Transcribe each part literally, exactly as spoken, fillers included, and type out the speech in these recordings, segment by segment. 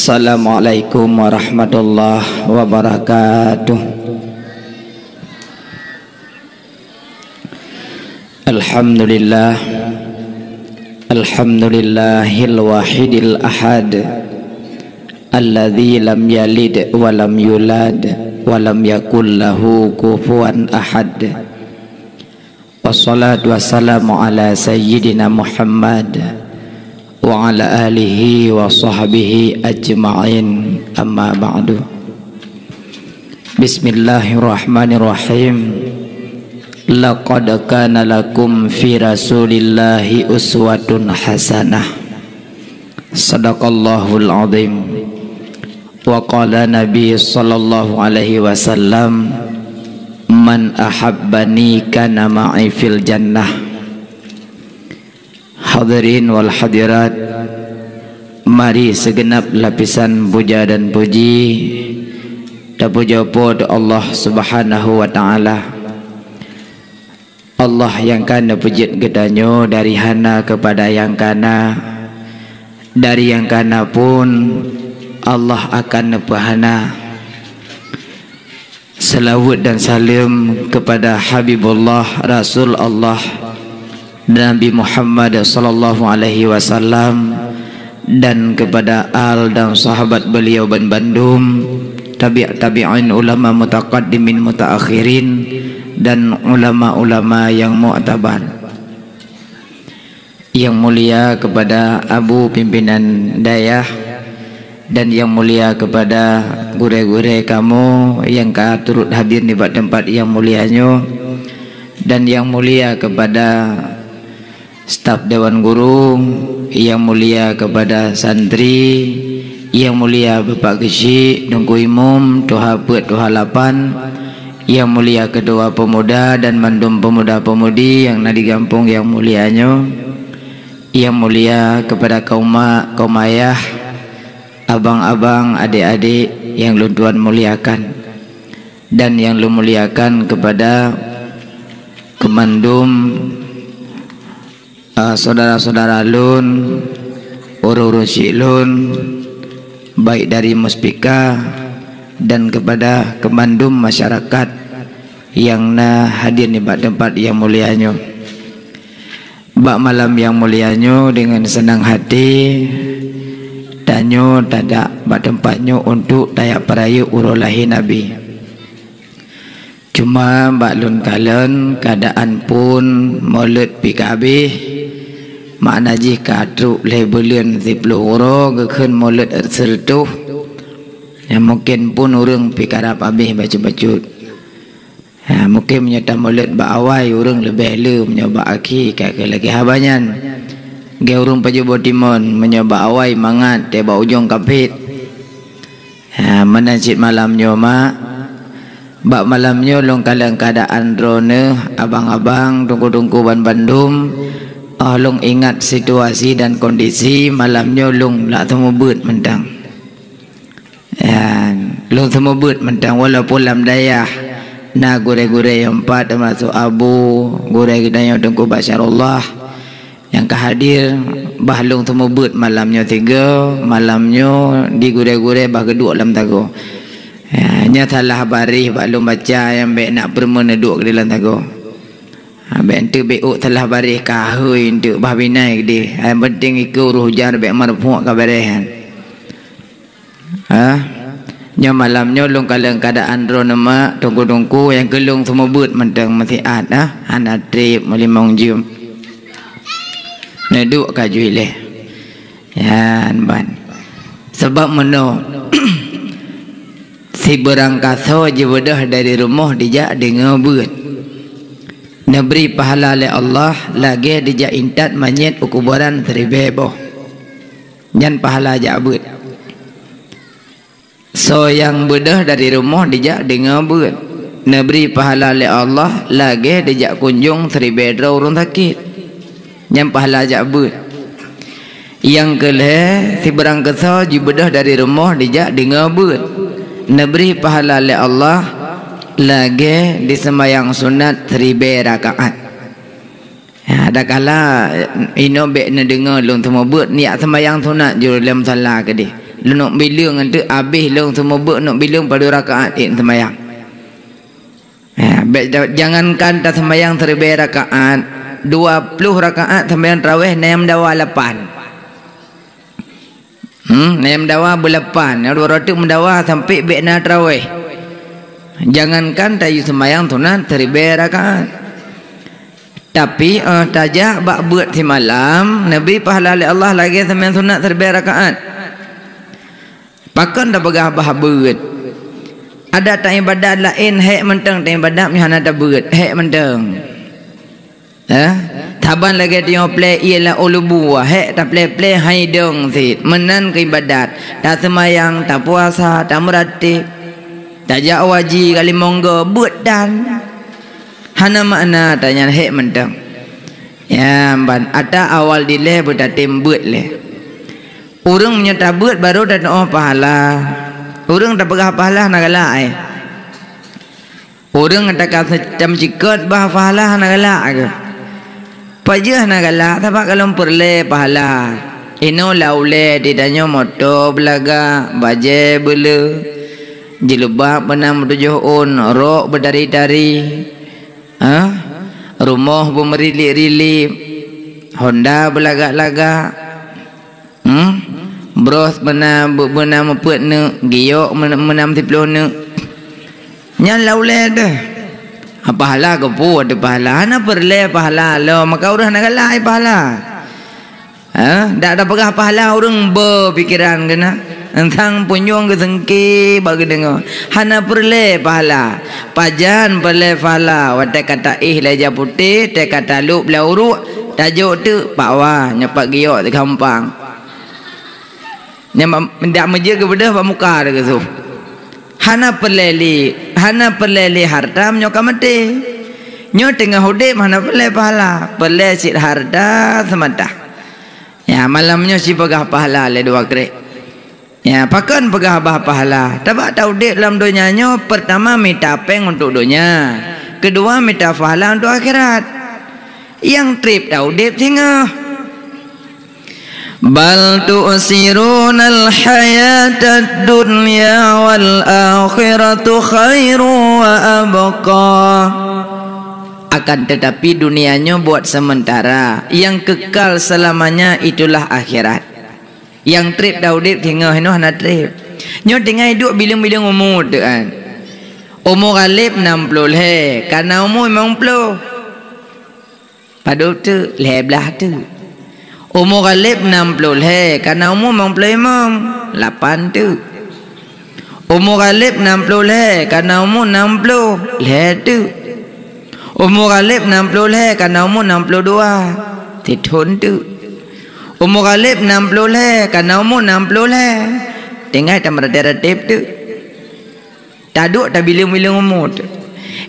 Assalamualaikum warahmatullahi wabarakatuh. Alhamdulillah. Alhamdulillahil wahidil ahad. Alladzi lam yalid wa lam yulad wa lam yakul lahu kufuwan ahad. Wassalatu wassalamu ala sayyidina Muhammad wa ala alihi wa sahbihi ajma'in, amma ba'du. Bismillahirrahmanirrahim. Laqad kana lakum fi Rasulillahi uswatun hasanah. Sadaqallahul azim. Wa qala Nabi sallallahu alaihi wasallam, "Man ahabbani kana ma'i fil jannah." Hadirin wal hadirat, mari segenap lapisan puja dan puji tapujoe Po teu Allah Subhanahu wa Ta'ala. Allah nyang ka neupeujeuet geutanyoe dari hana keupada nyang kana, dari nyang kana pun Allah akan neupeuhana. Selawat dan salam kepada Habibullah, Rasul Allah, Nabi Muhammad sallallahu alaihi wasallam, dan kepada al dan sahabat beliau ban bandum, tabi' tabi'in, ulama mutaqaddimin mutaakhirin, dan ulama-ulama yang mu'tabar. Yang mulia kepada Abu Pimpinan Dayah dan yang mulia kepada gurée-gurée kamoe nyang ka turut hadir nibak teumpat nyang mulia nyoe, dan yang mulia kepada staf Dewan Guru, yang mulia kepada santri, yang mulia Bapak Geuchik, Teungku Imum, Tuha Peuet, Tuha Lapan, yang mulia Ketua Pemuda dan mandum pemuda-pemudi nyang na di gampông nyang mulia nyoe, yang mulia kepada kaum mak, kaum ayah, abang-abang, adik-adik yang lôn tuan muliakan, dan yang lôn muliakan kepada keumandum, eh, saudara-saudara lôn, ureuëng-ureuëng syik lôn, baik dari Muspika dan kepada keumandum masyarakat nyang na hadir nibak teumpat nyang mulia nyoe. Bak malam nyang mulia nyoe, deungon seunang hati, tanyoe tajak bak teumpat nyoe untuk tajak peurayeuk uroe lahé Nabi. Cuma bak lôn kalon, keuadaan phon mulod pih ka habéh, makna jih ka trok lhée buleuen siploh uroe geukheun mulod seureutôh. Nyang mungken phon ureuëng pih karab habéh bacut-bacut. Ha, mungken meunyoe tamulod bak awai ureuëng leubeh le, meunyoe bak akhé ka keuh lagée haba nyan. Geu ureuëng pajoh boh timon, meunyoe bak awai mangat, tée bak ujong ka phet. Ha, meunan cit malam nyoe, mak. Bak malam nyoe lôn kalon keuadaan droeneuh, abang-abang, teungku-teungku ban bandum. Oh lôn ingat situasi dan kondisi malam nyoe, lôn lak seumeubeuet mantong. Nyan, lôn seumeubeuet mantong, walaupun lam dayah na gurée-gurée nyang pat, teumasok Abu, gurée geutanyoe Teungku Basyarullah, nyang ka hadir, bah lôn seumeubeuet malam nyoe sigoe, malam nyoe di gurée-gurée bah geuduek lam sagoe. Ya, nyan salah baréh bak lôn baca nyang bék nak peurumoh neuduek di lam sagoe. Ha, bék enteuk bék ôk salah baréh, ka hôi enteuk bah binai keudeh. Nyang penting ikeue uroe hujan bék marfu'ah ka beureh nyan. Ha? Nyoe malam nyoe lôn kalon keuadaan droeneuh mak, teungku-teungku nyang keu lôn seumeubeuet mantong meusiat, ha? Hana treb meulimong jeuem. Neuduek ka jui lé. Nyan ban. Sabab meunoe, sibeurangkasoe jibeudôh dari rumoh dijak deungoe beuet. Neubri pahala lé Allah lagée dijak intat manyét u kuboran siribée boh. Nyan pahala jak beuet. Soe nyang beudôh dari rumoh dijak deungoe beuet, neubri pahala lé Allah lagée dijak kunjong siribée droe ureuëng sakét. Nyan pahala jak beuet. Nyang keu lhée, sibeurangkasoe jibeudôh dari rumoh dijak deungoe beuet, neubri pahala lé Allah lagée diseumayang sunat siribée rakaat. Ya, adakala inoe bék neudeungoe lôn seumeubeuet, neujak seumayang sunat jih lé musala keudeh. Lôn neuk bileueng, eunteuk abéh lôn seumeubeuet neuk bileueng padum rakaat ék seumayang. Ya, bék, jangankan taseumayang siribée rakaat, dua ploh rakaat seumayang tarawih na nyang meudawa lapan. Hmm, na nyang meudawa beulapan, nyang dua ratus meudawa sampai bék na tarawih. Jangankan tayue seumayang sunat siribée rakaat. Tapi, eh, tajak bak beuet simalam, neubri pahala lé Allah lagée seumayang sunat siribée rakaat. Pakon tapeugah bah beuet? Adak taibadat laén hék mantong taibadat meunyoe hana tabeuet, hék mantong. Eh? Saban lagée tanyoe plée ié lam u lubu, hék taplée-plée han idong cit. Meunan keu ibadat, taseumayang, tapuasa, tameuratéb, tajak haji, kalimong go, beuet tan. Hana makna tanyan hék mantong. Ya, ban ata awal dilée beutatem beuet lé. Ureuëng meunyoe tabeuet barô tatuoh pahala. Ureuëng tapeugah pahala hana galak, eh. Ureuëng takam seuteuem cikot bah pahala hana galak keuh. Pajoh hana galak, sabab ka lom peureulée pahala. Inoe lam ulée di tanyoe moto beulagak, bajée beuleu, jilbab beuna meutujoh ôn, rok beutari-tari, ha? Rumoh beumeuriliek-riliek, honda beulagak-lagak. Hmm? Bros meunan, be-, meunan meupeuet neuk, giyok meunan, meunan siploh neuk. Nyan lam ulée deuh. Ah, pahala keupeue teuh pahala? Hana peureulée pahala lom, maka ureuëng hana galak pahala. Ha? Dak tapeugah pahala ureuëng beu pikeran keunan. Entang punyueng geuseungki bak geudeungoe. Hana peureulée pahala. Pajan peureulée pahala? Watée ka taéh lé ija putéh, watée ka talop lé uruek, tajok teuk pak wa, nyoe pat giyok teugampang. Nyang ma-, dak meujeuet geubeudôh bak muka teuh geusoh. Hana peureulée lé, hana peureulée lé hareuta meunyoe ka maté. Nyoe teungoh udeb hana peureulée pahala, peureulée cit hareuta seumata. Ya, malam nyoe sipeugah pahala lé dua krek. Ya, pakon peugah bah pahala? Tabak taudeb lam donya nyoe, peurtama mita péng untuk donya, keudua mita pahala untuk akhirat. Nyang treb taudeb singoh. Bal tu'sirunal hayatad dunya wal akhiratu khairu wa abqa. Akan tetapi dunia nyoe buat sementara, yang kekal selamanya itulah akhirat. Nyang treb taudeb singoh inoe hana treb. Nyoe tinggai duek bileueng-bileueng umu teuh kan. Umu Ghalib nam ploh lhée, ka na umu limong ploh. Padub teuk, lhée blaih teuk. Umu Ghalib nam ploh lhée, ka na umu limong ploh limong, lapan teuk. Umu Ghalib nam ploh lhée, ka na umu nam ploh lhée teuk. Umu Ghalib nam ploh lhée, ka na umu nam ploh dua, sithon teuk. Umu Ghalib nam ploh lhée, ka na umu nam ploh lhée. Tinggai tameuratéb-ratéb teuk. Taduek tabileueng-bileueng umu teuk.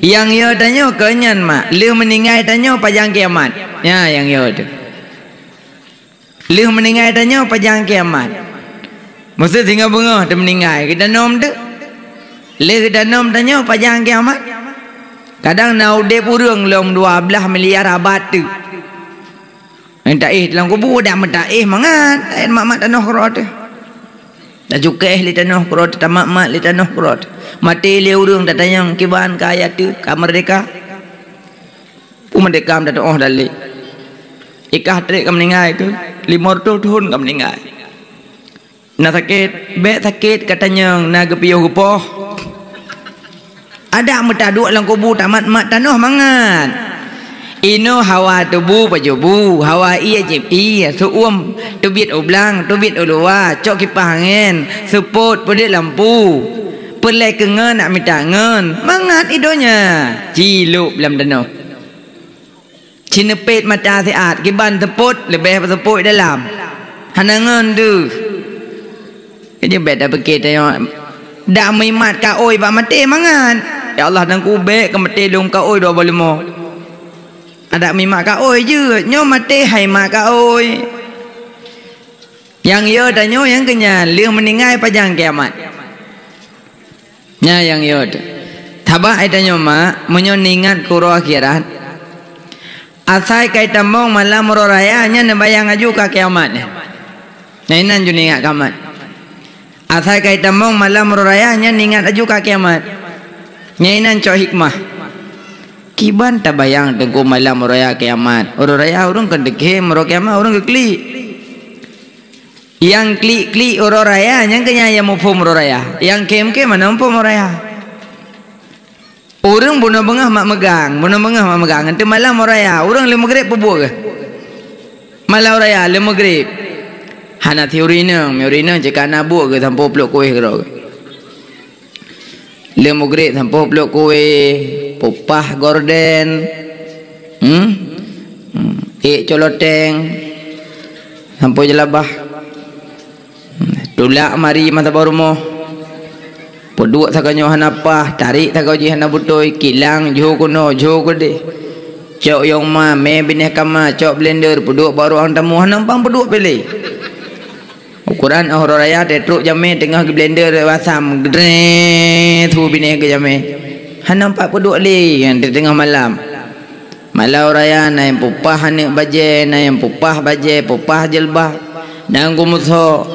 Nyang yo tanyoe keu nyan mak, lheueh meuninggai tanyoe pajan kiamat. Nyan nyang yo teuk. Lheueh meuninggai tanyoe pajan kiamat. Maksud singoh beungoh teumeuninggai, geutanom teuk. Lheueh geutanom tanyoe pajan kiamat. Kadang na udeb ureuëng lom dua blaih miliar abad teuk. Nyang taéh lam kubu dak meutaéh mangat, taéh mat-mat tanoh keudroe teuh. Tacukéh lé tanoh keudroe teuh, tamat-mat lé tanoh keudroe teuh. Maté lé ureuëng tatanyong kiban ka ayat teuk ka meurdeka. Peue meurdeka meutateuoh dalé. Ikah treb ka meuninggai keuh, limong reutôh thon ka meuninggai. Na sakét, bék sakét ka tanyong na geupiôh geupoh. Adak meutaduek lam kubu tamat-mat tanoh mangat. Inoe hawa tubu pajoh bu, hawa ié jieb ié, seu-uem teubiet u blang, teubiet u luwa, cok kipah angén, seupôt peuduek lampu. Peureulée keu ngon nak mita ngon, mangat i donya cilop lam tanoh. Cineupet mata siat, kiban seupôt leubeh peuseupôt dalam. Hana ngon deuh. Jadi bék tapike tanyoe dak meuimat kaôi bak maté mangat. Ya Allah, Teungku, bék keu maté lôn kaôi dua boh leumo. Adak meuimat kaôi jeuet, nyoe maté hai mat kaôi. Nyang yo tanyoe nyang keunyan lheueh meuninggai pajan kiamat. Nyan nyang yo teuh. Sabab ai tanyoe mak, meunyoe neuingat keu uroe akhirat, asai kai tamong malam uroe raya nyan neubayang aju ka kiamat nyan. Nyan inan ju neuingat kiamat. Asai ka itamong malam uroe raya nyan ingat laju ka kiamat. Nyan inan cok hikmah. Kiban tabayang teungku malam uroe raya kiamat. Uroe raya ureuëng kon teukhem, uroe kiamat ureuëng geuklik. Nyang klik-klik uroe raya nyang keu nyan nyang muphom uroe raya. Nyang khem-khem hana muphom uroe raya. Ureuëng bunoe beungoh mak meugang, bunoe beungoh mak meugang. Teuma malam uroe raya, ureuëng lheueh meugreb peubuet geuh. Malam uroe raya lheueh meugreb. Hana teuri inong, meuri inong cit ka na buet geuh sampoe plok kueh keudroe. Lheueh meugreb sampoe plok kueh, peupah gorden. Hmm? Hmm. Ék coloteng. Sampoe jeulabah. Tulak mari mata bak rumoh. Peuduek sagoe nyoe hana paih, tarék sagoe jih hana beutôi, kilang jho keunoe, jho keudeh. Cok yong ma, mé binéh kama, cok blender, peuduek bak ruang tamu, hana pang peuduek piléh. Ukoran uroe raya teutrok jamé teungoh geublender asam, gedrét, su binéh keu jamé. Hana pat peuduek lé, di teungoh malam. Malam raya na nyang peupah aneuk bajée, na nyang peupah bajée, peupah jeuleubaih, na nyang geumeuso,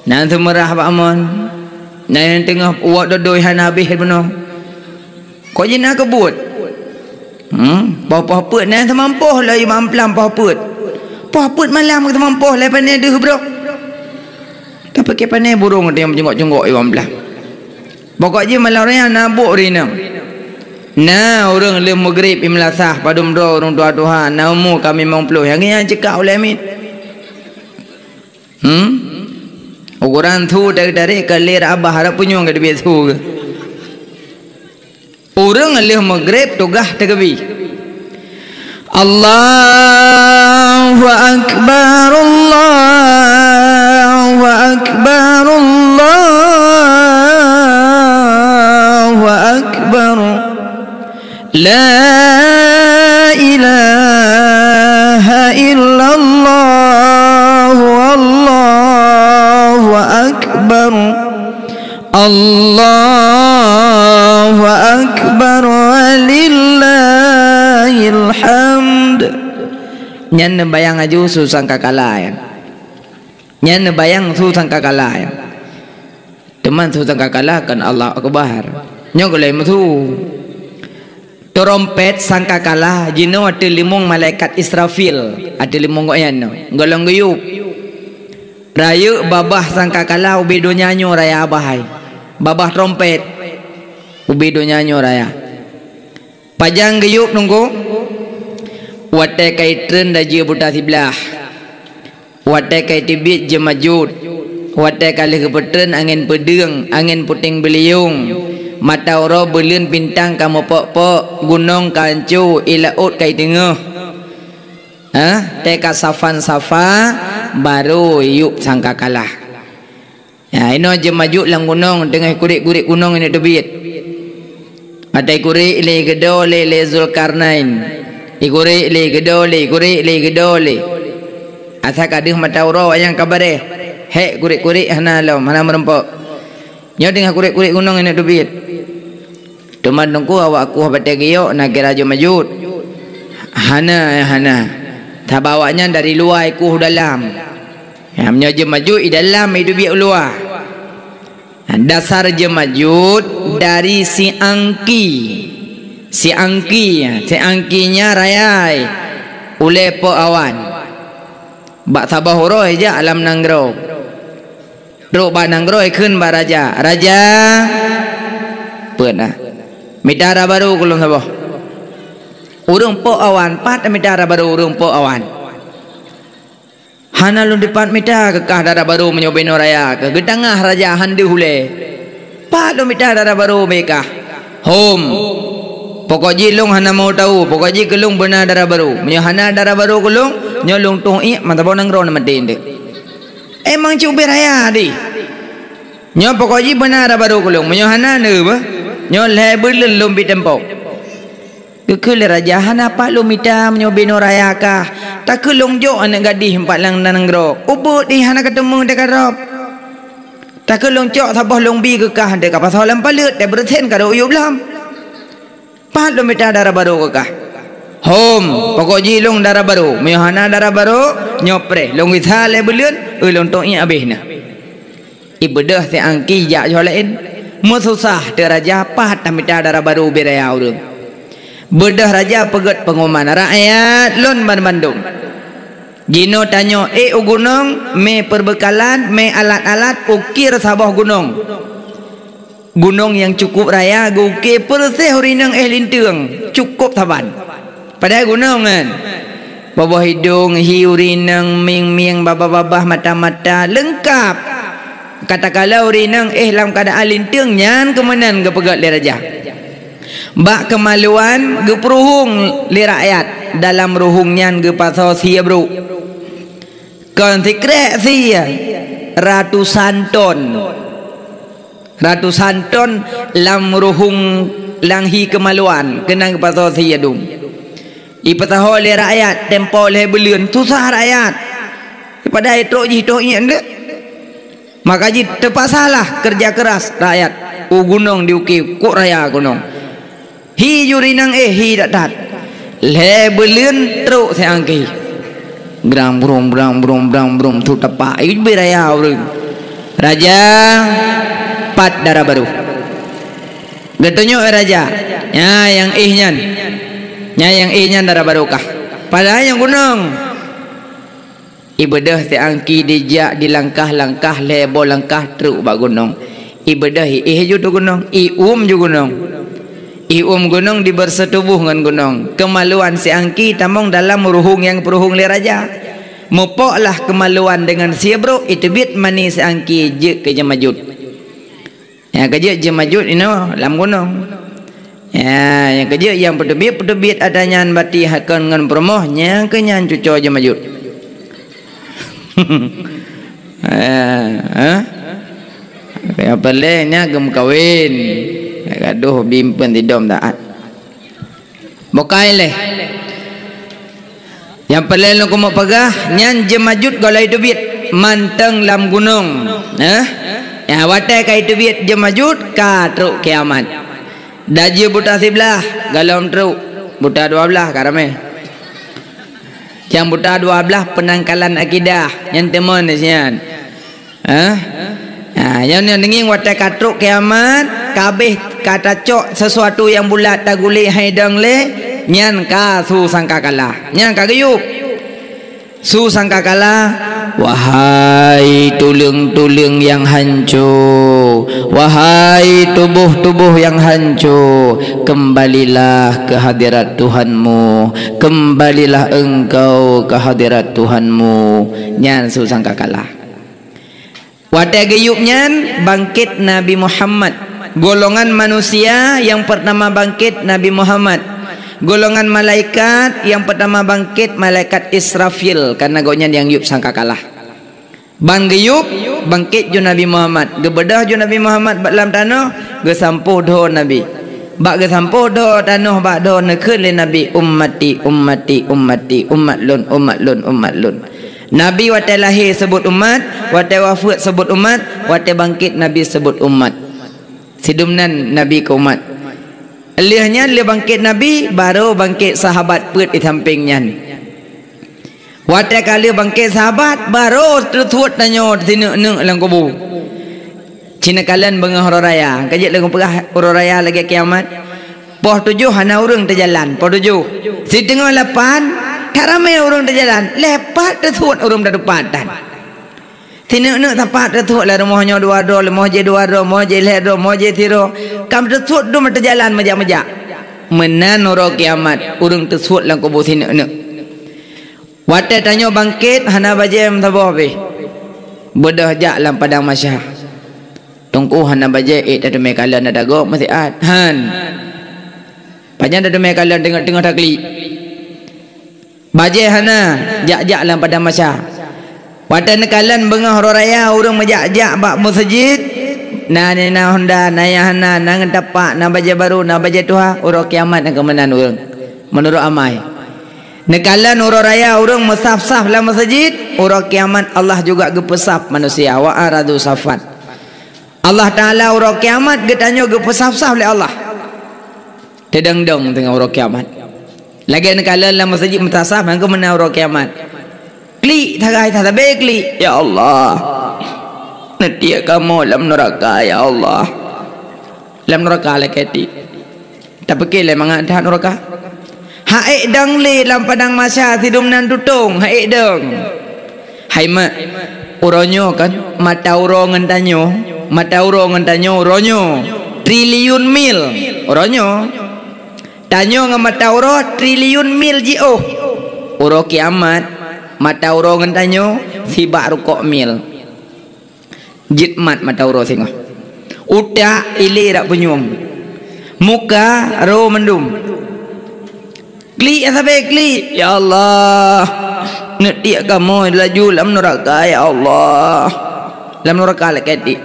na nyang seumeurah bak amon, na nyang teungoh uwak dodoi hana habéh bunoe. Kok jih na keubuet? Hmm, poh-poh peuet na nyang seumampoh lom i mamplam poh peuet. Poh peuet malam seumampoh lé pané deuh brok. Tapi keu pané burông ada nyang meujungok-jungok i mamplam. Pokok jih malam raya na buet rinong. Na ureuëng lheueh meugreb i meulasah padum droe ureuëng tuha-tuha na umu ka limong ploh nyang nyan cekak ulée miet. Hmm? Ukoran su dari-dari ka lé abah harap punyueng ka teubiet su geuh. Ureuëng lheueh meugreb tugaih teugeubri. Allahu Akbar, Allahu Akbar, Allahu Akbar. La ilaha illallah, Allahu Akbar. Allahu Akbar, walillahil hamd. Nyan neubayang laju su sangkakala nyan. Nyan neubayang su sangkakala nyan. Teuma su sangkakala kon Allahu Akbar. Nyoe gulai meusu. Trompet sangkakala jinoe ateueh limong malaikat Israfil, ateueh limong gobnyan nyoe. Gohlom geuyueb. Rayeuk babah sangkakala ubé donya nyoe raya abah hai. Babah trompet ubé donya nyoe raya. Pajan geuyueb teungku? Watée ka itreun raja buta siblaih. Watée ka iteubiet jeumajut. Watée ka lheueh geupeutrön angén peudeueng, angén puténg beuliyong. Mata uroe buleuen bintang ka meupok-pok, gunong ka anco, i laôt ka iteungoh. Hah? Tée ka safa-safa, barô yueb sangkakala. Ya, inoe jeumajut lam gunong, teungoh ikurek-kurek gunong inoe teubiet. Mata ikurek lé geudo lé, lé Zulkarnain. Ikurek lé geudo lé, ikurek lé geudo lé. Asa ka deuh mata uroe nyang ka bareh. Hék kurek-kurek hana lom, hana meurumpok. Nyoe teungoh kurek-kurek gunong inoe teubiet. Teuma teungku awak kuh batée geuyok na kira jeumajut. Hana, hana. Sabab awaknyan dari luwa ikuh dalam. Ya, meunyoe jeumajut i dalam itu biek u luwa. Dasar jeumajut dari siangki. Siangki, siangkinya rayai ulée po awan. Bak saboh uroe jak lam nanggroe. Trok bak nanggroe kheun bak raja, "Raja, peue na? Mita dara barô keu lôn saboh." Ureuëng pok awan, pat mita dara barô ureuëng pok awan. "Hana lôn dipat mita keu kah dara barô meunyoe binoe raya keuh," geutangah raja han deuh ulée. "Pat lôn mita dara barô beh kah?" "Hom. Pokok jih lôn hana mau tahu, pokok jih keu lôn beuna dara barô. Meunyoe hana dara barô keu lôn, nyoe lôn tueng iék mata boh nanggroe na maté ndeuek." Emang cit ubé raya deh. Nyoe pokok jih beuna dara barô keu lôn. Meunyoe hana neuh beh, nyoe lhée buleuen lôn bi teumpok. Geukheun lé raja, "Hana pat lôn mita meunyoe binoe raya kah. Takheun lôn jok aneuëk gadih pat lam nanggroe. Ubeuet dih hana ka teumé teuka rab. Takheun lôn cok saboh lôn bi keu kah teuka pasoe lam paleuet, teubeureusen ka rot yub lom. Pat lôn mita dara barô keu kah?" "Hom, pokok jih lôn dara barô. Meunyoe hana dara barô, nyoe preh lôn gisa lhée buleuen, eu lôn tueng iék abéh na." Ibeudôh si Angki jak joh laén. Meususah teuk raja, pat tamita dara barô ubé raya ureuëng. Beudôh raja peugét peunguman, "Rakyat lôn banmandum, jinoe tanyoe ék u gunong, mé peureubeukalan, mé alat-alat, ukir saboh gunong. Gunong nyang cukup raya geu-ukir peureuseh ureuëng inong éh linteung, cukup saban." Padahai gunong kan. Boboh idong, hi ureuëng inong, mieng-mieng, babah-babah, mata-mata, leungkab. Katakala ureuëng inong éh lam keuadaan linteung, nyan keumeunan geupeugét lé raja. Bak keumaluan geupeuruhueng lé rakyat, dalam ruhueng nyan geupasoe sie brôk. Kon sikrék sie, ratusan ton. Ratusan ton lam ruhueng lam hi keumaluan, keunan geupasoe sie dum. Ipeusaho lé rakyat, tempo lhée buleuen, susah rakyat. Padahai trok jih trok nyan deuek. Maka jih teupasalah keureuja keuras rakyat u gunong diukir kok raya gunong. Hi juri nang éh, hi that-that. Lhée buleuen trok si Angki. Grang brum, grang brum, grang brum, tu tepak. Ié beu raya ureuëng. "Raja, pat dara barô?" Geutunyok raja, "Nyan nyang éh nyan. Nyan nyang éh nyan dara barô kah." Padahai nyang gunong. Ibeudôh si Angki dijak di langkah-langkah, lhée boh langkah trok bak gunong. Ibeudôh iéh ju tu gunong, ium ju gunong. Ium gunong dibeureuseutubôh ngon gunong. Keumaluan si Angki tamong dalam ruhueng nyang peuruhueng lé raja. Mupoklah keumaluan deungon sie brôk, iteubiet mani si Angki jeuet keu jeumajut. Nyang keujeuet jeumajut inoe lam gunong. Ya, nyang keujeuet nyang peuteubiet-peuteubiet ata nyan bati hakon ngon peurumoh, nyang keu nyan cuco jeumajut. Eh, eh? Nyang paléng nyan geumeukawen. Gadoh bimpeuen sidom taát. Bukai lé. Nyang paléng lôn keumeung peugah, nyan jeumajut gohlom iteubiet mantong lam gunong. Eh? Ya, watée ka iteubiet jeumajut, ka trok kiamat. Dajih buta siblaih, gohlom trok. Buta dua blaih ka ramé. Nyang buta dua blaih peunangkalan akidah, nyan teumon nyan. Hah? Ha, nyan, nyan deungieng watée ka trok kiamat, ka abéh ka tacok sesuatu nyang bulat tagulé hai dong lé, nyan ka su sangkakala. Nyan ka geuyueb. Su sangkakala, "Wahai tuleueng-tuleueng nyang hanco, wahai tuboh-tuboh nyang hanco, keumbalilah keu hadirat Tuhanmu, keumbalilah engkau keu hadirat Tuhanmu." Nyan su sangkakala. Watée geuyueb nyan, bangkét Nabi Muhammad. Golongan manusia nyang peurtama bangkét Nabi Muhammad. Golongan malaikat nyang peurtama bangkét malaikat Israfil, kareuna gobnyan nyang yueb sangkakala. Ban geuyueb, bangkét ju Nabi Muhammad. Geubeudôh ju Nabi Muhammad bak lam tanoh, geusampôh dhoe Nabi. Bak geusampôh dhoe tanoh bak dhoe neukheun lé Nabi, "Ummati, ummati, ummati, umat lôn, umat lôn, umat lôn." Nabi watée lahé seubut umat, watée wafeuet seubut umat, watée bangkét Nabi seubut umat. Sidum nan Nabi keu umat. Lheueh nyan lheueh bangkét Nabi, barô bangkét sahabat peuet di sampéng nyan. Watée ka lheueh bangkét sahabat, barô teusuet tanyoe sineuk-neuk lam kubu. Ci neukalon beungoh uroe raya, ka jeuet lôn peugah uroe raya lagée kiamat. Poh tujoh hana ureuëng teujalan, poh tujoh. Siteungoh lapan, ka ramé ureuëng teujalan, lhée pat teusuet ureuëng tatupat tan. Sineuk-neuk sapat teusuet lam rumoh nyoe dua droe, leumoh jih dua droe, moh jih lhée droe, moh jih sidroe. Ka teusuet dum teujalan meujak-meujak. Meunan uroe kiamat, ureuëng teusuet lam kubu sineuk-neuk. Watée tanyoe bangkét, hana bajée meusaboh pih. Beudôh jak lam padang mahsyar. Teungku hana bajée ék tateumé kalon na dagoe meusiat. Han. Pajan tateumé kalon teungoh-teungoh taklik. Bajée hana, jak-jak lam padang mahsyar. Watée neukalon beungoh uroe raya ureuëng meujak-jak bak meuseujid, na nina honda, na nyang hana, na ngon tapak, na bajée barô, na bajée tuha, uroe kiamat nyang keu meunan ureuëng. Meunurot amai. Neukalon uroe raya ureuëng meusaf-saf lam meuseujid, uroe kiamat Allah juga geupeusaf manusia, wa aradu safan. Allah Taala uroe kiamat geutanyoe geupeusaf-saf lé Allah. Teudong-dong teungoh uroe kiamat. Lagée neukalon lam meuseujid meutasaf nyang keu meunan uroe kiamat. Klik, tagai, tasabe klik. Ya Allah. Neutiek kamoe lam nuraka, ya Allah. Lam nuraka lakée tiek. Tapike lé mangat that nuraka. Ha'ék dong lé lam padang mahsyar sidum nan tutong, ha'ék dong. Hai mak, uroe nyoe kan, mata uroe ngon tanyoe, mata uroe ngon tanyoe uroe nyoe, triliun mil uroe nyoe. Tanyoe ngon mata uroe triliun mil jiôh. Uroe kiamat, mata uroe ngon tanyoe sibak rukok mil. Jeuet mat mata uroe singoh. Utak ilé rak punyueng. Muka ro mandum. Klik nyang sabe klik. Ya Allah. Neutiek kamoe laju lam nuraka, ya Allah. Lam nuraka lakée tiek.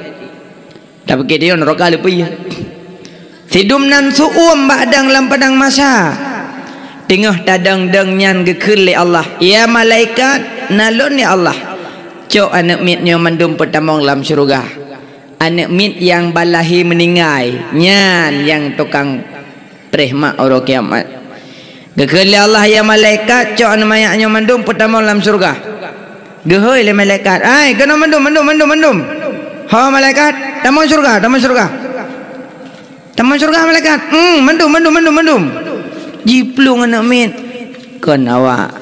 Tapike di nuraka leupie. Sidum nan su'uem bak dong lam padang mahsyar. Teungoh tadong-dong nyan geukheun lé Allah, "Ya malaikat, na lôn ya Allah. Cok aneuëk miet nyoe mandum peutamong lam syeuruga." Aneuëk miet nyang balahé meuninggai, nyan nyang tukang preh mak uroe kiamat. Geukheun lé Allah, "Ya malaikat, cok aneuëk manyak nyoe mandum peutamong lam syeuruga." Geuhôi lé malaikat, "Ai, keunoe mandum, mandum, mandum, mandum. Ho malaikat, tamong syeuruga, tamong syeuruga. Tamong syeuruga malaikat. Hmm, mandum, mandum, mandum, mandum." Jiplueng aneuëk miet. Kon awak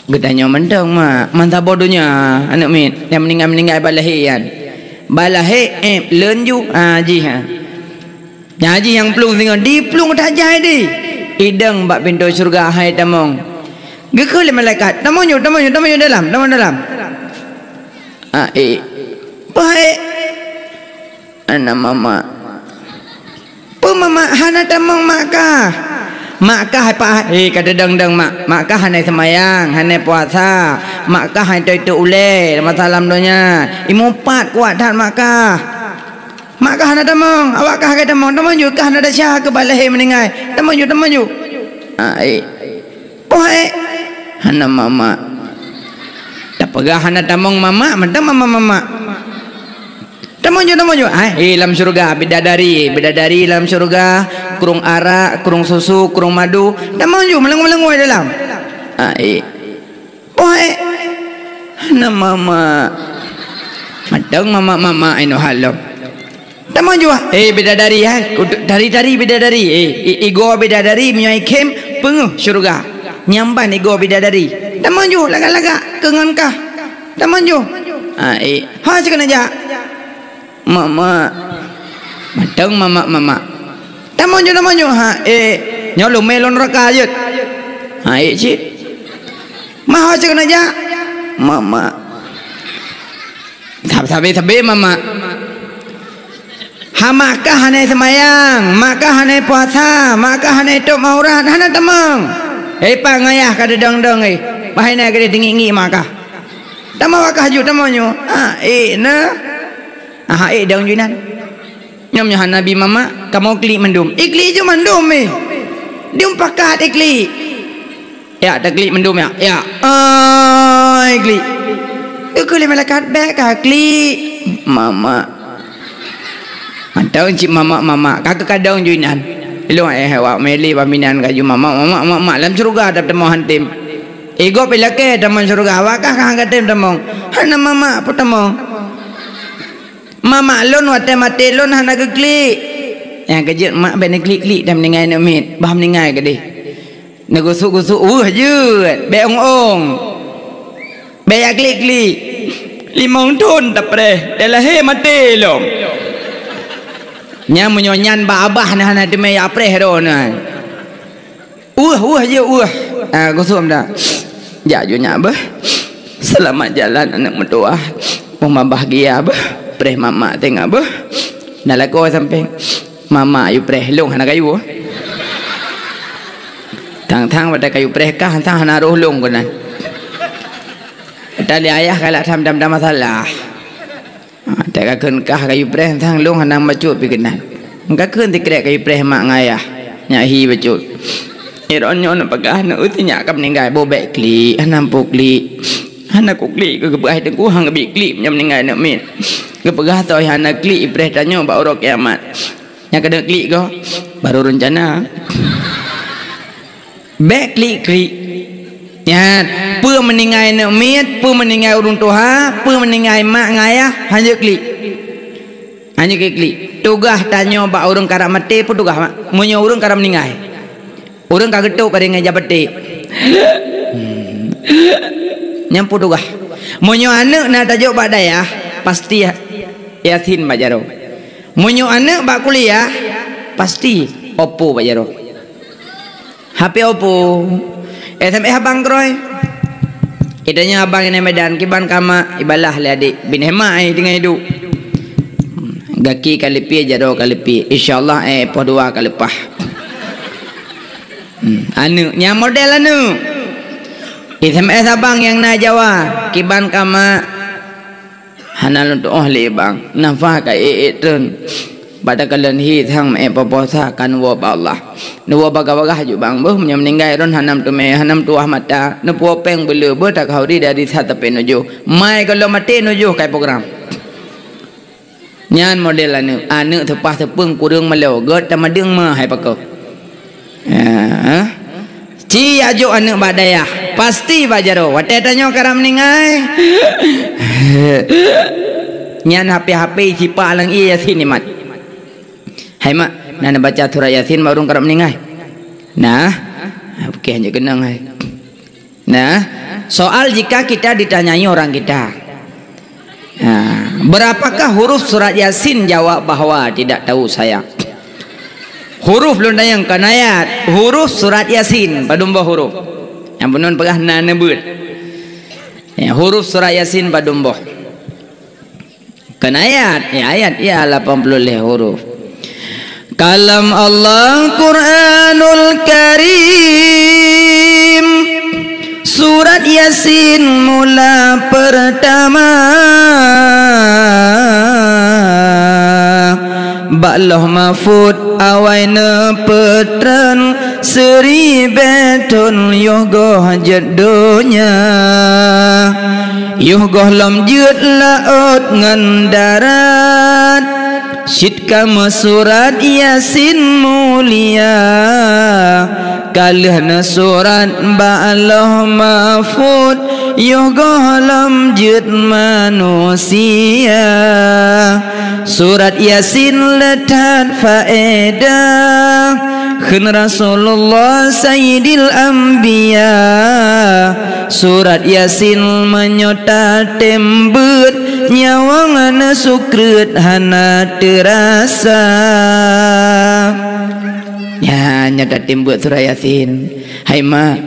geutanyoe mantong mak, mantabo donya aneuëk miet nyang meuninggai-meuninggai balahé nyan. Balahé éh leunju, ha jih ha. Nyan jih nyang plueng singoh, diplueng that jai deh. Idong bak pintoe syeuruga hai tamong. Geukheun lé malaikat, "Tamong ju, tamong ju, tamong ju dalam, tamong dalam." Aék. Peue aék? Hana mamak. Peue mamak? Hana tamong mak kah. Mak kah hai pa, eh, ka teudong-dong mak. Mak kah hana seumayang, hana puasa. Mak kah hana toe-toe ulée masa lam donya. Imeum pat kuat that mak kah. Mak kah hana tamong, awak kah ka tamong, tamong ju kah hana desya keu balahé meuninggai. Tamong ju, tamong ju. Aék. Poh aék. Hana mamak. Tapeugah hana tamong mamak, mantong mamak-mamak. Tamong ju, tamong ju. Hai, eh, lam syeuruga, bidadari, bidadari lam syeuruga, krueng arak, krueng susu, krueng madu. Tamong ju, meulangui-meulangui dalam. Aék. Poh aék. Hana mamak. Mantong mamak-mamak inoe halom. Tamong ju, ah. Eh, bidadari, hai. Kudu tari-tari bidadari. Eh, i-, igoe bidadari meunyoe ikhém peungeuh syeuruga. Nyan ban igoe bidadari. Tamong ju, lagak-lagak keu ngon kah. Tamong ju. Ha, eh. Ha, sigoe neujak. Mamak. Mantong mamak-mamak. Tamong ju, tamong ju. Ha, eh. Nyoe lumé lôn raka jeuet. Ha, eh, cit. Maho sigoe neujak. Mamak. Sab-, sabe-sabe mamak. Ha, mak kah hana seumayang, mak kah hana puasa, mak kah hana tôp aurat, hana tamong. Eh, pa ngayah ka teudong-dong, eh. Bahai na keudeh teungiek-ngiek mak kah. Tamong awak kah ju, tamong ju. Ha, eh, na. Ha, eh, dong ju inan. Nyoe meunyoe hana bi mamak, kamoe klik mandum. Eh, klik ju mandum, eh. Dium pakat, eh, klik. Ya, taklik mandum ya. Ya. Ai, klik. Geukheun lé malaikat, "Bék ka klik, mamak." Mantong cit mamak-mamak, ka keukadong ju inan. Ilong eh, awak meli baminan ka ju mamak, mamak, mamak, lam syeuruga dah teumoh hantem. Igob ilakée tamong syeuruga, awak kah ka hatem tamong. Hana mamak peutamong. Mamak lôn watée maté lôn hana geuklik. Nyang keujeuet mak bék neuklik-klik dan meuninggai aneuk miet, bah meuninggai keudeh. Neugusuk-gusuk weueh jeuet, bék ong-ong. Bék jak klik-klik. Limong thon tapreh, dan lahé maté lom. Nyan meunyoe nyan bak abah na hana teumé jak preh droeneuh. Weueh, weueh jeuet, weueh. Ah, gusuk dah. Jak ju nyak beuh. Selamat jalan aneuk meutuwah. Mubahgia beuh. Preh mamak tengah beuh. Na lakoe sampéng. Mamak yue preh lôn hana kayue. Thang-thang watée kayue preh kah, thang hana roh lôn keunan. Tali ayah galak tham-tham masalah. Ha, tak kakheun kah kayue preh thang lôn hana bacut pi keunan. Kakheun sikrek kayue preh mak ngon ayah. Nyak hi bacut. Iron nyoe neupeugah aneuk teuh nyak ka meuninggai, boh bék klik, hana mpu klik. Hana ku klik, geupeugah teungku hang geubi klik nyoe meuninggai aneuk miet. Geupeugah toh hana klik ipreh tanyoe bak uroe kiamat. Nyang keuneuk klik goh, baru reuncana. Bék klik-klik. Nyan, peue meuninggai aneuk miet, peue meuninggai ureuëng tuha, peue meuninggai mak ngon ayah, hana klik. Hana klik. Tugaih tanyoe bak ureuëng karab maté, peue tugaih mak? Meunyoe ureuëng karab meuninggai. Ureuëng ka geutok ka ringai jabat. Hmm. Nyan peue tugaih. Meunyoe aneuk na tajok bak dayah, pasti Yasin bak jaroe. Meunyoe aneuk bak kuliah, pasti Oppo bak jaroe. H P Oppo. S M S abang keurôi. Itanya abang inai Medan, kiban kama ibalah lé adik. Bin hemat ai tinggai hidup. Gaki ka lipie, jaroe ka lipie. Insya Allah, eh, poh dua ka leupah. Hmm, aneuk, nyan model aneuk. S M S abang nyang na Jawa, kiban kama. Hana lôn tuoh lé bang, nafah ka ék-ék treun. Bak takalon hi sang meuék poh-poh sa ka neuwoe bak Allah. Neuwoe bagah-bagah ju bang, beuh meunyoe meuninggai droen hana meuteumé, hana meutuah mata, neupuwoe péng beuleu, beuh takhauri dari sa teupé nujoh. Mai gohlom maté nujoh kai program. Nyan model aneuk, aneuk teupah teupeueng kureueng meulô, gét tamadeueng ma hai pakoe. Ya, ha? Ci ajok aneuk bak dayah, pasti bak jaroe. Watée tanyoe karab meuninggai. Nyan hape-hape sipa alang ié Yasin imat. Hai mak, na neubaca surat Yasin bak ureuëng karab meuninggai? Nah, oke, hanya keunong hai. Nah, soal jika kita ditanyai orang kita, nah, berapakah huruf surat Yasin? Jawab bahwa tidak tahu saya. Huruf lôn tanyong kon ayat, huruf surat Yasin padum boh huruf? Nyang bunon peugah na neubeuet. Ya, huruf surat Yasin padum boh? Kan ayat, ya ayat, ya lapan puluh leh huruf. Kalam Allah Quranul Karim. Surat Yasin mula pertama. Bak Lauh Mahfud awai neupeutreun. Seuribée thon yoh goh jeuet donya, yoh gohlom jeuet laôt ngon darat, cit ka meusurat Yasin mulia, ka lheueh neusurat bak Lauh Mahfud, yoh gohlom jeuet manusia. Surat Yasin le that faedah, kheun Rasulullah Sayyidil Anbiya. Surat Yasin meunyoe tatem beuet, nyawöng neusukreut hana teurasa. Nyan, nyan tatem beuet surat Yasin. Hai mak,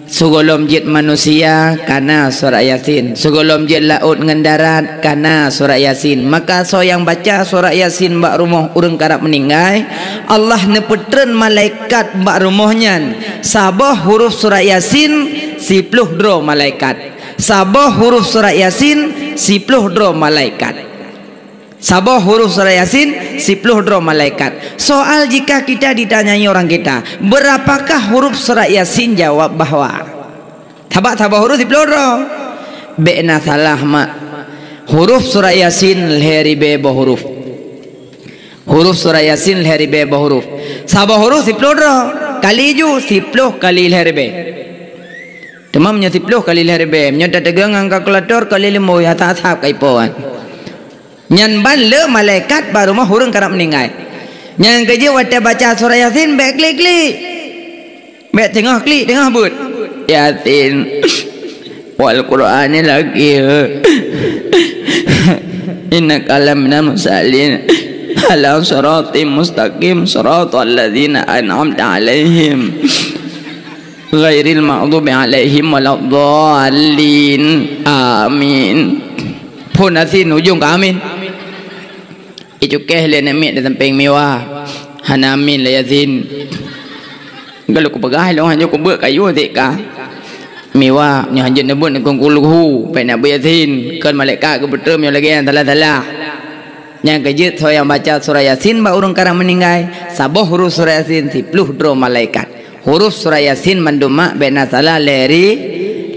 sigohlom jeuet manusia, ka na surat Yasin. Sigohlom jeuet laôt ngon darat, ka na surat Yasin. Maka soe nyang baca surat Yasin bak rumoh ureuëng karab meuninggai, Allah neupeutreun malaikat bak rumoh nyan. Saboh huruf surat Yasin, siploh droe malaikat. Saboh huruf surat Yasin, siploh droe malaikat. Saboh huruf surat Yasin, siploh droe malaikat. Soal jika kita ditanyai orang kita, "Berapakah huruf surat Yasin?" Jawab bahwa. Sabab saboh huruf siploh droe. Bék na salah mak. Huruf surat Yasin lhée ribée boh huruf. Huruf surat Yasin lhée ribée boh huruf. Saboh huruf siploh droe. Kali ju, siploh kali lhée ribée. Teuma meunyoe siploh kali lhée ribée, meunyoe tateuga ngon kalkulator kali limong, ya that-that ka ipo kan. Nyan ban le malaikat bak rumoh ureuëng karab meuninggai. Nyang keujeuet watée baca surat Yasin, bék klik-klik. Bék teungoh klik, teungoh beuet. Yasin. Wal Qur'anil Hakim. Innaka laminal mursalin. Ala siratim mustaqim, siratal ladzina an'amta 'alaihim. Ghairil maghdubi 'alaihim waladdallin. Amin. Phon Yasin ujong ka amin. Icukéh lé aneuk miet di sampéng Miwa. Hana amin lé Yasin. Galak kupeugah lôn hana kubeuet kayue tika. Miwa, nyoe hanjeuet neubeuet neukheun kulhu, pék na beuet Yasin. Kon malaikat geupeutreun nyoe lagée nyan salah-salah. Nyang keujeuet soe nyang baca surat Yasin bak ureuëng karab meuninggai, saboh huruf surat Yasin siploh droe malaikat. Huruf surat Yasin mandum mak bék na salah lhée ri-,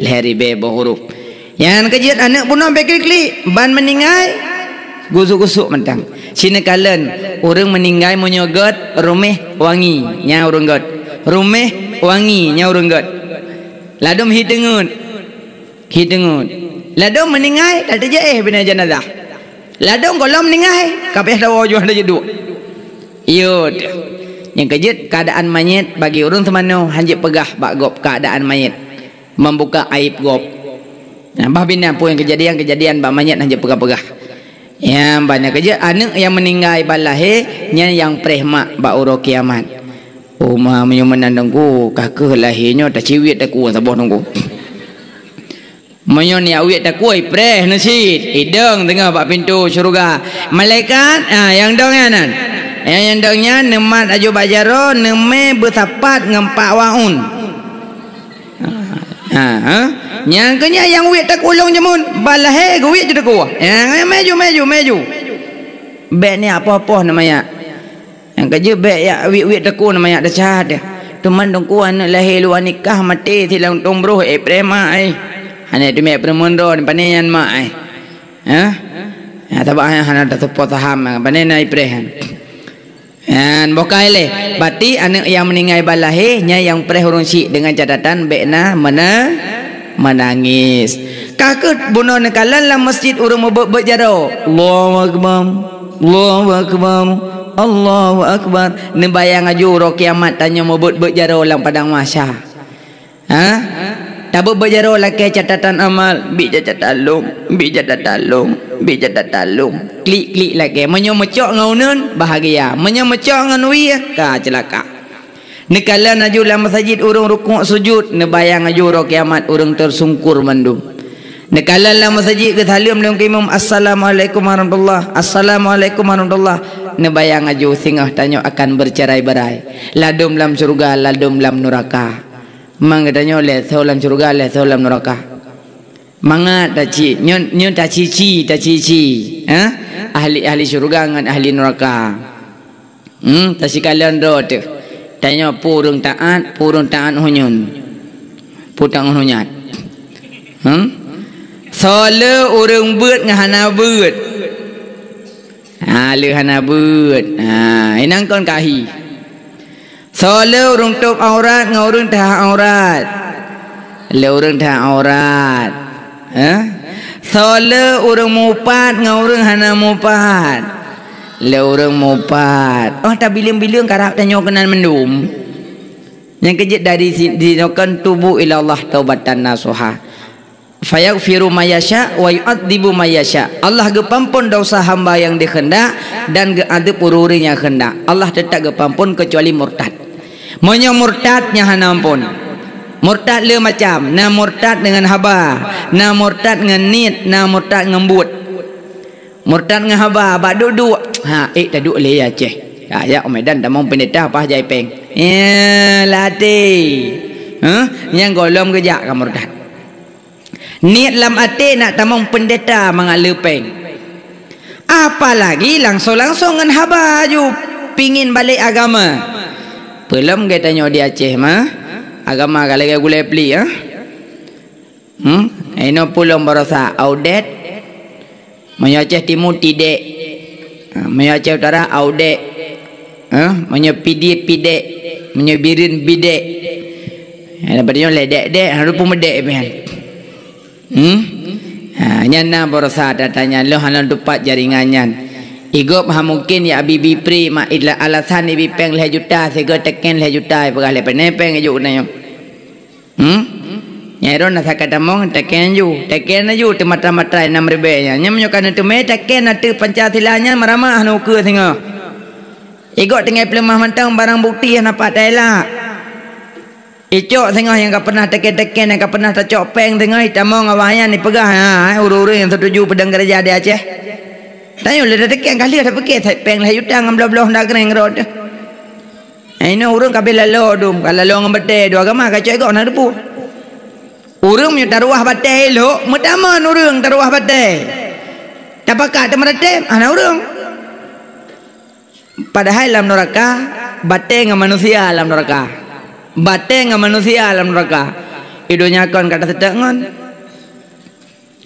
lhée ribée boh huruf. Nyang keujeuet aneuk bunoe bék klik-klik, ban meuninggai gusuk-gusuk mantong. Sineukalen ureuëng meuninggai meunyoe gét ruméh wangi, nyan ureuëng gét. Ruméh wangi, nyan ureuëng gét. Ladôm hi teungeut. Hi teungeut. Ladôm meuninggai, tateujeuet bina jeunazah. Ladôm gohlom meuninggai, ka payah tawoe juah tajeuduk. Yot. Nyang keujeuet, keadaan manyét bagi ureuëng teumanoe hanjeuet peugah bak gob keadaan manyét, membuka aib gob. Nah, bah binéh peue nyang keujadian-keujadian bak manyét hanjeuet peugah-peugah. Nyang banyak keujeuet aneuëk nyang meuninggai ban lahé, nyan nyang preh mak bak uroe kiamat. Oh ma, meunyoe meunan Teungku, ka kheueh lahé nyoe taciwiet takue saboh Teungku. Meunyoe neujak wiet takue, ipreh neusit, idong teungoh bak pintoe syeuruga. Malaikat, ah, nyang dong nyan nan. Nyang, nyang dong nyan neumat aju bak jaroe, neumé beusapat ngon pak waun. Ha, ha. Nyang keunyan nyang wiet takue lôn jameun, ban lahé geuwiet ju takue. Nyang, maju, maju, maju. Bék neujak poh-poh neuh manyak. Nyang keujeuet bék jak wiet-wiet takue neuh manyak desya teuh. Teuma Teungku aneuëk lahé luwa nikah maté silang tueng broh, eh, preh mak ai. Hana teumé peurumoh droe, pane nyan mak ai. Hah? Ya, sabab hana, hana tatupo saham, pane na ipreh nyan. Nyan, boh ka ilée. Berarti aneuëk nyang meuninggai ban lahé, nyan nyang preh ureuëng syiek deungon catatan bék na meuna-, meunangis. Ka kheueh bunoe neukalon lam meuseujid ureuëng meubeuet-beuet jaroe. Allahu Akbar. Allahu Akbar. Allahu Akbar. Neubayang aju uroe kiamat tanyoe meubeuet-beuet jaroe lam padang mahsyar. Ha? Tabeuet-beuet jaroe lakée catatan amal, bit catatan lôn, bit catatan lôn, bit catatan lôn. Klik-klik lakée. Meunyoe meucok ngon uneun, bahagia. Meunyoe meucok ngon wie, ka ceulaka. Neukalon aju lam meuseujid ureuëng rukuk sujud, neubayang aju uroe kiamat ureuëng teusungkur mandum. Neukalon lam meuseujid geusaleuem lé imum, "Assalamualaikum warahmatullah, assalamualaikum warahmatullah." Neubayang aju singoh tanyoe akan bercerai-berai. Ladôm lam syeuruga, ladôm lam nuraka. Mang geutanyoe lé soe lam syeuruga, lé soe lam nuraka. Mangat taci, nyoe, nyoe tacici, tacici. Ha? Ahli, ahli syeuruga ngon ahli nuraka. Hmm, tasikalon droe teuh. Tanyoe peue ureuëng taát, peue ureuëng taát hunyun. Peue taát hunyat. Hmm? Soe le ureuëng beuet ngon hana beuet. Ha, le hana beuet. Ha, inang kon kahi. Soe le ureuëng tôb aurat ngon ureuëng teuhah aurat. Le ureuëng teuhah aurat. Eh? Soe le ureuëng mupat ngon ureuëng hana mupat. Le ureuëng mupat. Oh, tabileueng-bileueng karab tanyoe keunan mandum. Nyang keujeuet dari si-, dinoe kan tubu ilallah taubatan nasuha. Fayaghfiru may yasha wa yu'adzibu may yasha. Allah geupeuampôn desya hamba nyang dikeundak dan geuadeueb ureuëng-ureuëng nyang keundak. Allah teutap geupeuampôn keucuali murtad. Meunyoe murtad nyan hana ampôn. Murtad le macam, na murtad deungon haba, na murtad ngon niet, na murtad ngon buet. Murtad ngon haba, bak duek-duek. Ha, ék taduek lé Aceh. Ha, jak u Medan tamong peundeta paih jai péng. Ya, latih. Huh? Nyang gohlom geujak ka murtad. Niet lam até nak tamong peundeta mangat le péng. Apalagi langsong-langsong ngon haba aju pingin balek agama. Peulom geutanyoe di Aceh mah, agama ka lagée gulée pli, ha? Hmm? Inoe peulom barosa audet. Meunyoe Aceh Timu tidek. Ha, meunyoe Aceh Utara audek. Ha, meunyoe Pidie pidek. Meunyoe Bireuen bidek. Ha, lepas nyoe lé dek-dek, harôh peumedek pian. Hmm? Ha, nyan na barosa tatanya lôn hana tupat jaringan nyan. Igob ha mungkin ya Abi Bipri mak ila alasan ibi péng lhée juta sigoe teken lhée juta ipeugah lé péng ijok na nyoe. Hmm? Nyai ron na sakai tamong teken ju, teken ju teumata-mata nam ribée nyan. Nyan meunyoe ka neuteumé teken ateueh Pancasila nyan meurama hana ukeue singoh. Igob tinggai peuleumah mantong barang bukti hana pat taela. Icok singoh nyang ka pernah teken-teken, nyang ka pernah tacok péng singoh, itamong awaknyan ipeugah, ha, ureuëng-ureuëng nyang setuju peudong gereja di Aceh. Tanyoe lé teken ka lheueh tapike péng lhée juta ngon bloh-bloh ndak keuréng rot. Inoe ureuëng ka beh lalo dum, ka lalo ngon batée, dua agama ka cok igob na deupue. Ureuëng meunyoe taruwah batée ilok, meutamon ureuëng taruwah batée. Tapakat teumeureuteb, hana ureuëng. Padahai lam nuraka, batée ngon manusia lam nuraka. Batée ngon manusia lam nuraka. Di donya kon ka taseutôt ngon.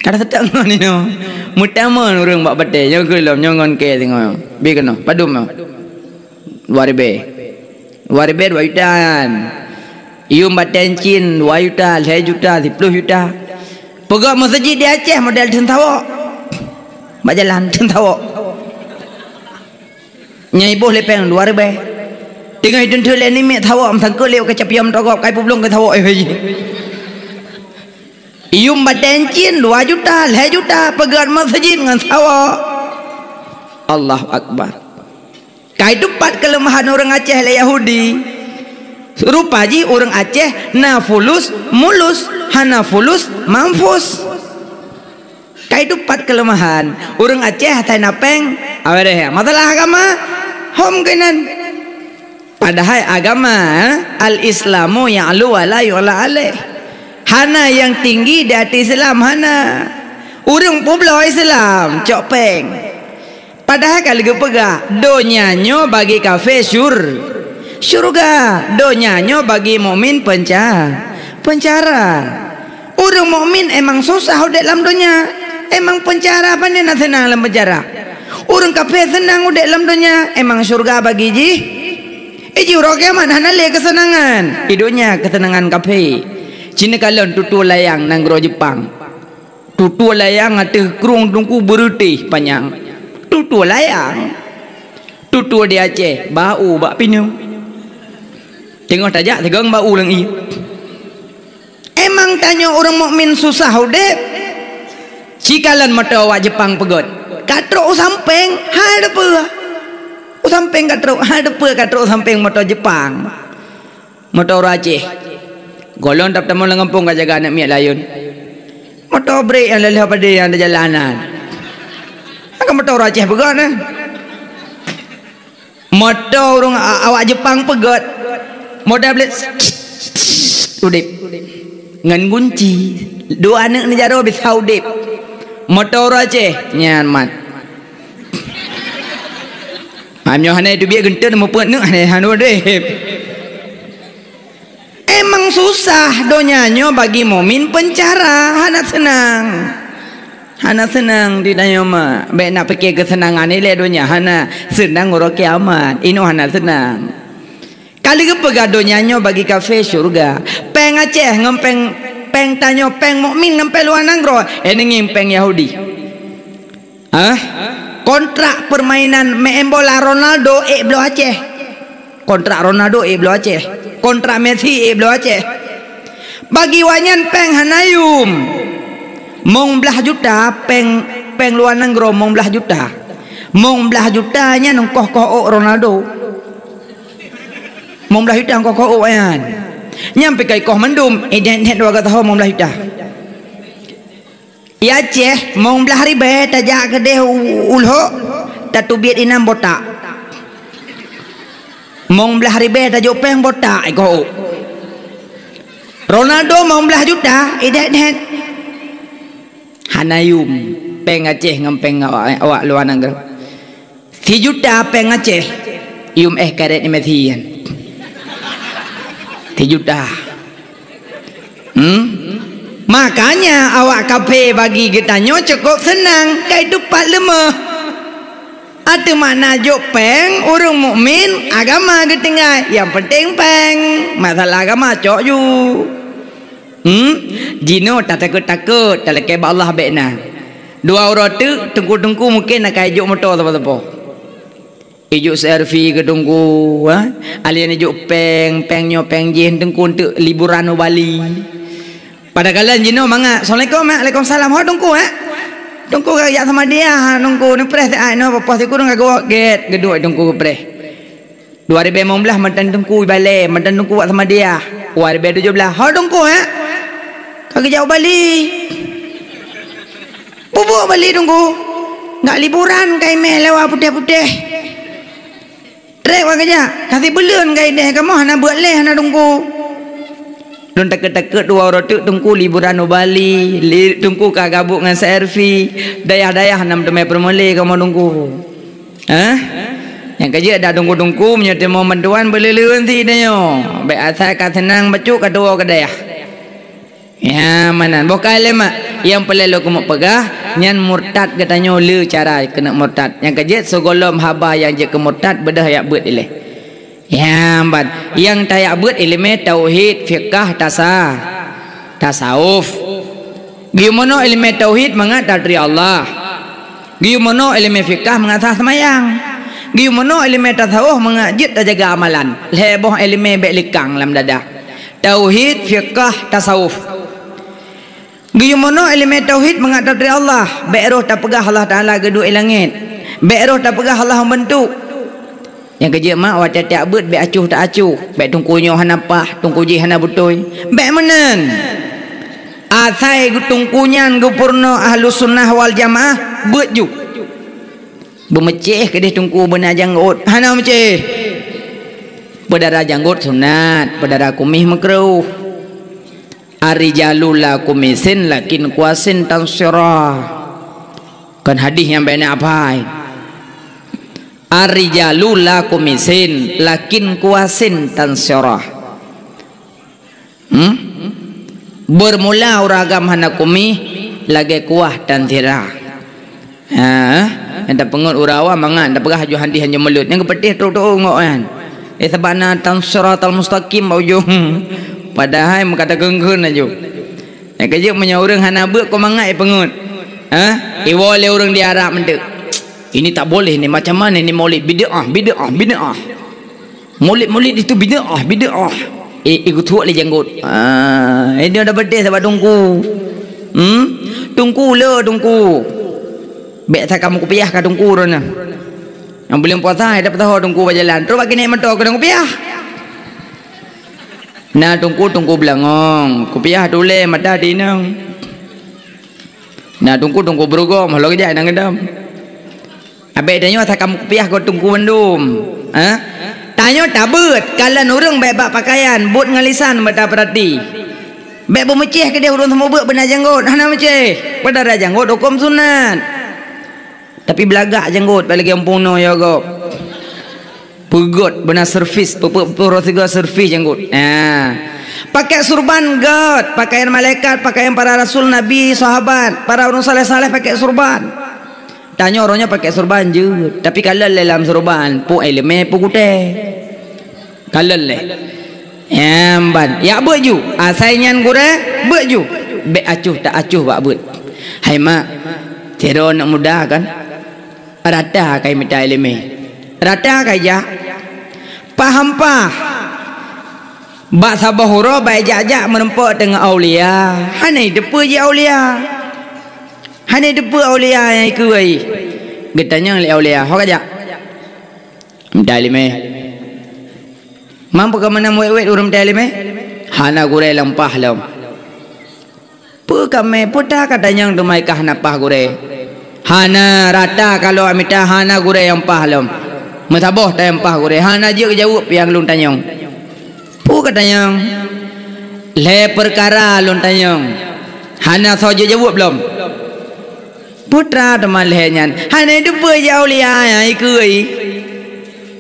Ka taseutôt ngon inoe. Meutamon ureuëng bak batée, nyoe keu lom, nyoe ngon kée singoh. Bi keunoe, padum nyoe. Dua ribée. Dua ribée dua juta nyan. Yum batèe cin dua juta, lhèe juta, siploh juta. Peugöt meuseujid di Aceh model theun sawok. Bak jalan theun sawok. Nyang iboh lé pèng dua ribèe. Teungoh iteuntèe lé namiet sawok meusangkot lé keucapian meutogob kai peubloe keu sawok. Yum batèe cin dua juta, lhèe juta peugöt meuseujid ngon sawok. Allahu Akbar. Kai teupat keuleumahan ureuëng Aceh lé Yahudi. Rupa jih ureuëng Aceh na fulus mulus, hana fulus manfus. Kai teupat keuleumahan ureuëng Aceh asai na pèng, awai deh, masalah agama hom keunan. Padahai agama, eh, al-Islamu ya'lu wa la yu'la alaih. Hana nyang tinggi di ateueh Islam, hana. Ureuëng peubloe Islam cok pèng. Padahai ka lheueh geupeugah, donya nyoe bagi kafé syur-, syurga, donya nyoe bagi mukmin penca-, pencara. Ureuëng mukmin emang susah udép lam donya, emang pencara, pane na seunang lam pencara. Ureuëng kafé seunang udép lam donya, emang syurga bagi jih. Iji uroe kiamat hana lé keuseunangan. Di donya keuseunangan kafé. Cina kalon tutoe layang nanggroe Jepang. Tutoe layang ateueh krueng teungku beureutéh panyang. Tutoe layang. Tutoe di Aceh, bau bak pineung. Teungoh tajak teugong bau lam ié. Emang tanyoe ureuëng mukmin susah udép? Cikalon moto awak Jepang peugöt. Ka trok u sampéng, hai depeue. U sampéng ka trok, hai depeue ka trok u sampéng moto Jepang. Moto ureuëng Aceh. Gohlom dap tamong lam gampông ka jaga aneuk miet layeuen. Moto brek nyang lheueh-lheueh padé nyang di jalanan. Kan moto ureuëng Aceh peugöt, eh. Moto ureuëng a-, awak Jepang peugöt. Moto brek udép. Ngon gunci. Dua aneuk neujaroe bisa udép. Moto ureuëng Aceh nyan mat. Meunyoe hana teubiet geunteuen mupeue neuk hana hana udép. Emang susah donya nyoe bagi mukmin pencara, hana seunang. Hana seunang di tanyoe ma. Bèk na pike keuseunangan ilèe donya, hana seunang uroe kiamat. Inoe hana seunang. Ka lheueh geupeugah donya nyoe bagi kafé syurga. Pèng Aceh ngon pèng, pèng tanyoe, pèng mukmin ngon pèng luwa nanggroe, eh, ngieng pèng Yahudi. Hah? Kontrak permainan main bola Ronaldo ék bloe Aceh. Kontrak Ronaldo ék bloe Aceh. Kontrak Messi ék bloe Aceh. Bagi awaknyan pèng hana yum. Mong blah juta pèng, pèng luwa nanggroe mong blah juta. Mong blah juta nyan ongkoh koh ôk Ronaldo. Mong blah juta ongkoh koh ôk nyan. Nyan pih ka ikoh mandum, idèt-dèt dua gata ho mong blah juta. Di Aceh, mong blah ribèe tajak keudeh u-, u Lhok, tateubiet inan botak. Mong blah ribèe tajok pèng botak ikoh ôk. Ronaldo mong blah juta, idèt-dèt. Hana yum, pèng Aceh ngon pèng awak, awak luwa nanggroe. Sijuta pèng Aceh, yum éh karét Messi nyan. Sijuta. Hmm? Makanya awak kafé bagi geutanyoe cukôp seunang, kai teupat leumah. Ateueh makna jok pèng, ureuëng mukmin, agama geutinggai. Nyang penting pèng, masalah agama cok ju. Hmm? Jinoe tatakot-takot, talakèe bak Allah bèk na. Dua uroe teuk, teungku-teungku mungken na ka ijok moto sapo-sapo. Ijok C R V keu teungku, ha? Alèh nyan ijok pèng, pèng nyoe pèng jéh, teungku enteuk liburan u Bali. Padahai jinoe mangat, "Assalamualaikum, Mak." "Waalaikumsalam." "Ho teungku, ha?" "Teungku ka jak Samadiyah, ha, teungku. Neupreh teuh, ha, inoe poh sikureueng ka geuwoe gèt." Geuduek teungku geupreh. Dua ribèe limong blah mantong teungku ibalè, mantong teungku wak Samadiyah. Dua ribèe tujoh blah, "Ho teungku, ha?" "Ka geujak u Bali." "Bubuk Bali teungku." "Gak liburan ka imè lé wa putéh-putéh." "Trép wa geujak, ka sibuleuen ka ideh kamoe hana beuet lé hana teungku." Lôn takot-takot dua uroe teuk teungku liburan u Bali, li-, teungku ka gabuk ngon C R V, dayah-dayah na meuteumé peureulèe kamoe teungku. Hah? Nyang ka jeuet dak teungku-teungku meunyoe teurimong bantuan beuleuleuen si tanyoe. Bèk asai ka seunang bacut ka tuwoe keudeh. Ya, meunan. Boh ka lé mak. Nyang peureulèe lôn keumeung peugah, nyan murtad geutanyoe le cara keuneuk murtad. Nyang ka jeuet sigohlom haba nyang jeuet keu murtad beudôh jak beuet ilèe. Nyang ban, nyang tajak beuet iéleumé tauhid, fiqah, tasa-, tasawuf. Geuyue meunoe iéleumé tauhid mangat tatri Allah. Geuyue meunoe iéleumé fiqah mangat sah seumayang. Geuyue meunoe iéleumé tasawuf mangat jeuet tajaga amalan. Lhée boh iéleumé bék likang lam dada. Tauhid, fiqah, tasawuf. Geuyue meunoe iéleumé tauhid mangat tatri Allah, bék roh tapeugah Allah Taala geuduek i langét. Bék roh tapeugah Allah meubeuntôk. Nyang keujeuet mak, watée tajak beuet bék acuh ta acuh, bék teungku nyoe hana paih, teungku jih hana beutôi. Bék meunan. Asai teungku nyan geupeurunoe Ahlussunnah wal Jamaah, beuet ju. Beumeucéh keudeh teungku beuna janggot, hana meucéh. Peudara janggot sunat, peudara kumieh makruh. Ar-rijalu la kumisin lakin kuasin tansira. Kan hadis nyang bék na apai. Ar-rijalu la kumisin lakin kuasin tansira. Hmm? Beurmula ureuëng agam hana kumieh lagée kuah tansira. Ha, nyang tapeungeut ureuëng awam mangat, tapeugah aju hadis hanjeuet meulut. Nyang geupeuteh trok-trok ngok nyan. Eh, sabana tan siratal mustaqim bak ujong. Padahai meukata keun-keun aju. Nyang keujeuet meunyoe ureuëng hana beuet keu mangat ipeungeut. Ha? Iwoe lé ureuëng di Arab meuteuk. Ini tak boleh ni, macam mana ni maulid? Bid'ah, bid'ah, bid'ah. Maulid-maulid itu bid'ah, bid'ah. Eh, eh, geutuek lé janggot. Ah, eh, dia dah pedes sabat teungku. Hmm? Teungku le, teungku. Bék that kamoe kupiah ka teungku droeneuh. Nyang buleuen puasa, eh, dah peusaho teungku bak jalan. Trok bak keuneuk moto keudong kupiah. Na teungku, teungku beulangong. Kupiah tulée mata di inong. Na teungku, teungku beurugom, halo geujak inong geudom. Abéh tanyoe asai kamoe kupiah keu teungku bandum. Ha? Tanyoe tabeuet, kalon ureuëng bék bak pakaian, buet ngon lisan beuta peurati. Bék beumeucéh keudeh ureuëng seumeubeuet beuna janggot, hana meucéh. Peudara janggot huköm sunat. Tapi beulagak janggot, bék lagée ureuëng peunoh ya gob. Peugot beuna servis, peupeue-peue roh sigoe servis janggot. Ha. Pakai surban got, pakaian malaikat, pakaian para rasul, nabi, sahabat, para ureuëng saleh-saleh pakai surban. Tanyoe uroe nyoe pakai surban jeuet, tapi kalon lé lam surban, peue iéleumé peue gutée. Kalon lé. Nyang ban, yak beuet ju, asai nyan gurée, beuet ju. Bék acuh tak acuh bak beuet. Hai mak, sidroe aneuk muda kan, rata kai mita iéleumé. Rata kai jak. Paham pah. Bak saboh uroe bak jak-jak meureumpok teungoh aulia. Hana jiteupeue jih aulia. Hana jiteupeue aulia nyang ikeue. Geutanyong lé aulia, "Ho ka jak?" "Mita iéleumé." "Man peu ka meunan wét-wét ureuëng mita iéleumé?" "Hana gurée lam paih lom." "Peue ka mé, peue that ka tanyong teuma ka hana paih gurée?" "Hana, rata ka lôn mita hana gurée nyang paih lom. Meusaboh that nyang paih gurée, hana jeuet geujaweueb nyang lôn tanyong." "Peue ka tanyong?" "Lhée peukara lôn tanyong. Hana soe jeuet jaweueb lom." "Peue that teuma lhée nyan?" "Hana jiteupeue jih aulia nyang ikeue."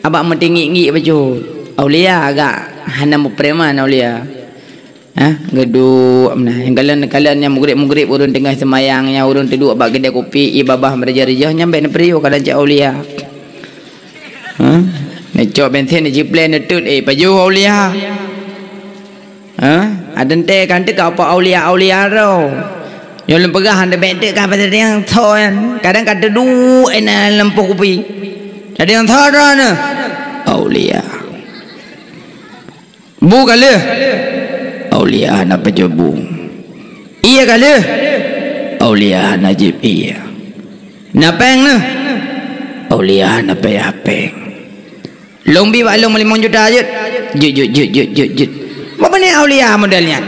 Abak meutinggi-nggi bacut. Aulia agak hana meupreman aulia. Ha, geuduek meunan. Nyang kalon-kalon nyang mugrib-mugrib ureuëng teungoh seumayang, nyang ureuëng teuduek bak keudée kupi, ié babah meuraja-raja, nyan bék neupeuriyoh kalon cit aulia. Ha? Neucok bensin, neujipleh, neutot, eh, pajoh aulia. Ha? Adeunte kan teuka apa aulia-aulia droe. Nyoe lôn peugah hana bék teuka pasal nyang tho nyan. Kadang ka teuduek ina lam poh kupi. Jadi nyang tho droeneuh. Aulia. Bu ka lheueh? Aulia hana pajoh bu. Ié ka lheueh? Aulia hana jieb ié. Na péng neuh? Aulia hana payah péng. Lôn bi bak lôn limong juta jeuet. Jeuet, jeuet, jeuet, jeuet, jeuet, jeuet. Bak meunan aulia model nyan.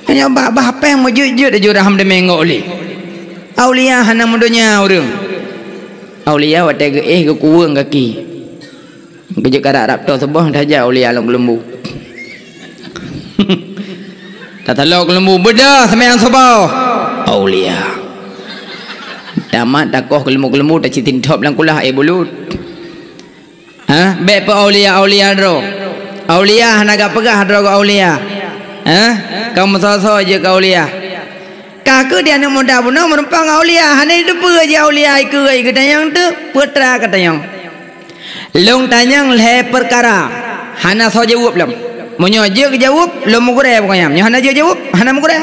Nyoe bah, bah péng meujeuet-jeuet aju raham deungon ulih. Aulia hana meudonya ureuëng. Aulia watée geuéh geukuweueng gaki. Geujeuet karab rab toh suboh tajak aulia lom keuleumbu. Tatalo keuleumbu, "Beudôh seumayang suboh." Aulia. Tamat takoh keuleumbu-keuleumbu tacitin thop lam kulah, eh, bulut. Ha? Bék peu aulia-aulia droe. Aulia hana gak peugah droe keu aulia. Ha? Kamoe soe-soe jeuet keu aulia. Ka keuh di aneuk muda bunoe meureumpang aulia, hana jiteupeue jih aulia ikeue, geutanyong teuk, peue that ka tanyong. Lôn tanyong lhée peukara, hana soe jaweueb lom. Meunyoe jeuet geujaweueb, lôn meugurée bukon nyan. Meunyoe hana jeuet jaweueb, hana meugurée.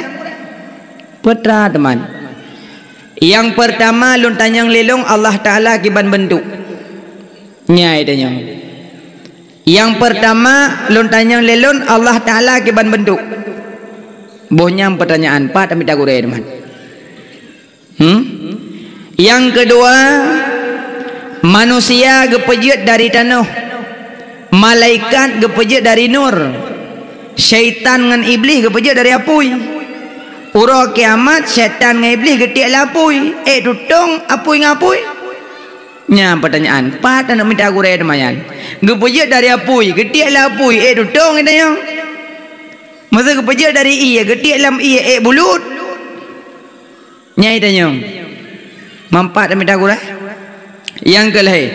Peue teuma? Nyang peurtama lôn tanyong lé lôn, Allah Taala kiban beuntuk? Nyan tanyong. Nyang peurtama lôn tanyong lé lôn, Allah Taala kiban beuntuk? Boh nyan peutanyaan, pat tamita gurée teuma? Hmm? Nyang keudua, manusia geupeujeuet dari tanoh, malaikat geupeujeuet dari nur, syaitan ngon iblih geupeujeuet dari apui. Uroe kiamat, syaitan ngon iblih geutiek lé apui, ék tutong apui ngon apui. Nyan peutanyaan, pat aneuk mita gurée teuma nyan? Geupeujeuet dari apui, geutiek lé apui, ék tutong geutanyoe? Masa geupeujeuet dari ié, geutiek lam ié, ék bulut? Nyan tanyoe. Manfaat mita gurée. Nyang keu lhée,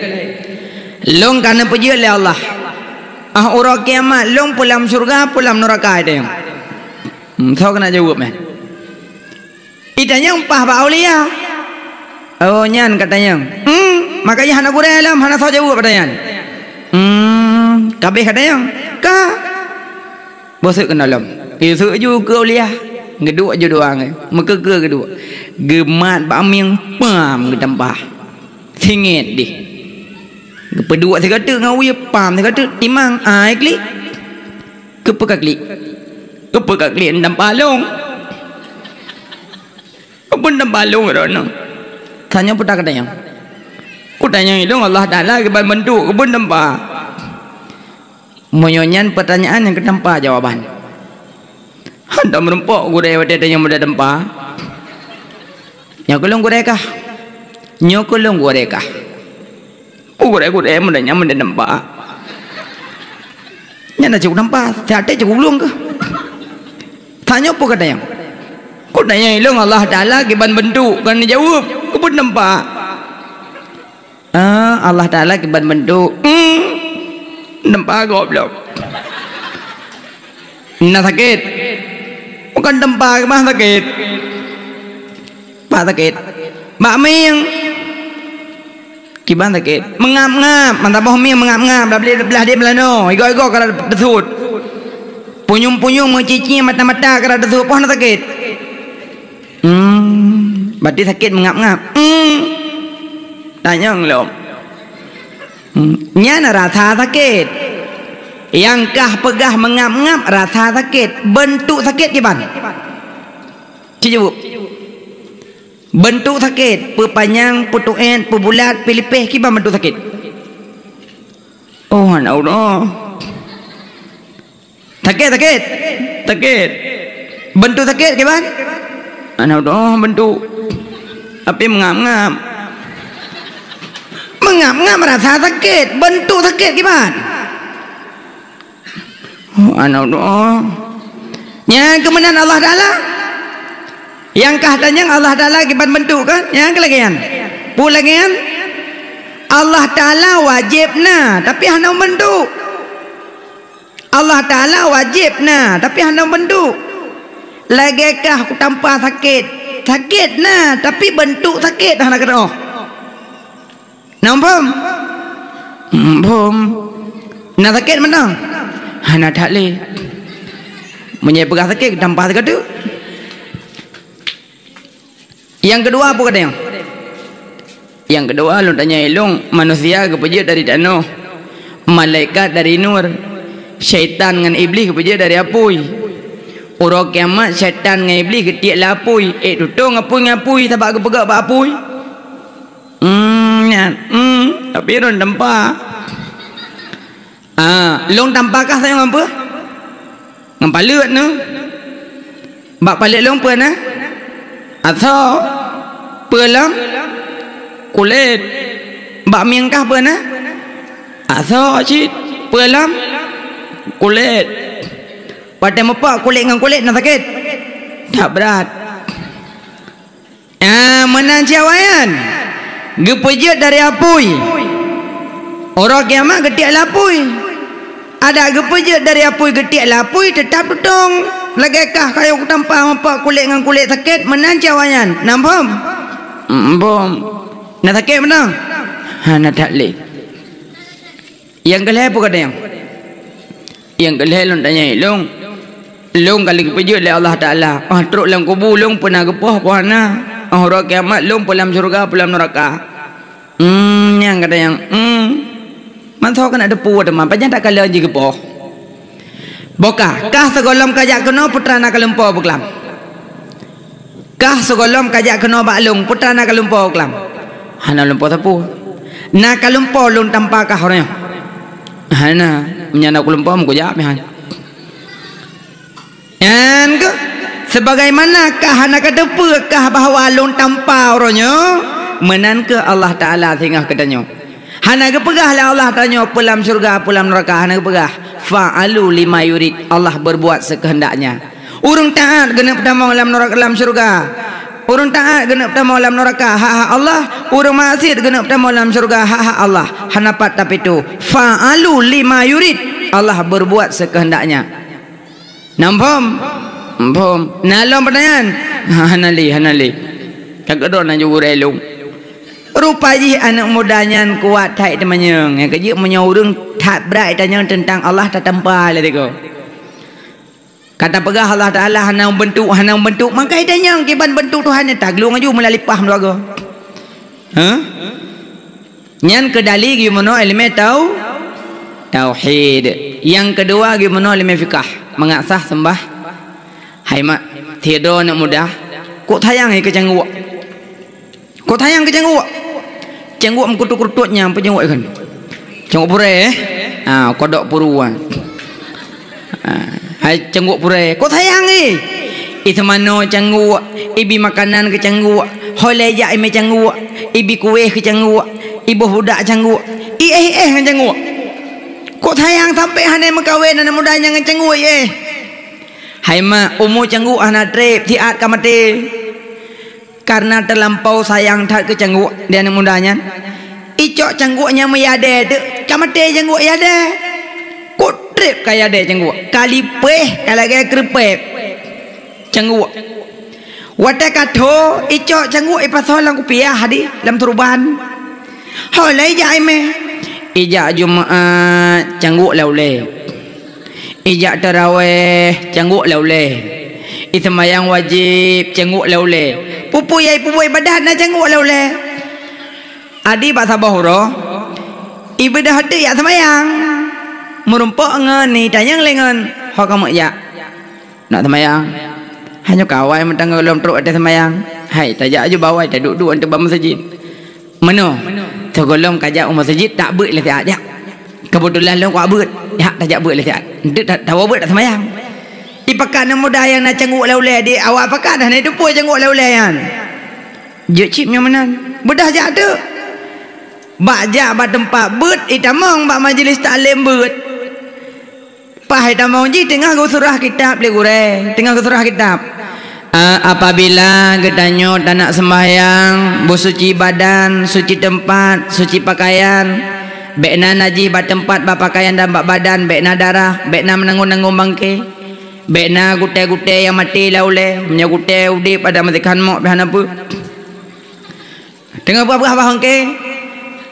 lôn ka neupeujeuet lé Allah. Ah, uroe kiamat, lôn peue lam syeuruga, peue lam neuraka, tanyoe. Hmm, soe keuneuk jaweueb, meh? Itanyong paih bak aulia. Oh, nyan ka tanyong. Hmm, makajih hana gurée lom, hana soe jaweueb peutanyaan. Hmm, ka abéh ka tanyong. Ka. Boh seuek keunoe lom. Geuseuek ju keu aulia. Geuduek ju dua ngai. Meukeue-keue geuduek. Geumat bak mieng pam geutampa. Singet dih. Geupeuduek sigoe teuk ngon wie pam sigoe teuk timang ai klik. Keupeue ka klik? Keupeue ka klik tampa lôn? Keupeue tampa lôn droeneuh? Tanyoe peue ka tanyong? Kutanyong ilôn Allah Taala kiban beuntuk, keupeue tampa? Meunyoe nyan peutanyaan nyang keutampa jawaban. Hantom meurumpok gurée watée tanyong meuda tampa. Nyoe keu lôn gurée kah? Nyoe keu lôn gurée kah? Peue gurée-gurée meuda nyan meuda tampa? Nyan na cukôp tampa, siat cukôp lôn keuh. Tanyoe peue ka tanyong? Kutanyong ilôn Allah Taala kiban beuntuk, kon neujaweueb, keupeue tampa? Ah, Allah Taala kiban beuntuk. Hmm. Tampa goblok. Na sakét. Bukon tampa keumah sakét. Pat sakét? Bak mieng. Kiban sakét? Meungab-ngab. Mata boh mieng meungab-ngab. Blah, blah, blah, di meulanoe. Igoe-igoe ka teusut. Punyueng-punyueng meucicie mata-mata ka teusut. Poh na sakét? Hmm, berarti sakét meungab-ngab. Hmm. Tanyong lom. Hmm, nyan rasa sakét. Nyang kah peugah meungab-ngab rasa sakét. Beuntuk sakét kiban? Ci jaweueb. Beuntuk sakét, peupanyang, peutuét, peubulat, peulipéh, kiban beuntuk sakét? Oh, aneuk Allah. Sakét, sakét. Sakét. Beuntuk sakét kiban? Aneuk Allah beuntuk. Tapi meungab-ngab. Meungab-ngab rasa sakét, beuntuk sakét kiban? Oh, aneuk Allah. Nyan keu meunan Allah Taala. Nyang kah tanyong Allah Taala kiban beuntuk kan? Nyan keu lagée nyan. Peue lagée nyan? Allah Taala wajéb na, tapi hana beuntuk. Allah Taala wajéb na, tapi hana beuntuk. Lagée kah kutampa sakét. Sakét na, tapi beuntuk sakét hana keudroe. Na muphom? Muphom. Na sakét mantong? Hana that lé. Meunyoe peugah sakét, tampa sigoe teuk. Nyang keudua peue ka tanyong? Nyang keudua lôn tanyong ilôn, manusia geupeujeuet dari tanoh, malaikat dari nur, syaitan ngon iblih geupeujeuet dari apui. Uroe kiamat syaitan ngon iblih geutiek lé apui, ék tutong apui ngon apui sabab geupeugét bak apui. Hmm, nyan. Hmm, tapi lôn tampa. Ah, lôn tampa kah sayang ngon peue? Ngon paleuet nyoe. Bak paleuet lôn peue na? Asoe. Peue lom? Kulét. Bak mieng kah peue na? Asoe cit. Peue lom? Kulét. Watée mupok kulét ngon kulét na sakét? That brat. Ah, meunan cit awaknyan. Geupeujeuet dari apui. Uroe kiamat geutiek lé apui. Adak geupeujeuet dari apui geutiek lé apui teutap tutong. Lagée kah kayée kutampa mupok kulét ngon kulét sakét, meunan cit awaknyan. Na muphom? Muphom. Na sakét mantong? Hana that lé. Nyang keu lhèe peue gata nyang? Nyang keu lhèe lôn tanyong lôn. Lôn ka lheueh geupeujeuet lé Allah Taala. Ah, trok lam kubu lôn peue na geupoh, peue hana. Ah, uroe kiamat lôn peue lam syeuruga, peue lam neuraka. Hmm, nyang gata nyang, hmm. Mantong keuneuk teupeue teuma, pajan takalon jih geupoh. Boh kah, kah sigohlom ka jak keunoe, peue teuma na ka lumpoe buklam. Kah sigohlom ka jak keunoe bak lôn, peue teuma na ka lumpoe buklam. Hana lumpoe sapeue. Na ka lumpoe lôn tampa kah uroe nyoe. Hana, meunyoe na kulumpoe meukujak meuhan. Nyan keuh, sebagaimana kah hana kateupeue kah bahwa lôn tampa uroe nyoe, meunan keuh Allah Taala singoh keu tanyoe. Hana geupeugah lé Allah tanyoe peue lam syeuruga, peue lam neuraka, hana geupeugah. Fa'alu lima yurid, Allah berbuat sekehendaknya. Ureuëng taát geuneuk peutamong lam neuraka, lam syeuruga. Ureuëng taát geuneuk peutamong lam neuraka, hak-hak Allah. Ureuëng maksiet geuneuk peutamong lam syeuruga, hak-hak Allah. Hana pat tapi tu. Fa'alu lima yurid. Allah berbuat sekehendaknya. Namphom? Namphom. Na lom peutanyaan? Ha, hana lé, hana lé. Ka keudroe na jugurée lôn. Rupa jih aneuëk muda nyan kuat that teumanyong. Nyang keujeuet meunyoe ureuëng that brat tanyong teuntang Allah tatampa lé tiko. Ka tapeugah Allah Taala hana bentuk, hana bentuk, maka tanyong kiban bentuk Tuhan nyan taglueng aju meulalipah meudogo. Hah? Nyan keu dali geumeunoe ileumé tau, tauhid. Nyang keudua geumeunoe ileumé fikah, mangat sah seumbah. Hai mak, sidroe aneuëk muda, kok sayang keu cangguek. Kok sayang keu cangguek. Cangguek meukutu-kutu nyang peue cangguek kan. Cangguek purée, eh? Ha, kodok puru, ah. Ha, hai cangguek purée. Kok sayang, eh? I teumanoe cangguek, ibi makanan keu cangguek, ho lé jak imé cangguek, ibi kuéh keu cangguek, iboh budak cangguek, i éh-éh ngon cangguek. Kok sayang sampai hana meukawen aneuëk muda nyan ngon cangguek, eh? Hai mak, umu cangguek hana treb, siat ka maté. Karena terlampau sayang that keu cangguek di aneuëk muda nyan. Icok cangguek nyang meuyadée teuk, ka maté cangguek yadée. Kok treb ka yadée cangguek, ka lipéh, ka lagée keureupeb cangguek. Watée ka tho, icok cangguek ipasoe lam kupiah di, lam turuban. Ho lé ijak imé. Ijak Jumaat, cangguek lé ulée. Ijak tarawéh, cangguek lé ulée. Iseumayang wajéb, cangguek lé ulée. Peue-peue nyang ipeubuet ibadat na cangguek lé ulée. Adi bak saboh uroe, ibeudôh teuk jak seumayang. Meurumpok ngon ni tanyong lé ngon, ho kamoe jak. Nak seumayang. Hanyoe ka awai meutanggong lom trok até seumayang. Hai, tajak aju bawai, taduek-duek ateueh bak meuseujid. Meunoe, sigohlom ka jak u meuseujid, tak beuet lé siat jak. Keubeutulan lôn kuat beuet, jak tajak beuet lé siat. Enteuk ta-, tawoe beuet tak seumayang. Ipakat aneuëk muda nyang na cangguek lé ulée di awak pakat dah na teupeue cangguek lé ulée nyan. Jeuet cit nyoe meunan. Beudôh jak teuk. Bak jak bak teumpat beuet, itamong bak majlis taklim beuet. Paih tamong jih teungoh geusurah kitab lé gurée, teungoh geusurah kitab. A, apabila geutanyoe tanak seumbahyang, beusuci badan, suci teumpat, suci pakaian, bék na najih bak teumpat, bak pakaian dan bak badan, bék na darah, bék na meunanggong-nanggong bangké, bék na gutée-gutée nyang maté lé ulée, meunyoe gutée udeb adak meusikan mok pih hana peue. Teungoh peugah-peugah bak bangké,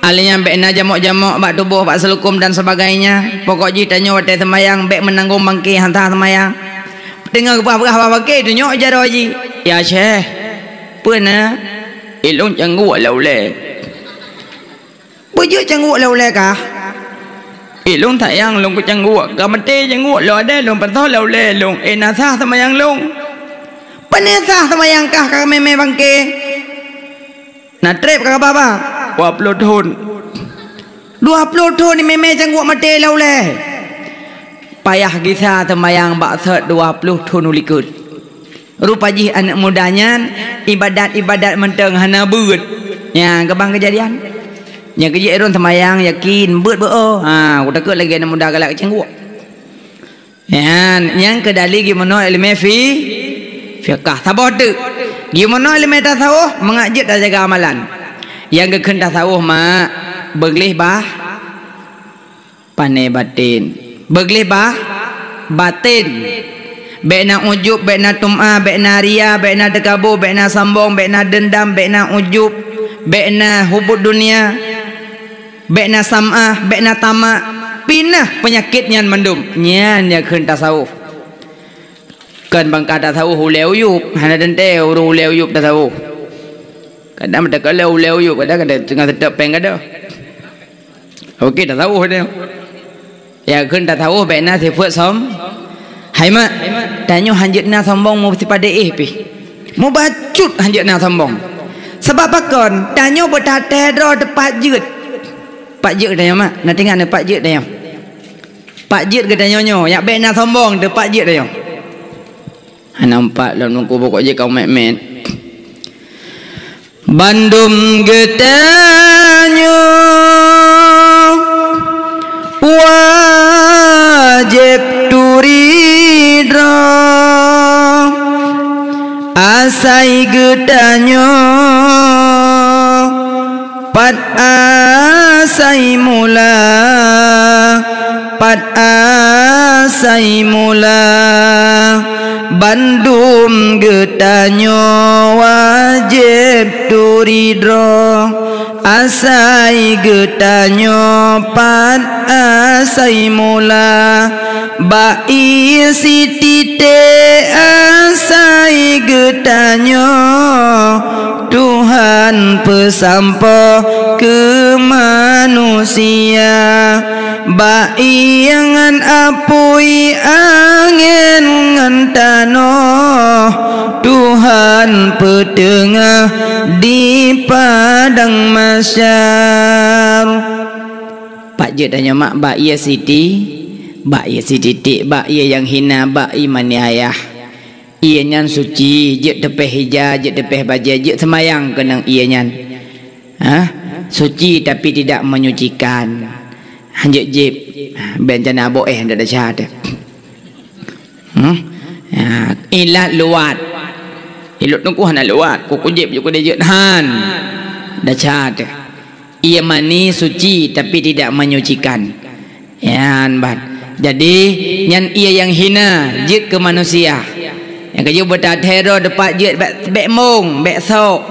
alèh nyan bék na jamok-jamok bak tuboh, bak seuleukom dan sebagainya. Pokok jih tanyoe watée seumayang bék meunanggong bangké hana seumayang. Teungoh peugah-peugah bak bangké, tunyok jaroe jih. "Ya Syekh, peue na?" "Ilôn cangguek lé ulée." "Peue jeuet cangguek lé ulée kah?" "Ilôn sayang lôn keu cangguek, ka maté cangguek lôn adée lôn pasoe lé ulée lôn, eh na sah seumayang lôn." "Pane sah seumayang kah ka mémé bangké?" "Na treb ka ba-ba?" "Dua ploh thon." "Dua ploh thon imémé cangguek maté lé ulée?" "Payah gisa seumayang bak sot dua ploh thon u likot." Rupa jih aneuëk muda nyan ibadat-ibadat mantong hana beuet. Nyan keubang keujadian. Nyang keujeuet ureuëng seumayang yakin beuet beu-o. Ha, kutakot lagée aneuëk muda galak cangguek. Nyan, nyang keu dali geumeunyoe iéleumé fi-, fiqah. Saboh teuk. Geumeunyoe iéleumé tasawuf, mangat jeuet tajaga amalan. Nyang geukheun tasawuf mak, beugleh bah, pane baten. Beugleh bah, baten. Bék na ujub, bék na tum'a, bék na ria, bék na teukabu, bék na sambong, bék na deundam, bék na ujub, bék na hubud dunia, bék na sam'ah, bék na tamak. Pinah peunyakét nyan mandum. Nyan nyang kheun tasawuf. Kon bangka tasawuf ulée uyueb, hana teuntée ureuëng ulée uyueb tasawuf. Kadang meutakala ulée uyueb, kadang kada teungoh seutôt péng kada. Oke, tasawuf dia. Ya, kheun tasawuf bék na sifeuet som. Hai mak, tanyoe hanjeuet na sombong meusipadé éh pih. Mubacut hanjeuet na sombong. Sabab pakon? Tanyoe beutaté droe teupat jeuet. Pat jeuet tanyoe mak, na teuingat na pat jeuet tanyoe. Pat jeuet geutanyoe nyoe, yak bék na sombong teupat jeuet tanyoe. Hana umpat lom nungku pokok jih kaum mét-mét. Bandum geutanyoe wajéb turi droe, asai geutanyoe pat asai mula, pat asai mula, bandum geutanyoe wajéb turi droe, asai geutanyoe pat asai mula, bak ie sititék asai geutanyoe Tuhan peusampoe keu manusia. Bak ie ngon apui, angén ngon tanoh, Tuhan peuteungoh di padang mahsyar. Pat jeuet tanyoe mak bak ie siti, bak ie sititék, bak ie nyang hina, bak ie maniayah. Ie nyan suci, jeuet teupéh ija, jeuet teupéh bajée, jeuet seumayang keunong ie nyan. Hah? Suci tapi tidak menyucikan. Hanjeuet jieb, bencana boh eh ndak desya teuh. Hmm? Ya, ilat luwat. Ilot nungku hana luwat, kuku jieb jeuet kudeh jeuet han. Desya teuh. Ie mani suci tapi tidak menyucikan. Nyan ban. Jadi, nyan ie nyang hina jeuet keu manusia. Nyang keujeuet beutathero teupat jeuet bék, bék mong, bék sok.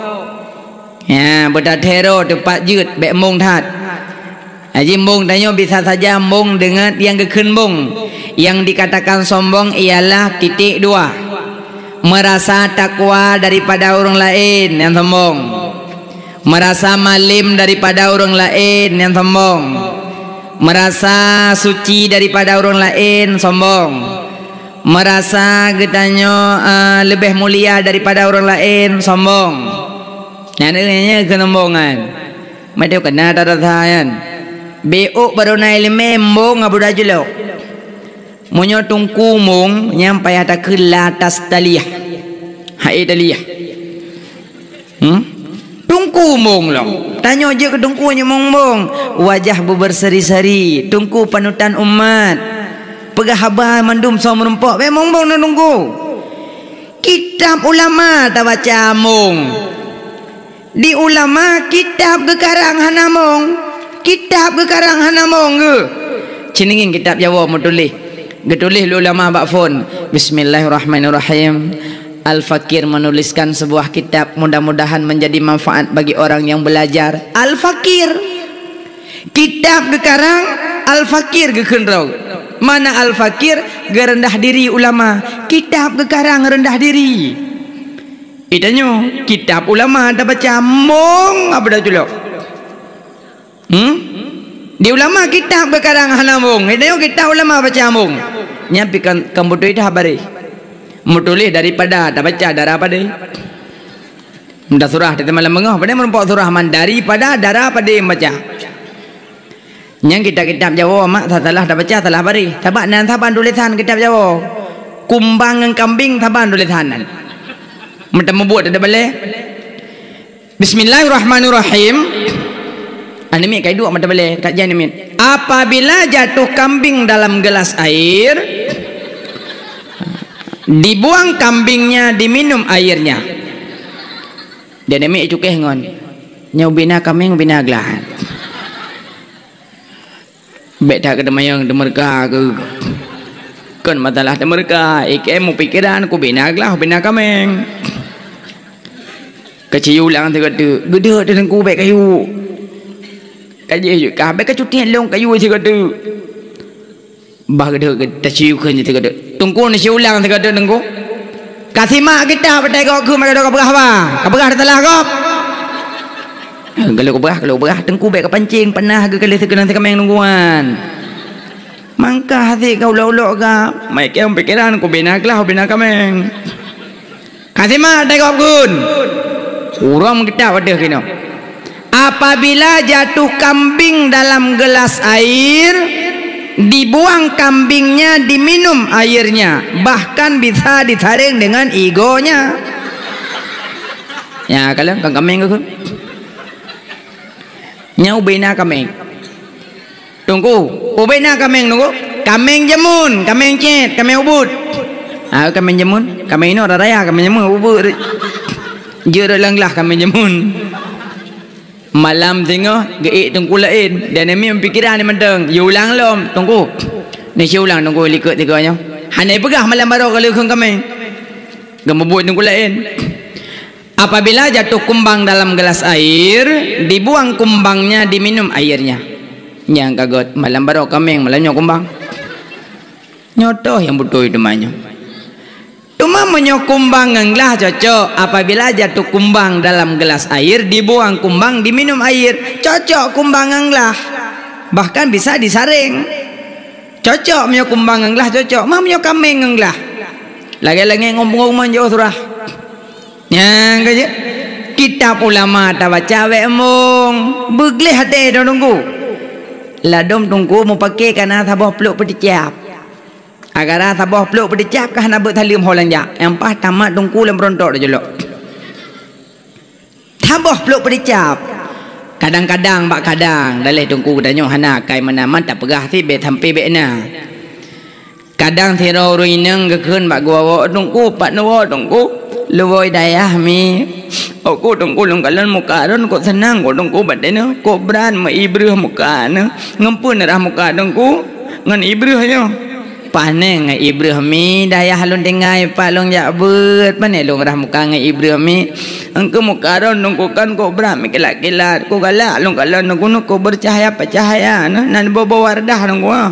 Ya, beutathero teupat jeuet bék mong that. Aji mong tanyoe bisa saja mong deungon nyang geukheun mong. Yang dikatakan sombong ialah titik dua. Merasa takwa daripada ureuëng laén, nyan sombong. Merasa malem daripada ureuëng laén, nyan sombong. Merasa suci daripada ureuëng laén, sombong. Merasa geutanyoe, eh, leubeh mulia daripada ureuëng laén, sombong. Nyan nyan keusombongan. Meunyoe keuna tarasa nyan. Bék barô na iéleumé, mbong abu dajulok. Meunyoe teungku mong, nyan payah takheun la tastaliyah. Hai taliyah. Hmm? Teungku mong lom. Tanyoe jeuet keu teungku nyang mong-mong. Wajah beuberseri-seri. Teungku panutan umat. Peugah haba mandum soe meurumpok. Bék mong-mong na teungku. Kitab ulama tabaca mong. Di ulama kitab geukarang hana mong. Kitab geukarang hana mong geuh. Ciningin kitab Jawoe meutuléh. Geutuléh lé ulama bak phon. Bismillahirrahmanirrahim. Al-Fakir menuliskan sebuah kitab, mudah-mudahan menjadi manfaat bagi orang yang belajar. Al-Fakir. Kitab geukarang Al-Fakir geukheun droe. Mana Al-Fakir geureundah diri ulama. Kitab geukarang reundah diri. Itanyoe kitab ulama tabaca mong abu dajulok. Hmm? Di ulama kitab geukarang hana mong. Itanyoe kitab ulama baca mong. Nyan pi kan, kan beutôi dah bari. Meutuléh daripada tabaca dara padé. Meudah surah teuh malam beungoh, padé meurumpok surah man daripada dara padé baca. Nyang kitab-kitab Jawoe mak salah tabaca salah bari. Sabab nan saban tulésan kitab Jawoe. Kumbang ngon kambing saban tulésan nan. Meuteumeubuet ada balée. Bismillahirrahmanirrahim. Aneuk miet kai duek mata balée, tak jai aneuk miet. Apabila jatuh kambing dalam gelas air, dibuang kambingnya, diminum airnya. Dia aneuk miet cukéh ngon. Nyoe ubina kambing, ubina gelas. Bék that keu teumanyong teumeureuka keu. Kon masalah teumeureuka, ikém mupikeran kubina glah, kubina kaméng. Keuciyu lam sigoe teuk, geudeuk teungku bék kayu. Ka jih jeuet kah, bék kacutiet lôn kayu sigoe teuk. Bah geudeuk taciu kheun jih teugadeuek. Teungku, neusiulang teugadeuek, Teungku. Kasimak kitab, beutai gob kheun, maka ka peugah bah. Ka peugah teusalah gob. Kalau peugah, kalau peugah, Teungku bèk ka pancing, panah geukaleh sikeunong sikaméng Teungku nyan. Mangka hasé ka ulok-ulok ka. Mai keu pikiran, ku bina glah, ku bina kaméng. Kasimak teugob kheun. Uroe meukitab ateueh keunoe. Apabila jatuh kambing dalam gelas air, dibuang kambingnya, diminum airnya, bahkan bisa disaring dengan igonya. Ya, kalau kang kaméng kheun. Nyan ubena kaméng. Teungku, ubena kaméng, Teungku. Kaméng jameun, kaméng cét, kaméng ubeuet. Ah, kaméng jameun, kaméng inoe raya, kaméng jameun ubeuet. Jeuet rot lam glah kaméng jameun. Malam singoh geuék Teungku laén, dan nyan meupikiran mantong, yue ulang lom, Teungku. Neusiulang Teungku likot tiga nyoe. Hana peugah malam baroe ka lheueh kheun kaméng. Geumeubuet Teungku laén. Apabila jatuh kumbang dalam gelas air, dibuang kumbangnya, diminum airnya. Nyang ka göt, malam baroe kaméng, malam nyoe kumbang. Nyoe toh nyang beutôi teuma nyoe. Teuma meunyoe kumbang ngon glah cocok, apabila jatuh kumbang dalam gelas air, dibuang kumbang, diminum air, cocok kumbang ngon glah. Bahkan bisa disaring. Cocok meunyoe kumbang ngon glah, cocok. Ma meunyoe kaméng ngon glah? Lagèe-lagèe ngon pungo rumoh jôh surah. Nyang ka jeuet. Kitab ulama tabaca bèk embong. Beugleh até droe Teungku. Ladôm Teungku meupaké ka na saboh pluek peuteucap. Gara-gara saboh pluek peuteucap ka hana beuet saleuem ho lôn jak. Nyang paih tamat Teungku lôn beurontok tajulok. Saboh pluek peuteucap. Kadang-kadang bak kadang, daleh Teungku geutanyoe hana akai meunan, man tapeugah cit bèk sampé bèk na. Kadang sidroe ureueng inong geukheun bak geuwoe, "Teungku, pat neuwoe Teungku? Lôn woe dayah mi. Ôk ku Teungku lôn kalon muka droen kok seunang ku Teungku, batéh nyoe kok brat meu ibreuh muka nyoe. Ngon peue neurah muka Teungku ngon ibreuh nyoe?" "Pané ngon ibreuh mi, dayah lôn tinggai pat lôn jak beuet, pané lôn rah muka ngon ibreuh mi. Engkeu muka droen Teungku kan kok brat meukilat-kilat, kok galak lôn kalon Teungku nyoe kok beucahaya-peucahaya nyoe, nan boh-boh Wardah Teungku ah."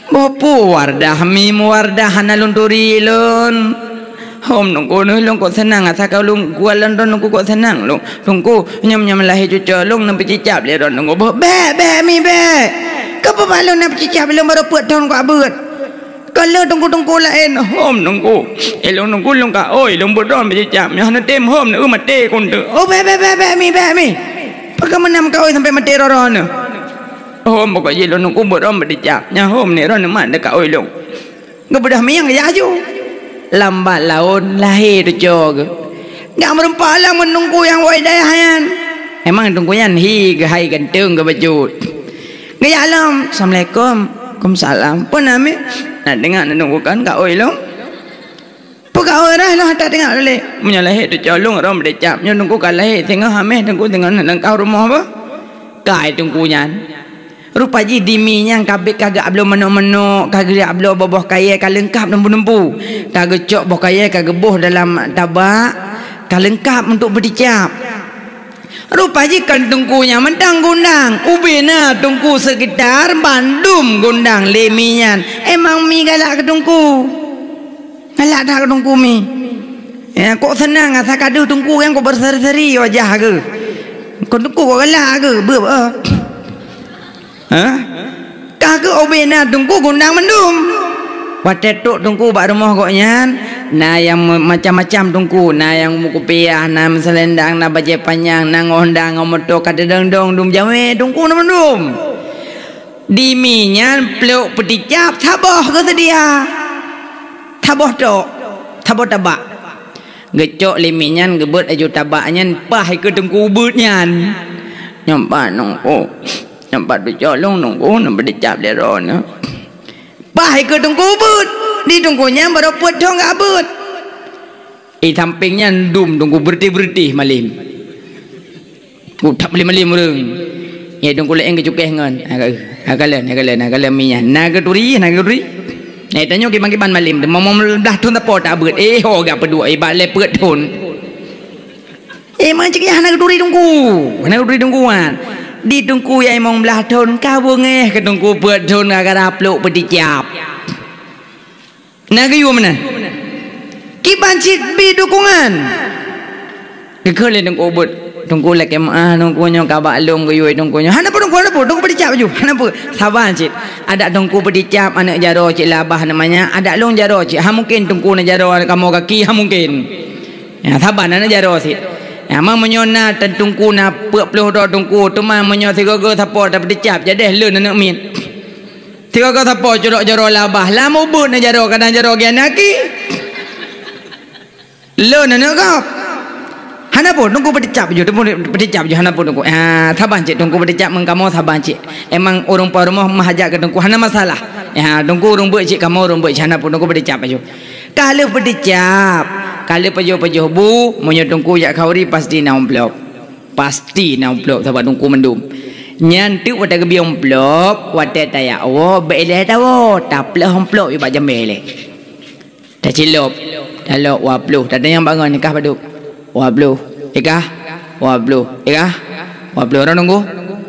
"Boh peue Wardah mi, meuwardah hana lôn turi lôn." "Hom Teungku, nyoe lôn kok seunang, asa ka lôn kukalon droen Teungku kok seunang lôn. Teungku, nyoe meunyoe lahé cucoe lôn neupeucicap lé droen Teungku." "Boh, bèk, bèk mi, bèk. Keupeue bak lôn neupeucicap, lôn barô peuet thon kok beuet. Ka le teungku-teungku laén." "Hom Teungku, ilôn Teungku lôn ka oi, lôn beuet droen peucicap. Nyoe hana tem hom, neu maté ku teuk." "Oh, bèk, bèk, bèk, bèk mi, bèk mi. Pakon meunan ka oi sampoe maté droe-droe nyoe?" "Hom, pokok jih lôn Teungku beuet droen peucicap. Nyoe hom ni droen neumat deuka oi lôn." Geubeudôh mieng geujak aju. Lambat laén lahé cucoe geuh. Gak meureumpok lom ngon teungku nyang woe dayah nyan. Emang teungku nyan hi geuhai ganteng geuh bacut. Geujak lom, "Assalamualaikum." "Waalaikumsalam. Peue na mi?" "Na deungoe na teungku kan ka oi lôn?" "Peue ka oi, roh lôn hana deungoe lé." "Meunyoe lahé cucoe lôn rhom dicap, nyoe teungku ka lahé singoh hameh teungku singoh na lam kah rumoh bah." Kai teungku nyan. Rupa jih di mi nyan ka bit ka geuabloe manok-manok, ka geuabloe boh-boh kayèe ka leungkap teumpu-teumpu. Ka geucok boh kayèe ka geuboh dalam tabak, ka leungkap untuk beuticap. Rupa jih kon teungku nyan mantong gundang, ubé na teungku seukitar bandum gundang lé mi nyan. Emang mi galak keu teungku. Galak that keu teungku mi. Ya, kok seunang asa ka deuh teungku nyan kok berseri-seri wajah geuh. Kon teungku kok galak geuh, beuh, eh. Hah? Ka keuh ubé na teungku gundang mandum. Watèe trok teungku bak rumoh gobnyan, na nyang me-, macam-macam teungku, na nyang meukupiah, na meuselendang, na bajèe panyang, na ngon honda, ngon moto, ka teudong-dong dum jamèe teungku na mandum. Di mi nyan plôk peuticap saboh geuseudia. Saboh trok, saboh tabak. Geucok lé mi nyan geubeuet aju tabak nyan paih keu teungku ubeuet nyan. Nyoe pat teungku, nyoe pat teucok lôn teungku, nyoe peuticap lé droeneuh. Paih keu teungku ubeuet, di teungku nyan barô peuet thon geuabeuet. Di sampéng nyan dum teungku beureuti-beureuti malém. Ku that malém-malém ureueng. Nyan teungku laén geucukéh ngon. Ha, ka, ha, kalon, ha, kalon, ha, kalon mi nyan. Na geuturi, na geuturi. Nyan tanyoe kiban-kiban malém. Teuma meublah thon sapo tak beuet. Eh, ho gak peuduek, eh, bak lé peuet thon. Eh, macam nyan hana geuturi teungku. Hana geuturi teungku wan. Di teungku nyang limong blaih thon, ka beungéh keu teungku peuet thon gara-gara plôk peuticap. Na geuyue meunan. Kiban cit bi dukungan. Geukheun lé teungku ubit, "Teungku lakèe meu'ah, teungku nyoe ka bak lôn geuyue teungku nyoe." "Hana peue teungku, hana peue, teungku peuticap laju. Hana peue. Saban cit. Adak teungku peuticap aneuk jaroe cit labah namanya. Adak lôn jaroe cit. Hana mungken teungku na jaroe kamoe gaki, hana mungken. Ya, saban aneuk jaroe cit. Ya, ma meunyoe na teungku na peuet ploh droe teungku, teuma meunyoe sigoe-goe sapo tapeuticap, jadeh lôn aneuk miet." Tiga ka sapo codok jaroe labah. Lam ubit na jaroe, kadang jaroe geuh na ki. Lôn aneuk gob. Hana peue, teungku peuticap ju, teungku peuticap ju, hana peue teungku. Ah, saban cit teungku peuticap ngon kamoe, saban cit. Emang ureueng po rumoh meuhajat keu teungku, hana masalah. Ya, teungku ureueng beuet cit, kamoe ureueng beuet cit, hana peue, teungku peuticap ju. Ka lheueh peuticap, ka lheueh pajoh-pajoh bu, meunyoe teungku jak khanduri pasti na amplop. Pasti na amplop sabab teungku mandum. Nyan teuk watèe geubri amplop, watèe tajak woe, bèk ilèe tawoe, taplôh amplop bak jambèe ilèe. Tacilop, talop dua ploh, tatanyong bak ngon, "Ikah padub?" "Dua ploh." "Ikah?" "Dua ploh." "Ikah?" "Dua ploh." "Droeneuh teungku?"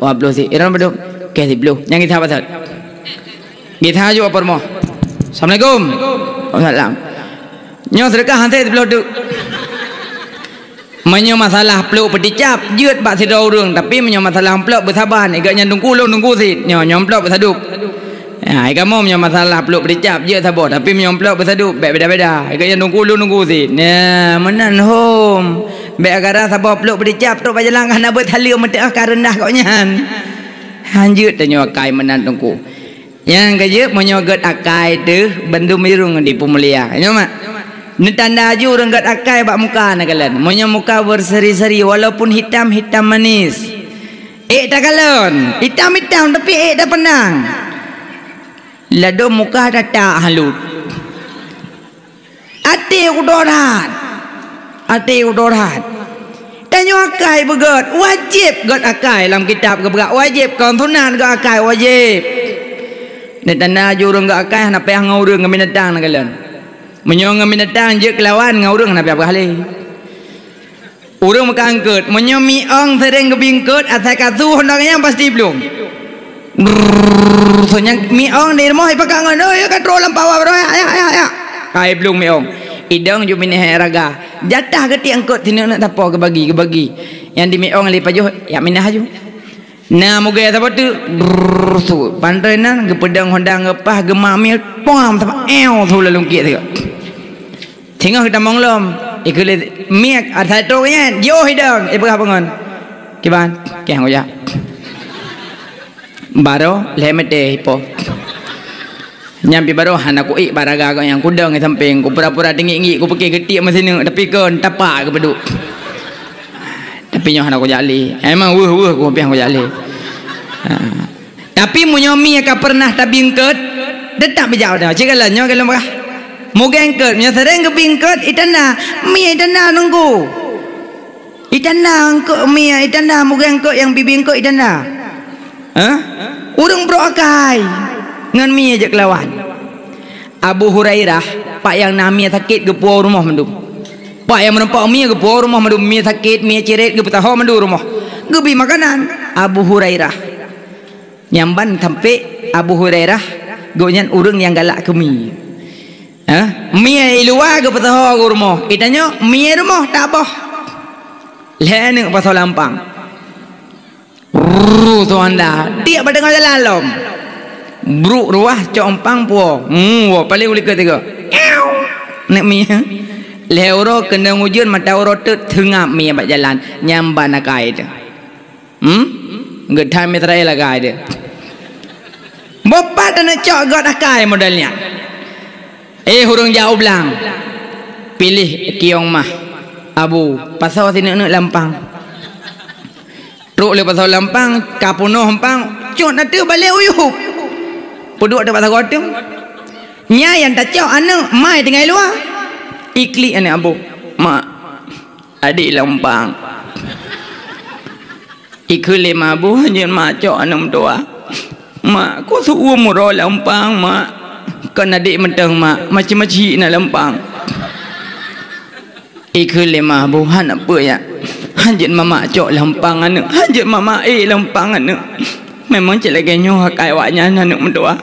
"Dua ploh sit." "Droeneuh padub?" "Kèe siploh." Nyan gisa pasoe. Gisa ju apor moh. "Assalamualaikum." "Waalaikumsalam." "Nyoe seudeukah han siploh teuk." Meunyoe masalah plôk peuticap, jeuet bak sidroe ureueng, tapi meunyoe masalah amplop beusaban, "Ikah nyan teungku, lôn teungku sit." Nyoe, nyoe amplop beusadub. Ya, kamoe meunyoe masalah plôk peuticap, jeuet saboh, tapi meunyoe amplop beusadub, bèk beda-beda. "Ikah nyan teungku, lôn teungku sit." Ya, meunan hom. Bèk gara saboh plôk peuticap, trôk bak jalan ka hana beuet saleuem, meuteu'oh ka reundah gobnyan. Han jeuet tanyoe akai meunan teungku. Nyang keujeuet, meunyoe gèt akai teuh, bandum irong dipeumulia. Nyoe mak. Neutanda ju ureueng gèt akai bak muka na kalon. Meunyoe muka berseri-seri, walaupun hitam, hitam manis. Ék takalon, hitam-hitam tapi ék tapandang. Ladôm muka tatak halut. Até udoe that. Até udoe that. Tanyoe akai beugèt, wajéb gèt akai lam kitab geupeugah wajéb, kon sunat gèt akai wajéb. Neutanda ju ureueng gèt akai hana payah ngon ureueng, ngon binatang na kalon. Meunyoe ngon binatang jeuet keulawan, ngon ureueng hana payah peugah lé. Ureueng meuka eungkôt, meunyoe miong seuréng geubi eungkôt, asai ka su honda nyan pasti blong. Brrrr, so nyang miong di rumoh ipakat ngon, "Oi, ka trôh lam pawa baroe, ayak, ayak, ayak." Kai blong miong. Idong ju binéh raga. Jatah geutiek eungkôt sineuk-neuk sapo geubagi, geubagi. Nyang di miong lé pajoh, yak minah aju. Na mugée saboh teuk, brrrr, su. Pantoe nan, geupeudong honda ngon pah, geumak miet, pom, sapat, eu, su lalu kiek sigoe. Singoh geutamong lom, ikheun lé miet, asai trôh nyan, jiôh idong, ipeugah peue ngon. Kiban, kèe han kujak. Baroe, lhèe meuté ipo. Nyan pi baroe hana kuék bak raga gobnyan, kudong i sampéng, kupura-pura teungiek-ngiek, kupiké geutiek meusineuk, tapi kon tapak geupeuduek. Tapi nyoe hana kujak lé. Emang weueh-weueh ku piah kujak lé. Ha. Tapi meunyoe mie ka peureunah tabi eungkôt, teutap bijak udah. Cit galak nyoe galak peugah. Mugée eungkôt, meunyoe seuréng geubi eungkôt, itanda. Mie itanda nunggu. Itanda eungkôt mie, itanda mugée eungkôt nyang bibi eungkôt itanda. Hah? Ureueng brok akai ngon mie jeuet keulawan. Abu Hurairah, pak nyang na mie sakét geupuwoe u rumoh mandum. Pak nyang meurumpok mie geupuwoe u rumoh mandum, mie sakét, mie cirét geupeusaho mandum u rumoh. Geubi makanan Abu Hurairah. Nyang ban sampai Abu Hurairah, gobnyan ureueng nyang galak keu mie. Hah? Mie i luwa geupeusaho u rumoh. Itanyoe mie rumoh taboh. Lhèe neuk pasoe lampang. Rrrr, su honda. Tiek bak teungoh jalan lom. Bruk ruah cok empang puwoe. Hmm, woe, paléng u likot tiga. Ew. Neuk mie. Lhèe uroe keunong ujeuen mata uroe teut seungab mie bak jalan. Nyan ban akai teuh. Hmm? Geutham Israel akai teuh. Boh pat taneuk cok gèt akai model nyan. Eh, ureueng jak u blang. Piléh kiong mah. Abu, pasoe sineuk-neuk lampang. Trok lé pasoe lampang, ka peunoh empang, cot ateueh balée u yup. Peuduek teuk bak sagoe teuh. Nyan nyang tacok aneuk mai tinggai luwa. Iklik aneuk Abu. Mak, adik lampang. Ikheun lé ma Abu, hanjeuet mak cok aneuk meutuah. Mak, ku seuuem uroe lampang, Mak. Kon adik mantong, Mak. Macam-macam na lampang. Ikheun lé ma Abu, hana peue, ya. Hanjeuet mamak cok lam pang aneuk, hanjeuet mamak ék lam pang aneuk. Memang cit lagée nyoe akai awaknyan aneuk meutuah.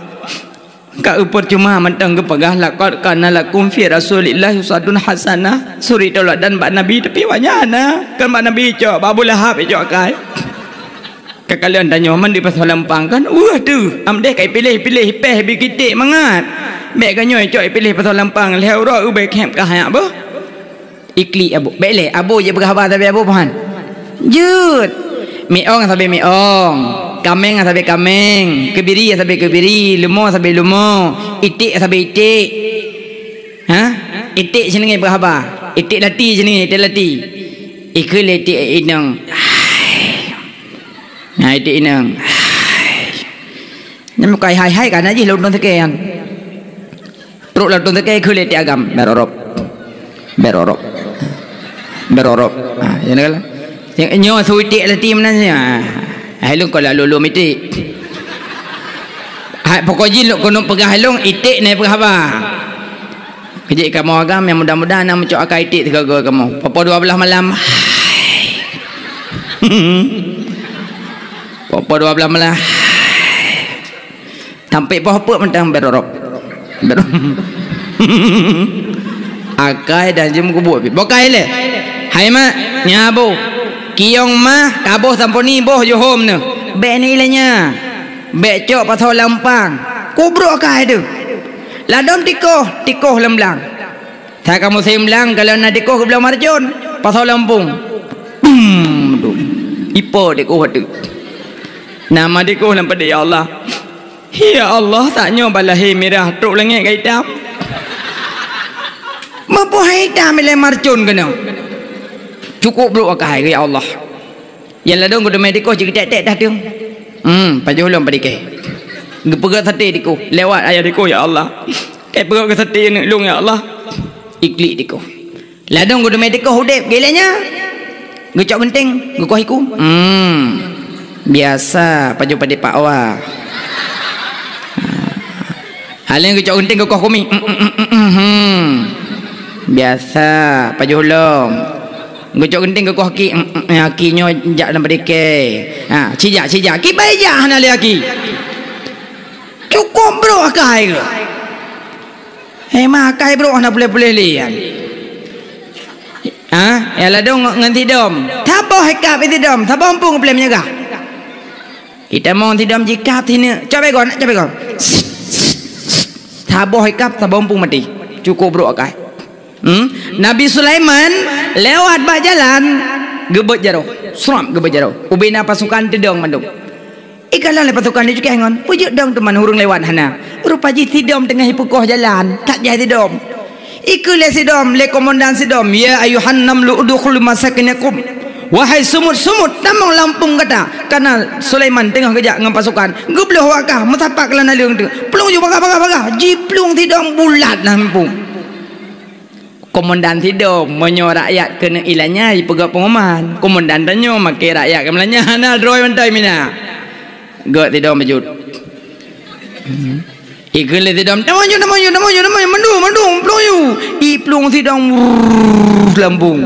Ka eu peucuma mantong geupeugah, "Laqad kana lakum fi Rasulillahi uswatun hasanah." Suri tauladan bak Nabi, tapi awaknyan hana. Kan bak Nabi cok, bak Abu Lahab cok akai. Ka kalon tanyoe mandum pasoe lam pang kan. Weueh teuh, am deh ka ipiléh-piléh, ipéh bi kiték mangat. Bék ka nyoe cok ipiléh pasoe lam pang, lhée uroe ubé khép kah nyak beuh. Iklik Abu. Bék lé, Abu je peugah haba sabe Abu, pahan. Jeuet. Miong sabe miong. Kaméng sabe kaméng. Keubiri sabe keubiri. Lumo sabe lumo. Iték sabe iték. Ha? Iték sineungi peugah haba. Iték lati sineungi, iték lati. Ikheun lé iték inong. Nah, iték inong. Nyan bukai hai-hai kan jih lôn teuke nyan. Trok lôn teuke keu lé tiagam, berorop. Berorop. Berorop. Ha, ya kan? Yang nyoe su iték lati meunan nya. Hai lôn kala lulu mitik. Hai pokok jih lôn keuneuk peugah lôn iték nai peugah haba. Kejek kamoe agam yang mudah-mudahan na meucok akai iték teugaga kamoe. Popo dua belas malam. Popo dua belas malam. Sampai poh peuet mantong berorop. Berorop. Akai dan jeuem kubur. Bokai lé. Hai mak, nyabu. Kiong mah kaboh samponi boh johom neu. Bék ni ilanya. Bék cok pasoe lam pang. Kubrok akai tu. Ladom tikoh, tikoh lam blang. Saka musém blang kalau na tikoh geublang marcon, pasoe lam pung. Bum, dum. Ipo tikoh tu. Nama tikoh lam padé ya Allah. Ya Allah, tak nyoe balahé mirah trok langét ka itam. Meupeuhai itam ilée marcon keunoe. Cukup brok akai ya Allah. Nyang ladom geuteumé tikoh jigeutek-tek dah teung. Hmm, pajoh lom padikeh. Geupeugah saté tikoh, lewat ayah tikoh ya Allah. Kai peugah saté aneuk lôn ya Allah. Iklik tikoh. Ladom geuteumé tikoh udeb gilanya. Geucok geunteng, geukoh iku. Hmm. Biasa pajoh padé pakwa. Aleng geucok geunteng geukoh kumi. Hmm. Biasa pajoh lom. Geucok geunteng geukoh aki, mm, mm, aki nyoe jak lam padikeh. Ha, cijak, cijak. Kibai jak hana lé aki. Cukup brok akai ke? Eh, mah akai brok hana puléh-puléh lé kan. Ha, ya ladong ngon sidom. Saboh ikap sidom, saboh empung puléh meunyeugah. Itamong sidom jikap sineuk. Cok begon, cok begon. Saboh ikap, saboh empung maté. Cukup brok akai. Hmm? Nabi Sulaiman lewat bak jalan, geubeuet jaroe. Srap geubeuet jaroe. Ubena pasukan teudong mandum. Ikalon lé pasukan di cukai ngon, peujeuet dong teuma ureuëng lewat hana. Rupa jih sidom teungoh ipeukoh jalan, that jai sidom. Ikeu lé sidom, lé komandan sidom, "Ya ayuhan namlu udkhulu masakinakum." Wahai sumut-sumut, tamong lampung gata. Karena Sulaiman teungoh geujak ngon pasukan, geubloh wakah, meusapak lam naleueng tu. Plueng ju bagah-bagah-bagah, jiplueng sidom bulat lam lampung. Komandan sidom, meunyoe rakyat keuneuk ilanya jipeugah pengumuman. Komandan tanyoe makai rakyat keu meulanya hana droe mantong mina. Gok sidom beujeuet. Ikeu lé sidom, "Tamong ju, tamong ju, tamong ju, tamong ju, mandum, mandum, plueng ju." Iplueng sidom, wurr, lampung.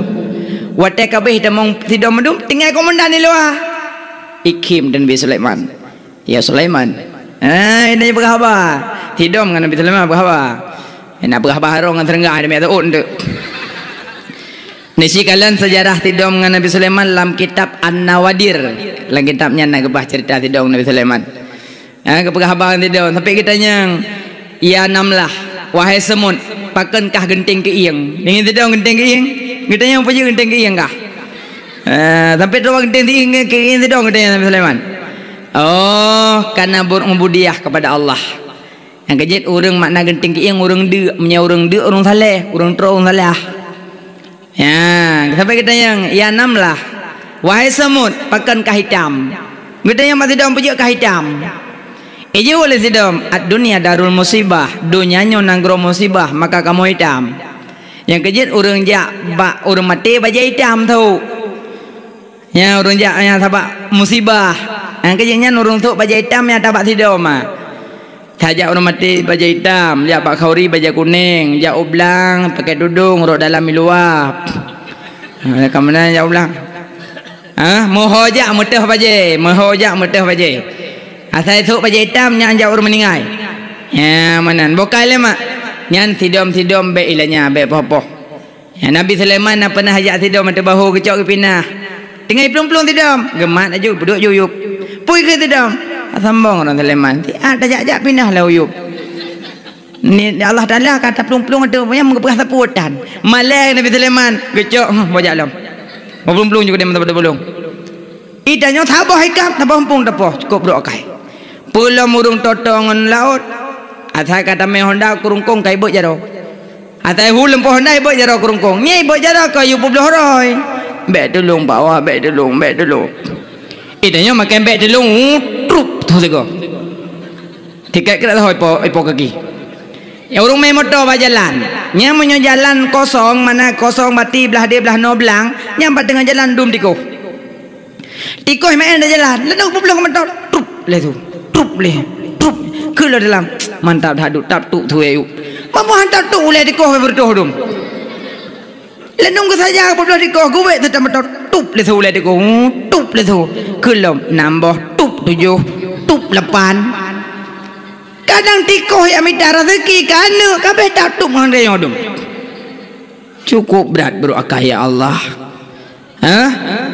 Watée ka abéh tamong sidom mandum, tinggai komandan di luwa. Ikhém dan Nabi Sulaiman. "Ya Sulaiman." Ah, ini peugah haba. Sidom ngon Nabi Sulaiman peugah haba. Nak peugah haba harong ngon seureuga demi taun tu. Nisikalon sejarah sidom ngon Nabi Sulaiman lam kitab An-Nawadir. Lam kitab nyan na geubah cerita sidom Nabi Sulaiman. Ha, geupeugah haba ngon sidom sampai geutanyong, "Ya namlah, wahai semut, pakon kah geunteng keuieng?" Deungon sidom geunteng keuieng. Geutanyong, "Peue jeuet geunteng keuieng kah?" Ha, sampai droe geunteng keuieng, keuieng sidom geutanyong Nabi Sulaiman. Oh, karena berubudiyah kepada Allah. Nyang keujeuet ureuëng makna geunteng keuieng ureuëng deuk, meunyoe ureuëng deuk ureuëng saleh, ureuëng troh ureuëng salah. Ya, sampai geutanyong, "Ya namlah, wahai semut, pakon kah hitam?" Geutanyong bak sidom, "Peue jeuet kah hitam?" Ijaweueb lé sidom, "Ad-dunya darul musibah, donya nyoe nanggroe musibah, maka kamoe hitam." Nyang keujeuet ureuëng jak bak ureuëng maté bajée hitam tu. Nyan ureuëng jak nyang sabab musibah. Nyang keujeuet nyan ureuëng sôk bajée itam nyang tabak sidom, ah. Tajak ureuëng maté bajée itam, jak bak khauri bajée kunéng, jak u blang pakai tudong rot dalam i luwa. Ha, ka meunan jak u blang. Ah, meuho jak meutoh bajée, meuho jak meutoh bajée. Asai sôk bajée itam nyan jak ureuëng meuninggai. Ya, meunan. Bukai lé mak. Nyan sidom-sidom bék ilanya, bék poh-poh. Ya, Nabi Sulaiman na pernah jak sidom ateueh bahô geucok geupinah. Tinggai plueng-plueng sidom, geumat laju, peuduek ju yup. Pui keu sidom. Sambong ureuëng Sulaiman. Siat tajak-jak pinah lah u yup. Ni Allah Taala ka taplueng-plueng ateueh nyang geupeugah sapeue tan. Malée Nabi Sulaiman geucok, huh, bajak lom. Baplueng-plueng juga dia mata pada bolong. Ita nyoe saboh ikat, saboh empung tapoh, cukup brok akai. Peulom ureuëng toto ngon laôt. Asai ka tamé honda kurungkong kai beuet jaroe. Asai hu leumpah honda beuet jaroe kurungkong. Nyai beuet jaroe ka yue peubloh roi. Bék tulông bawa, bék tulông, bék tulông. Ita nyoe makai bék tulông, trup tu sigoe. Tiket keurak lhôi ipo, ipo kaki. Ya, ureuëng mé moto bak jalan. Nyang meunyoe jalan kosong, mana kosong bati blah deh blah noe blang, nyang bak teungoh jalan dum tikoh. Tikoh meu'en dah jalan, lalu bubloh moto, trup lé tu, trup lé, trup. Keu lom dalam, mantap dah duek tap tuk tu ayu. Mampu hantar tuk ulai tikoh bertuh dum. Lenung ke saja peuloh dikoh, gubek serta motor, tup lé su lé dikoh, tup lé su. Keulom, nam boh, tup tujoh, tup lapan. Kadang tikoh nyang mita raseuki ka aneuk, ka beh tatup ngon rayong dum. Cukup brat brok akai, ya Allah. Hah?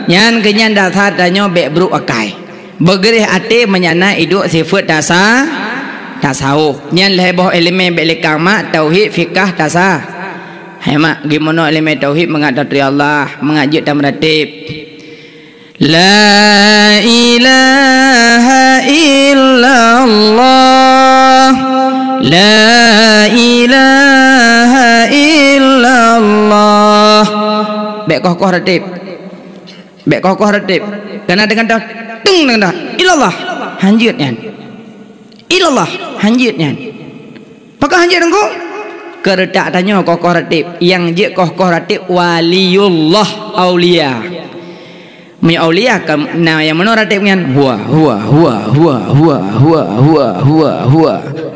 Nyan keunyan dasar tanyoe bék brok akai. Beugeureh até meunyan na iduek sifeuet tasa-, tasawuf. Nyan lhée boh iéleumé bék lé kang mak, tauhid, fikah, tasa-, hai mak, geumono iéleumé tauhid mangat taturi Allah, mangat jeuet tameuratéb. La ilaha illallah. La ilaha illallah. Bék koh-koh ratéb. Bék koh-koh ratéb. Kana deungon dah, teng deungon dah. Ilallah. Hanjeuet nyan. Ilallah. Hanjeuet nyan. Pakon hanjeuet teungku? Keureutak tanyoe koh-koh ratéb. Nyang jeuet koh-koh ratéb waliullah, aulia. Meunyoe aulia ka na nyang meunoe ratéb nyan. Hua, hua, hua.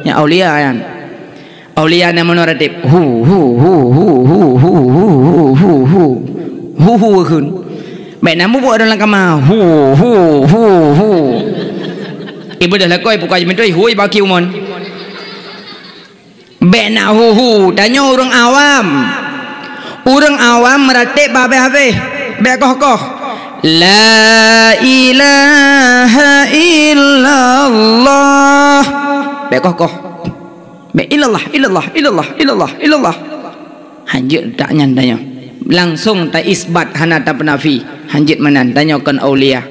Nyang aulia nyan. Aulia na meunoe ratéb. Hu, hu, hu. Hu, hu, kheun. Bék na mubuet ureuëng lam kama. Hu, hu, hu, hu. Ibeudôh lakoe buka jimeuntui, hui baki umon. Bék na hu, hu. Tanyoe ureuëng awam. Ureuëng awam meuratéb habéh-habéh. Bék koh-koh. La ilaha illallah. Bék koh-koh. Bék ilallah, ilallah, ilallah, ilallah, ilallah. Hanjeuet dak nyan tanyoe. Langsung taisbat hana tapeunafi. Hanjeuet meunan tanyoe kon aulia.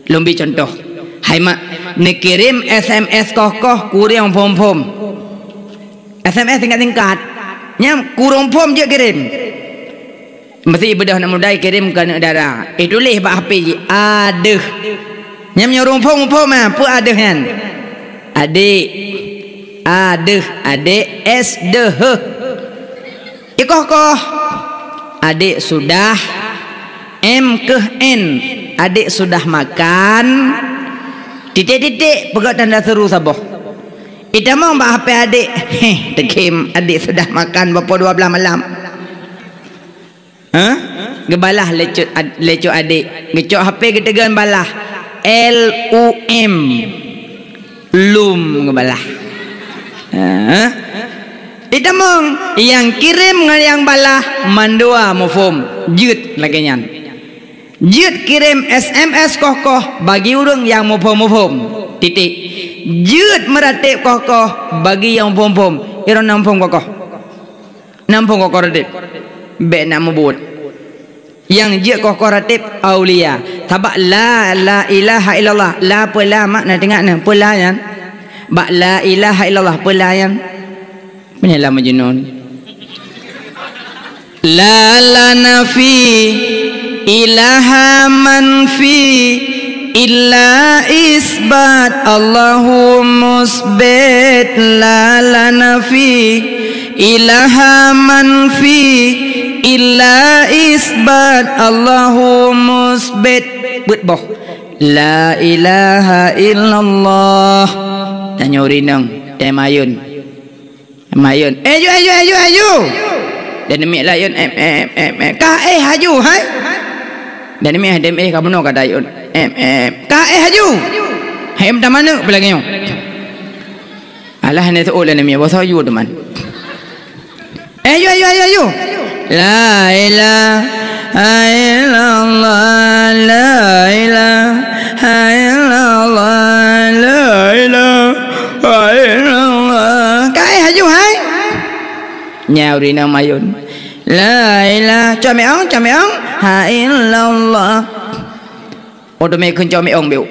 Lôn bi contoh. Hai mak, neukirém S M S koh-koh kureueng phom-phom. S M S singkat-singkat. Nyang kureueng phom jeuet kirém. Meusti ibeudôh aneuk muda ikirém keu aneuk dara. Ituléh bak H P jih, adeuh. Nyam nyoe ureuëng phon muphom, ah, peue adeuh nyan? Adék. Adeuh, adék, S deuh. Ikoh-koh. Adék sudah, M keuh N. Adék sudah makan. Titik-titik, peugah tanda seru saboh. Itamong bak H P adék. Heh, teukém adék sudah makan bak poh dua belas malam. Hah? Geubalah lé cut ad-, lé cut adék. Geucok H P geuteugon balah. L U M. Lum geubalah. Hah? Itamong, nyang kirém ngon nyang balah mandua muphom. Jeuet lagée nyan. Jeuet kirém S M S koh-koh bagi ureuëng nyang muphom-muphom. Titik. Jeuet meuratéb koh-koh bagi nyang muphom-muphom. Iron na muphom koh-koh. Na muphom koh-koh ratéb. Bék na mubuet. Nyang jeuet koh-koh ratéb aulia. Sabab la, la ilaha illallah. La peue la mak na teuingat na. Peue la nyan? Bak la ilaha illallah peue la nyan? Meunyoe la Majnun. La, la nafi, ilaha manfi, illa isbat, Allahu musbit. La, la nafi, ilaha manfi, illa isbat, Allahu musbit. Beuet boh. La ilaha illallah. Tanyoe rinong, teumayun. Mayun. Eh, ju, eh, ju, eh, ju, eh, ju. Dan demi layun, em, em, em, em. Ka, eh, haju, hai. Dan mi eh, dem eh, ka bunoe ka dayun. Em, em. Ka eh haju. Hem tamaneuk peulagée nyoe. Alah, ni teuôt lé namiet, boh soe yue teuma. Eh, yue, yue, yue, yue. La ilaha illallah, la ilaha illallah, la ilaha illallah. Ka eh haju hai. Nyau ri na mayun. La ilaha, cok miong, cok miong. Ha illallah. Oh, teumé kheun cok miong biu.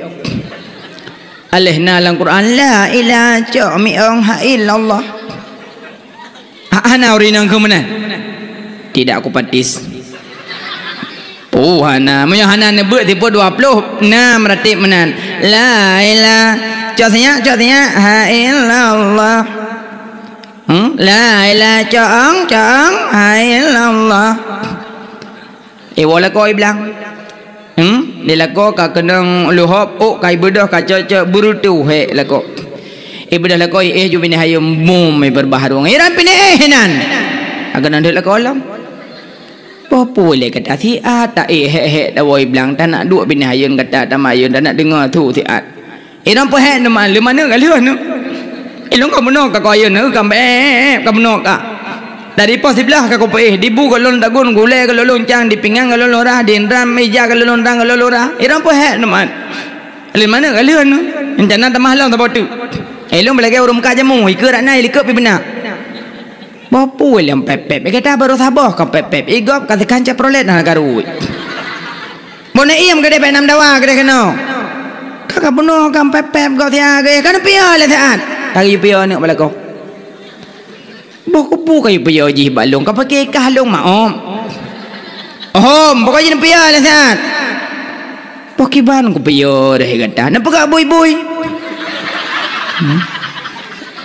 Aléh na lam Quran, la ilaha cok miong ha illallah. Ha, hana ureueng inong keu meunan. Tidak kupatis. Oh, hana. Meunyoe hana neubeuet sipeuet dua ploh, na meuratéb meunan. La ilaha. Cok sinyak, cok sinyak. Ha illallah. Hmm? La ilaha cok ong, cok ong. Ha illallah. Eh, woe lakoe i blang. Hmm? Di lakoe ka keunong luhop, ôk ka ibeudôh, ka cok-cok, beureutu hék lakoe. Ibeudôh lakoe, eh, ju binéh ayeuen mum, eh, beureubaharong. Eh, ram binéh, eh, nan. Ka keunong deuek lakoe lom. Boh peue lé gata siat, ta eh hék-hék tawoe i blang, tanak duek binéh ayeuen gata, tamayun, tanak deungoe su siat. Inong peuhék neuman, leumaneuk ka lheueh neuh. Ilong ka bunoe ka koyeuen neuh, ka bèe, ka bunoe ka. Dari poh siblaih ka kupeuéh, di bu gohlom dagon, gulèe gohlom loncang, di pingan gohlom lurah, di indram ija gohlom lurah, gohlom lurah. Inong peuhék neuman. Leumaneuk ka lheueh neuh. Rencana tamah lom saboh teuk. Ilong beulagèe ureueng meukat jamu, ikeue rak na, ilikot pih beuna. Boh peue lom pép-pép. Gata barô saboh ka pép-pép. Igop ka teukanca prolet hana karu. Boh na iem keudeh bak nam dawa keudeh keunoe. Ka ka bunoe ka pép-pép gob sia geuh. Ka neupiôh lé siat. Ka geupiôh aneuk bak lakoe. Boh kubu ka geupiôh jih bak lôn. Ka paké kah lôn maom. Hom, pokok jih neupiôh lé siat. Boh kiban kupiôh deh gata. Neupeugah bui-bui. Hmm.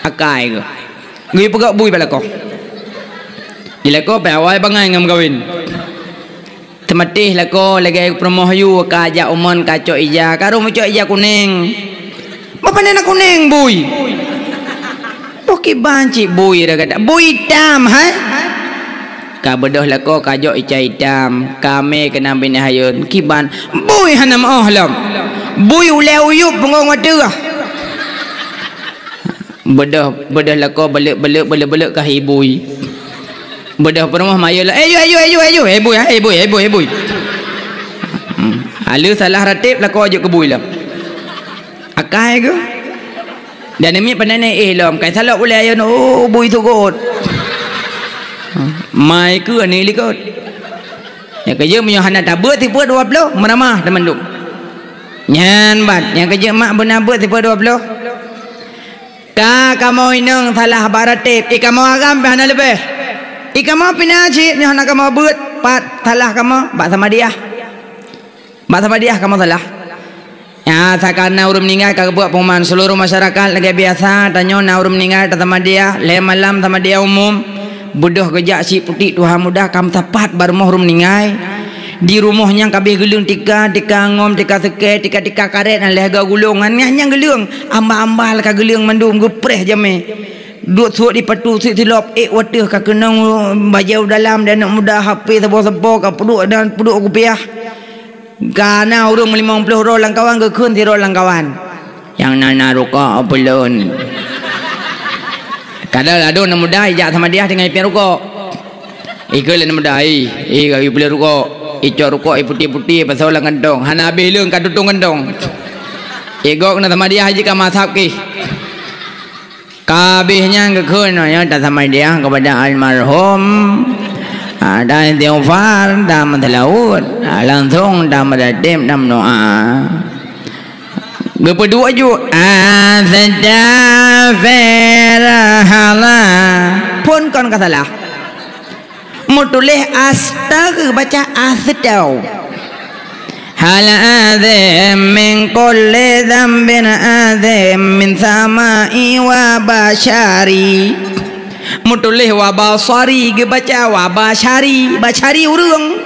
Akai geuh. Geupeugah bui bak lakoe. Di lakoe pih awai bangai ngon meukawen. Teumatéh lakoe lagèe peurumoh yue ka jak umon ka cok ija, ka rhom cok ija kuneng. Bapa na kuneng bui. Boh kiban cit bui dah gata. Bui itam, hai? Ka beudôh lakoe ka jok ica itam, ka mé keunan binéh ayeuen. Kiban, bui hana meu'oh lom. Bui ulèe uyueb punggong watèe. Beudôh, beudôh lakoe beuleuk-beuleuk, beuleuk-beuleuk ka hi bui. Beudôh peurumoh mayô lah, "Eh, yue, eh, yue, eh, yue, eh, yue, eh, bui, ah, eh, bui, eh, bui, eh, bui." Hmm. Haleue salah ratéb lakoe jeuet keu bui lom. Akai geuh. Dan namiet pandai na éh lom, kai salop ulèe ayeuen, oh, bui sugot. Hmm. Mai keu aneuk likot. Nyang keujeuet meunyoe hana tabeuet sipeuet dua ploh, meuramah teumandum. Nyan ban, nyang keujeuet mak beuna beuet sipeuet dua ploh. Ka kamoe inong salah bak ratéb, i kamoe agam pih hana leubeh. I kamoe pih na cit nyoe hana kamoe beuet, pat salah kamoe bak Samadiyah. Bak Samadiyah kamoe salah. Ya, sakana ureueng meuninggai ka geubuet pengumuman seluruh masyarakat lagèe biasa, tanyoe na ureueng meuninggai ta Samadiyah, lhèe malam Samadiyah umum. Beudôh geujak si putik tuha muda ka meusapat bak rumoh ureueng meuninggai. Di rumoh nyan ka abéh geuleueng tika, tika ngom, tika seukée, tika-tika karét, nyang lhèe gulong, nyan, nyan geuleueng, ambal-ambal ka geuleueng mandum, geupreh jamé. Duek suet di patu sit silop, ék watèe ka keunong bajèe u dalam, di aneuk muda, H P saboh-saboh, ka peuduek dan peuduek kupiah. Ka na ureueng meulimong ploh droe lam kawan, geukheun sidroe lam kawan. Nyang na, na rukok peulon. Kadang ladôm aneuk muda ijak Samadiyah tinggai piep rukok. Ikheun lé aneuk muda, "Ih, ih, ka geupeuleueh rukok. Icok rukok, i putéh-putéh, pasoe lam kantong. Hana abéh leueng ka tutong kantong." Igok na Samadiyah jih ka masab kih. Ka abéh nyan geukheun, nyoe ta Samadiyah kepada almarhum. Ha, dan istighfar, dan meuseulaweuet. Ha, langsong dan meuratéb, dan meudoa. Geupeuduek ju, "Astaghfirullah." Phon kon ka salah. Meutuléh astaga, baca astau. Hal azim min kulli dzambin azim min sama'i wa basyari. Meutuléh wa basari, geubaca wa basyari, basyari ureueng.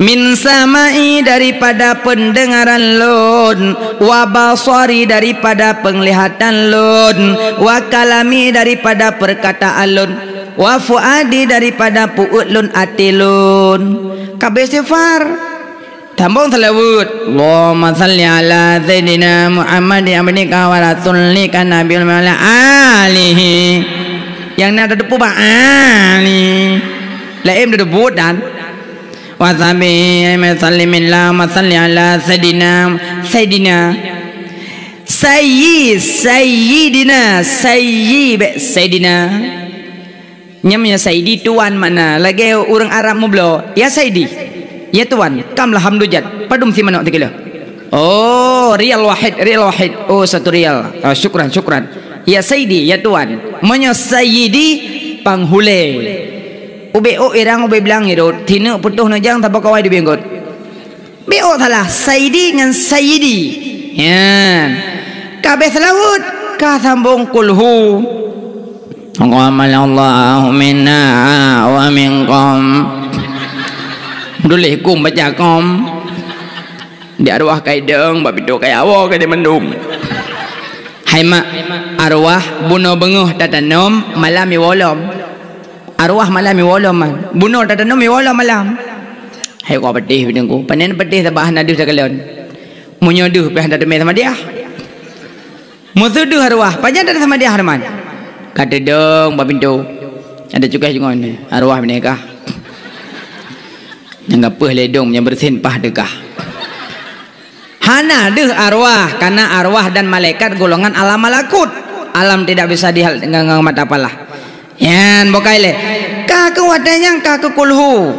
Min sama'i daripada peundengaran lôn, wa basari daripada peunglihatan lôn, wa kalami daripada peurkataan lôn, wa fuadi daripada peuet lôn, até lôn. Ka beuistighfar. Sambông seulaweuet. Allahumma shalli ala Sayyidina Muhammadin abdika wa rasulika nabiyil wa ala alihi. Nyang na tateupeue bak ali. Laén tateupeue dan. Wa sahbihi wa sallim, Allahumma shalli ala Sayyidina, Sayyidina. Sayyi, Sayyidina, Sayyi, bèk Sayyidina. Nyan meunyoe Sayyidi tuan makna, lagèe ureueng Arab meubloe, "Ya Sayyidi, ya tuan, kam lah hamdujat, padum sie manok teukeuleuh." "Oh, rial wahid, rial wahid. Oh, satu rial. Ah, syukran, syukran. Ya Sayyidi, ya tuan." Meunyoe Sayyidi, panghulèe. Ubé ôk irang, ubé blang irot, tineuk putôh neujang, saboh kawai dibinggot. Bèk ôk salah, Sayyidi ngon Sayyidi. Nyan. Ka abéh seulaweuet, ka sambông kulhu. Taqabbalallahu minna wa minkum. Tuléh kum baca kom. Di arwah kai deueng, bak pintoe kai awoe, kai di mandum. Hai mak, arwah bunoe beungoh tatanom, malam iwoe lom. Arwah malam iwoe lom, man. Bunoe tatanom iwoe lom malam. Hai kok peudeh bideng ku. Panen peudeh sabab hana deuh takalon. Meunyoe deuh pih hana teumé samadiah. Meuseu deuh arwah, pajan tasamadiah, Rahman? Ka teudong bak pintoe. Ada cukai jungôn ni. Arwah bineka. Nyang gapeue lé dong nyang beureusin pah deukah. Hana deuh arwah, karena arwah dan malaikat golongan alam malakut. Alam tidak bisa dilihat dengan, dengan mata kepala. Nyan, bukai lé. Ka keu watèe nyan, ka keu kulhu.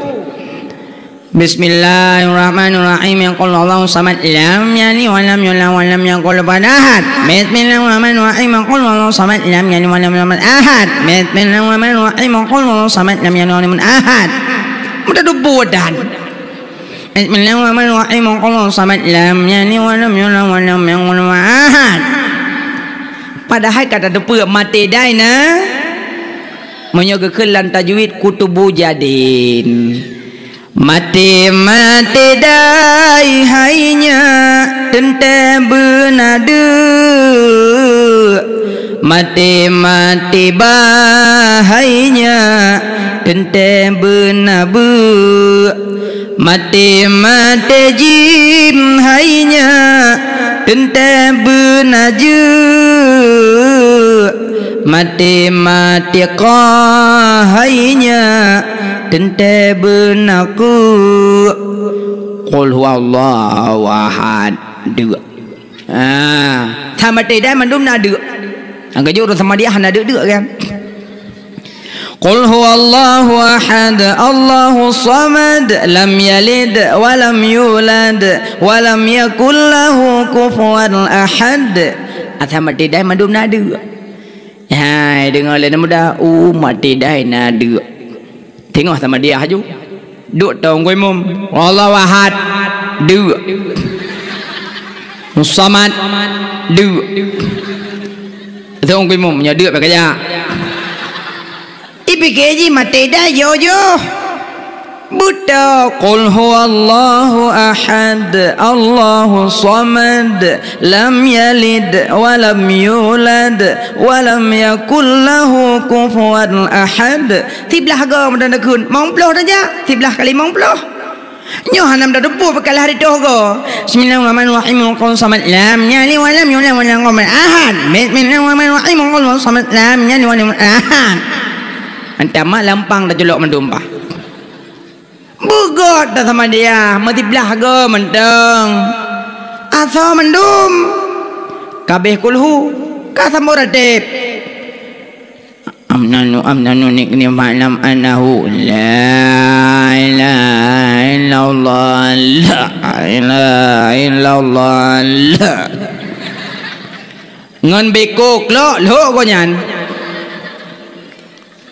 Bismillahirrahmanirrahim. Ya qul huwallahu samad. Lam yalid wa lam yulad wa lam yakul lahu kufuwan ahad. Bismillahirrahmanirrahim. Ya qul huwallahu samad. Lam yalid wa lam yulad ahad. Bismillahirrahmanirrahim. Ya qul huwallahu samad. Lam yalid wa lam yulad ahad. Mudah dubu dan. Bismillahirrahmanirrahim. Qul huwallahu samad. Lam yalid wa lam yulad wa lam yakul lahu kufuwan ahad. Padahai ka tateupeue maté dai na. Meunyoe geukheun lam tajwid kutubu jadin. Maté, maté dai hai nyak, teuntèe beuna deuk. Maté, maté ba hai nyak, teuntèe beuna beuk. Maté, maté jim hai nyak, teuntèe beuna jeuk. Maté, maté qaf hai nyak, teuntèe beuna kheuk. Qul huwallahu ahad. Deuk. Ha, tamaté dai mandum na deuk. Nyang keujeuet ureueng samadiah hana deuk-deuk kan. Qul huwallahu ahad, Allahus samad, lam yalid wa lam yulad, wa lam yakul lahu kufuwan ahad. Ata maté dai mandum na deuk. Hai, deungoe lé aneuk muda, u maté dai na deuk. Teungoh samadiah aju. Duek tong gui mum. Wallahu ahad. Deuk. Samad. Deuk. Tong gui mum nyoe deuk bak kajak. Ipike jih maté dai joh-joh. Beutôi. Qul huwallahu ahad, Allahus samad, lam yalid wa lam yulad, wa lam yakul lahu kufuwan ahad. Siblah go meunan takheun, limong ploh tajak, siblah kali limong ploh. Nyoe hana meutateupeue peukalah ridho go. Bismillahirrahmanirrahim. Qul samad lam yalid wa lam yulad wa lam yakul ahad. Bismillahirrahmanirrahim. Qul samad lam yalid wa lam yulad ahad. Antam lampang taculok mandum bah. Beugot dah sama dia, meusiblah go mantong. Asoe mandum. Kabeh kulhu, ka sambot rateb. Amnanu, amnanu nikni ma'lam annahu la ilaha illallah, la ilaha illallah, la. Ngon beko klok lhok go nyan.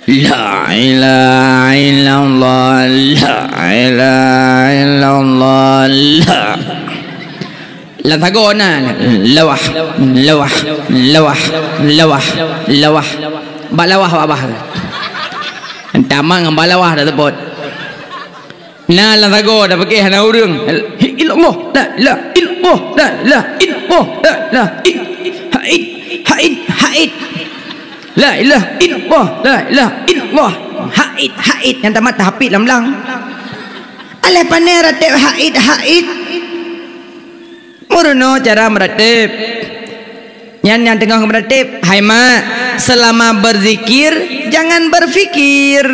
La ilaha illallah, la ilaha illallah, la. Lam sagoe na, lawah, lawah, lawah, lawah, lawah. Bak lawah, bak bah. Tamat ngon bak lawah dah teupot. Na lam sagoe dah pakai hana ureueng. Hi, illallah, la, la, illallah, la, la, illallah, la, la, il-, haid, haid, haid. La ilaha illallah, la ilaha illallah. Haid, haid. Nyang tamat tahapit lam lang. Aléh pané rateb haid-haid. Meurunoe cara meuratéb. Nyan nyang teungoh meuratéb, hai mak, selama berzikir, jangan berfikir.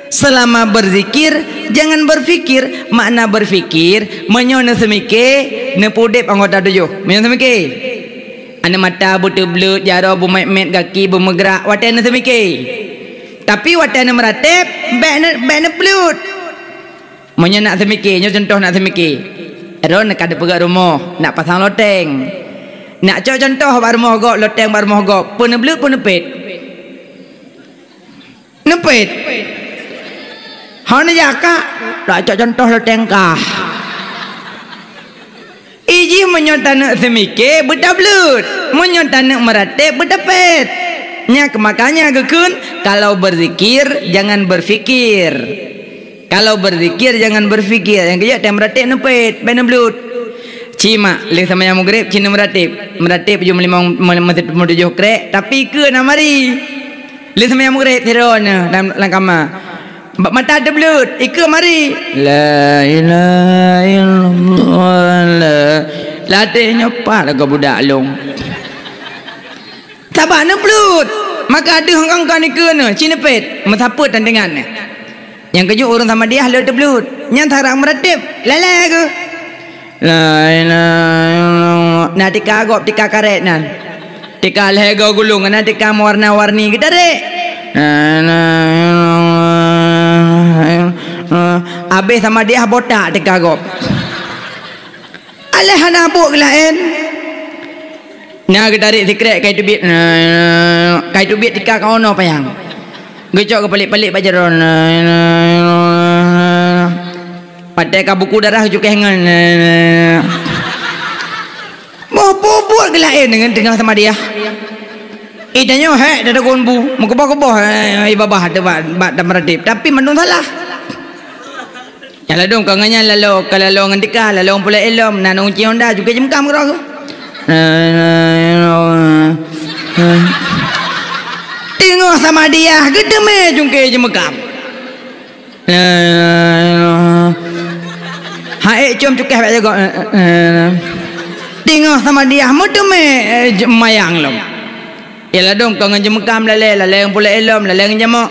Selama berzikir, jangan berfikir. Makna berfikir, meunyoe neuseumike, neupeudeb anggota tujoh. Meunyoe seumike. Aneuk mata beuteubleuet, jaroe beumét-mét, gaki beumeugrak, watée neuseumike. Tapi watée neumeuratéb, bék ne-, bék neubleut. Meunyoe nak seumike, nyoe cuntoh nak seumike. Droeneuh ka dipeugét rumoh, nak pasang loteng. Nak cok cuntoh bak rumoh gob, loteng bak rumoh gob, peue neubleut, peue neupét. Neupét. Hana jak kak, nak cok cuntoh loteng kah. Ijih meunyoe taneuk seumike beutableut, meunyoe taneuk meuratéb beutapét. Nyak makanya geukheun, kalau berzikir jangan berfikir. Kalau berzikir jangan berfikir. Nyang keujeuet teuh meuratéb neupét, bék neubleut. Ci mak, lheueh seumayang Maghrib, ci neumeuratéb. Meuratéb jeuem limong, me-, me-, meutujoh krek, tapi keue na mari. Lheueh seumayang Maghrib, sidroe nyoe lam, lam kama. Bak mata teubleuet, ikeue mari. La ilaha illallah. La, lateh nyoe pat lagoe budak lôn. Sabab neubleut. Maka deuh ngangkan ikeue nyoe, ci neupét, meusapeue tantangan nyoe. Nyang keujeuet ureuëng Samadiyah le teubleuet. Nyan sarak meuratéb, lalai keuh. La ilaha illallah. Na tika gob, tika karet nan. Tika lhée goe gulong, na tika meuwarna-warni geutarek. La ilaha illallah. Abéh Samadiyah botak tika gob. Aléh hana buet geulaén. Na geutarek sikrek kai teubiet. Kai teubiet tika ka ono payang. Geucok geupalék-palék bak jaroe. Watée ka buku darah cukéh ngon. Boh bubuet geulaén deungon teungoh Samadiyah. Ih, tanyoe hék tatagon bu, meukeubah-keubah, eh, i babah teuh bak, bak tameuratéb. Tapi mandum salah. Nyang ladôm ka ngon nyan lalo, ka lalo ngon tika, lalo ngon pulai ilom, na ngon ci honda, cukéh jimeukham keudroe. Teungoh Samadiyah, geuteumé cukéh jimeukham. Hai, com cukéh bak jagoe. Teungoh Samadiyah meuteumé, eh, j-, mayang lom. Ya ladôm ka ngon jimeukham lalé, lalé ngon pulai ilom, lalé ngon jamok.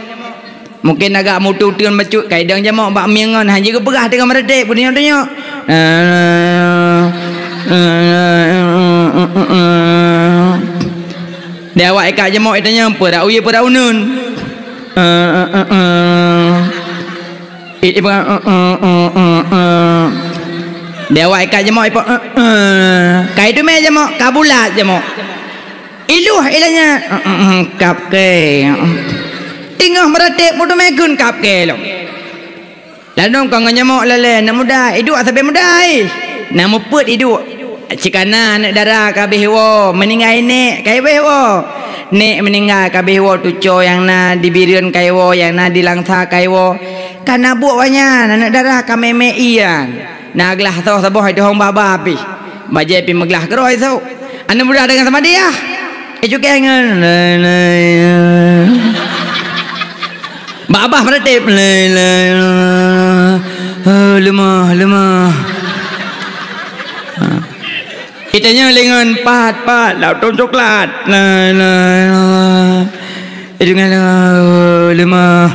Mungken agak mutu teun bacut, ka idong jamok bak mieng ngon, hana jipeugah teungoh meuratéb, peudunyok-dunyok. Di awak ikat jamok itanyong, peurau ye peurau nun. Eh, eh, eh, eh. I-, ipa-, eh, eh, eh, eh, eh. Di awak ikat jamok, ipa-, eh, eh. Ka iteumé jamok, ka bulat jamok. Iluh ilanya, eh, eh, eh, kap ke. Teungoh meuratéb, peuteumé kheun kap ke lom. Ladôm ka ngon jamok lalé, aneuk muda, iduek sabe muda, eh. Na mupeut iduek. Cit kana aneuk dara ka habéh woe, meuninggai nék ka habéh woe. Nék meuninggai ka habéh woe, tuco nyang na di Bireuen ka woe, nyang na di Langsa ka woe. Ka na buet awaknyan, aneuk dara ka mé-mé ié nyan. Na glah soh saboh, ituhong baba pih. Bajée pih meuglah keudroe sôk. Aneuk muda deungon Samadiyah. Eh, cukéh ngon. Bak babah meuratéb. La ilaha illallah. Eh, leumah, leumah. Ha. Itanyong lé ngon pat, pat, laôt tom coklat. La ilaha illallah. Itanyong lé ngon, eh, leumah.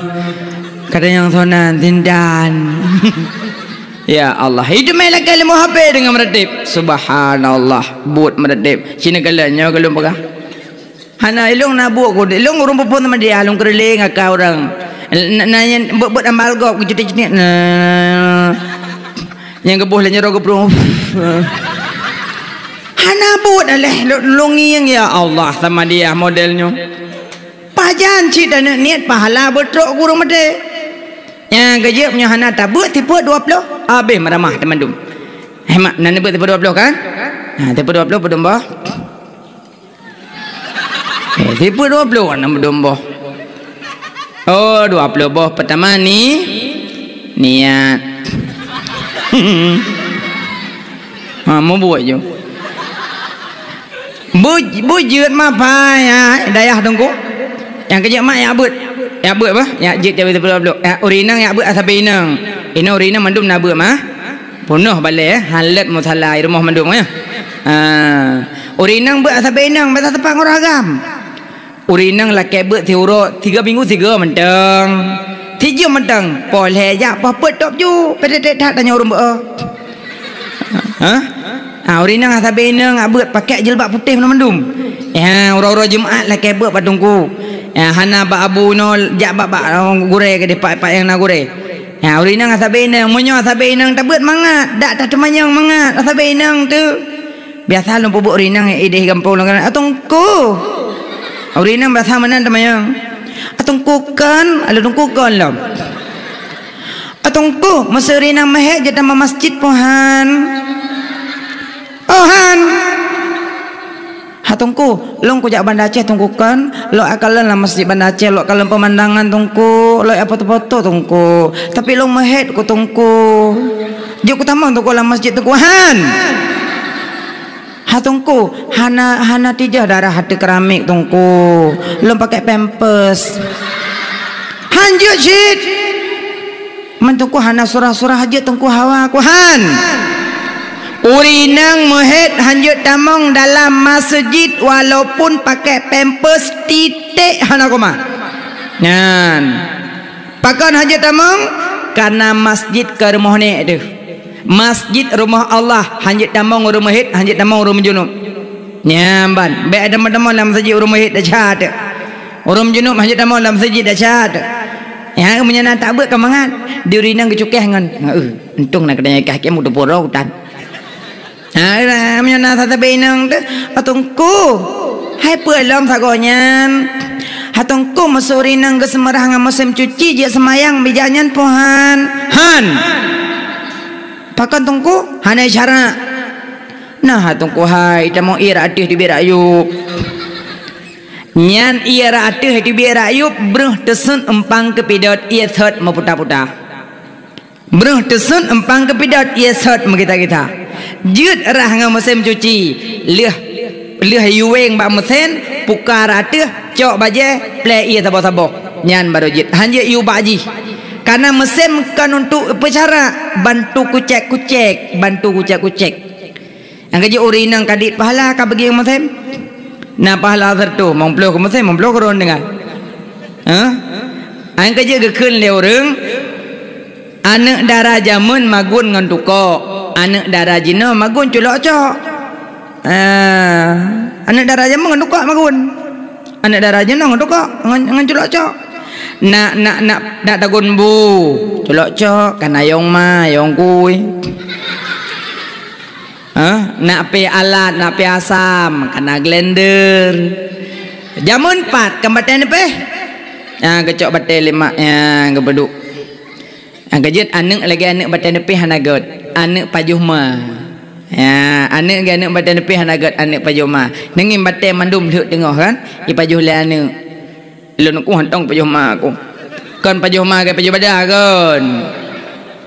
Katanyong sonan, sintan. Ya Allah. Iteumé lakée leumah habéh deungon meuratéb. Subhanallah. Buet meuratéb. Cina kala nyoe ka lôn peugah. Hana, ilong na buet keu, ilong ureuëng phon-phon Samadiyah, lôn keureuléng aka ureuëng. Na, na nyan buet-buet amal gob, geucuti-cuti. Nah. Nyang geuboh lé nyoe geuprung. Hana buet aléh, lôn, lôn ngieng, ya Allah, Samadiyah model nyoe. Pajan cit aneuk niet pahala beutrok gurong maté. Nyang keujeuet nyoe hana tabeuet sifeuet dua ploh, habéh meuramah teumandum. Hai mak, na neubeuet sifeuet dua ploh kan? Ha, sifeuet dua ploh peudong boh. Eh, sifeuet dua ploh kan na peudong boh. Oh, dua ploh boh. Peutama ni, niat. Ha, meubuet ju. Bu-, bujeuet mapai, ya, dayah teungku. Nyang keujeuet mak yak beuet. Yak beuet bah, yak jeuet jawi sifeuet dua ploh. Yak ureueng inong yak beuet asai inong. Inoe ureueng inong mandum na beuet mah. Peunoh balée, eh. Halet musala i rumoh mandum, ya. Ha. Ureueng inong beuet sabe inong, basa teupang ureueng agam. Ureueng inong lakée beuet siuroe, tiga minggu sigo mantong. Sijeuem mantong, poh lhée jak, poh peuet top ju, peudeutek that tanyoe ureueng beuet. Ha? Ha, ureueng inong sabe inong beuet pakai jilbab putéh mandum. Ya, uroe-uroe Jumat lakée beuet bak teungku. Ya, hana bak abu inoe, jak bak, bak, oh, gurée keudeh, pat-pat nyang na gurée. Ya, ureueng inong sabe inong, meunyoe sabe inong tabeuet mangat, dak tateumanyong mangat, sabe inong tu. Biasa lôn peubuet ureueng inong ideh gampông lôn kan, "Ah, Teungku." Ureueng inong biasa meunan teumanyong. "Ah, Teungku kon," lôn Teungku kon lom. "Ah, Teungku, meuseu ureueng inong meuhét jeuet tamong masjid poh han." "Oh, han." "Ha, Teungku, lôn kujak Banda Aceh, Teungku kon, lôn akalon lam masjid Banda Aceh, lôn akalon peumandangan, Teungku, lôn apoto-poto, Teungku. Tapi lôn meuhét ku, Teungku. Jeuet kutamong, Teungku, lam masjid, Teungku." "Han." "Ha, Teungku, hana, hana tijah darah ateueh keramik, Teungku. Lôn pakai pampers." "Han jeuet cit. Man Teungku hana surah-surah jeuet, Teungku, hawa ku." "Han." Ureueng inong meuhét han jeuet tamong dalam masjid walaupun pakai pampers, titek, hana koma. Nyan. Pakon han jeuet tamong? Karena masjid keu rumoh nek teuh. Masjid rumoh Allah, han jeuet tamong ureueng meuhét, han jeuet tamong ureueng meujunub. Nyan ban, bék tamong-tamong lam masjid ureueng meuhét, desya teuh. Ureueng meujunub han jeuet tamong lam masjid, desya teuh. Ya, meunyoe na tabeuet ka mangat, di ureueng inong geucukéh ngon, "Eh, untông na keudanya kah kem udah poro utan." Ha, meunyoe na sabe inong teuh, "Ah, Teungku, hai peue lom sagoe nyan? Ha, Teungku, meuseu ureueng inong geuseumeurah ngon musém cuci, jeuet seumayang bijak nyan poh han." "Han." "Pakon, Teungku?" "Hana syara." "Nah, ha, Teungku hai, tamong ié rot ateueh teubiet rot yup." Nyan ié rot ateueh teubiet rot yup, breuh teuseuet eumpang keu pidot, ié sot meuputa-puta. Breuh teuseuet eumpang keu pidot, ié sot meugita-gita. Jeuet rhah ngon musém cuci, lheueh, lheueh yuweng bak musén, puka rot ateueh, cok bajée, plée ié saboh-saboh. Nyan barô jeuet. Han jeuet yue bak jih. Karena musém kon untuk peucara, bantu kucék-kucék, bantu kucék-kucék. Nyang keujeuet ureueng inong ka dit pahala ka bagi musém. Na pahala seratus, limong ploh keu musém, limong ploh keu droen deungon. Ha? Nyang keujeuet geukheun lé ureueng, aneuk dara jameun magun ngon tukok, aneuk dara jinoe magun culok cok. Ah, aneuk dara jameun ngon tukok magun. Aneuk dara jinoe ngon tukok, ngon, ngon culok cok. Nak, nak, nak, nak tagun bu. Culok cok, kana yong ma, yong kui. Ha? Nak pih alat, nak pih asam, kana glender. Jameun pat, kan batée neupih. Ha, geucok batée lé mak, ha, geupeuduek. Ha, geujeuet aneuk lagée aneuk batée neupih hana göt. Aneuk pajoh ma. Ha, aneuk lagée aneuk batée neupih hana göt, aneuk pajoh ma. Neungieng batée mandum lheuek teungoh kan? Ipajoh lé aneuk. Lôn ku hantong pajoh ma ku. Kon pajoh ma ke pajoh badah kon.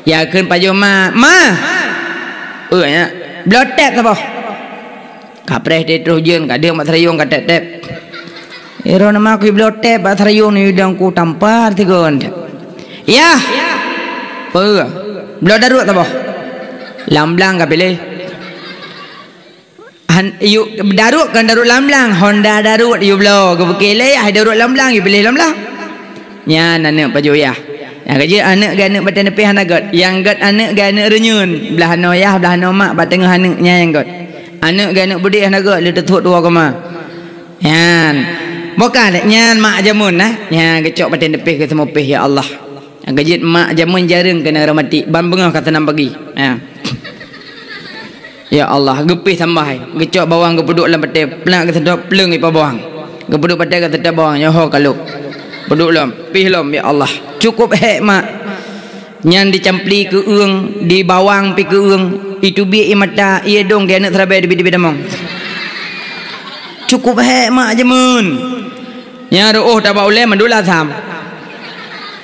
Ya kheun pajoh ma. Ma! Eh, ya. Bloe tép saboh. Kapreh teuh troh jeuen, ka deuh mat seurayong ka tép-tép. Iro nama ku bloe tép bak seurayong ni udang ku tampar tigon. Yah. Peue? Bloe daruet saboh. Lam blang ka piléh. Han, yue daruet kon daruet lam blang, honda daruet yue bloe, geupeukilé hai daruet lam blang, yue piléh lam blang. Nyan aneuk pajoh yah. Nyang keujeuet aneuk geuh aneuk batée neupih hana göt. Nyang göt aneuk geuh aneuk reunyeun, blaih noe yah, blaih noe mak, bak teungoh aneuk nyan nyang göt. Aneuk geuh aneuk beudeh hana göt, lé teuthot dua koma. Nyan. Boh ka lé, nyan mak jameun nah. Nyan geucok batée neupih geuseumupih, ya Allah. Nyang keujeuet mak jameun jareueng keuneuk reumatik, ban beungoh ka seunam pagi. Ha. Ya Allah, geupih sambah hai. Geucok bawang geupeuduek lam batée, plak geuseutôt pleueng ipa bawang. Geupeuduek batée geuseutôt bawang, nyoe ho ka lhok. Peuduek lom, pih lom, ya Allah. Cukup hék mak. Nyan dicampli keu eueng, di bawang pih keu eueng. Iteubiet ié mata, ié dong geuh aneuk seurabe teubiet-teubiet tamong. Cukup hék mak jameun. Nyang reuôh tabak ulée mandum lasam.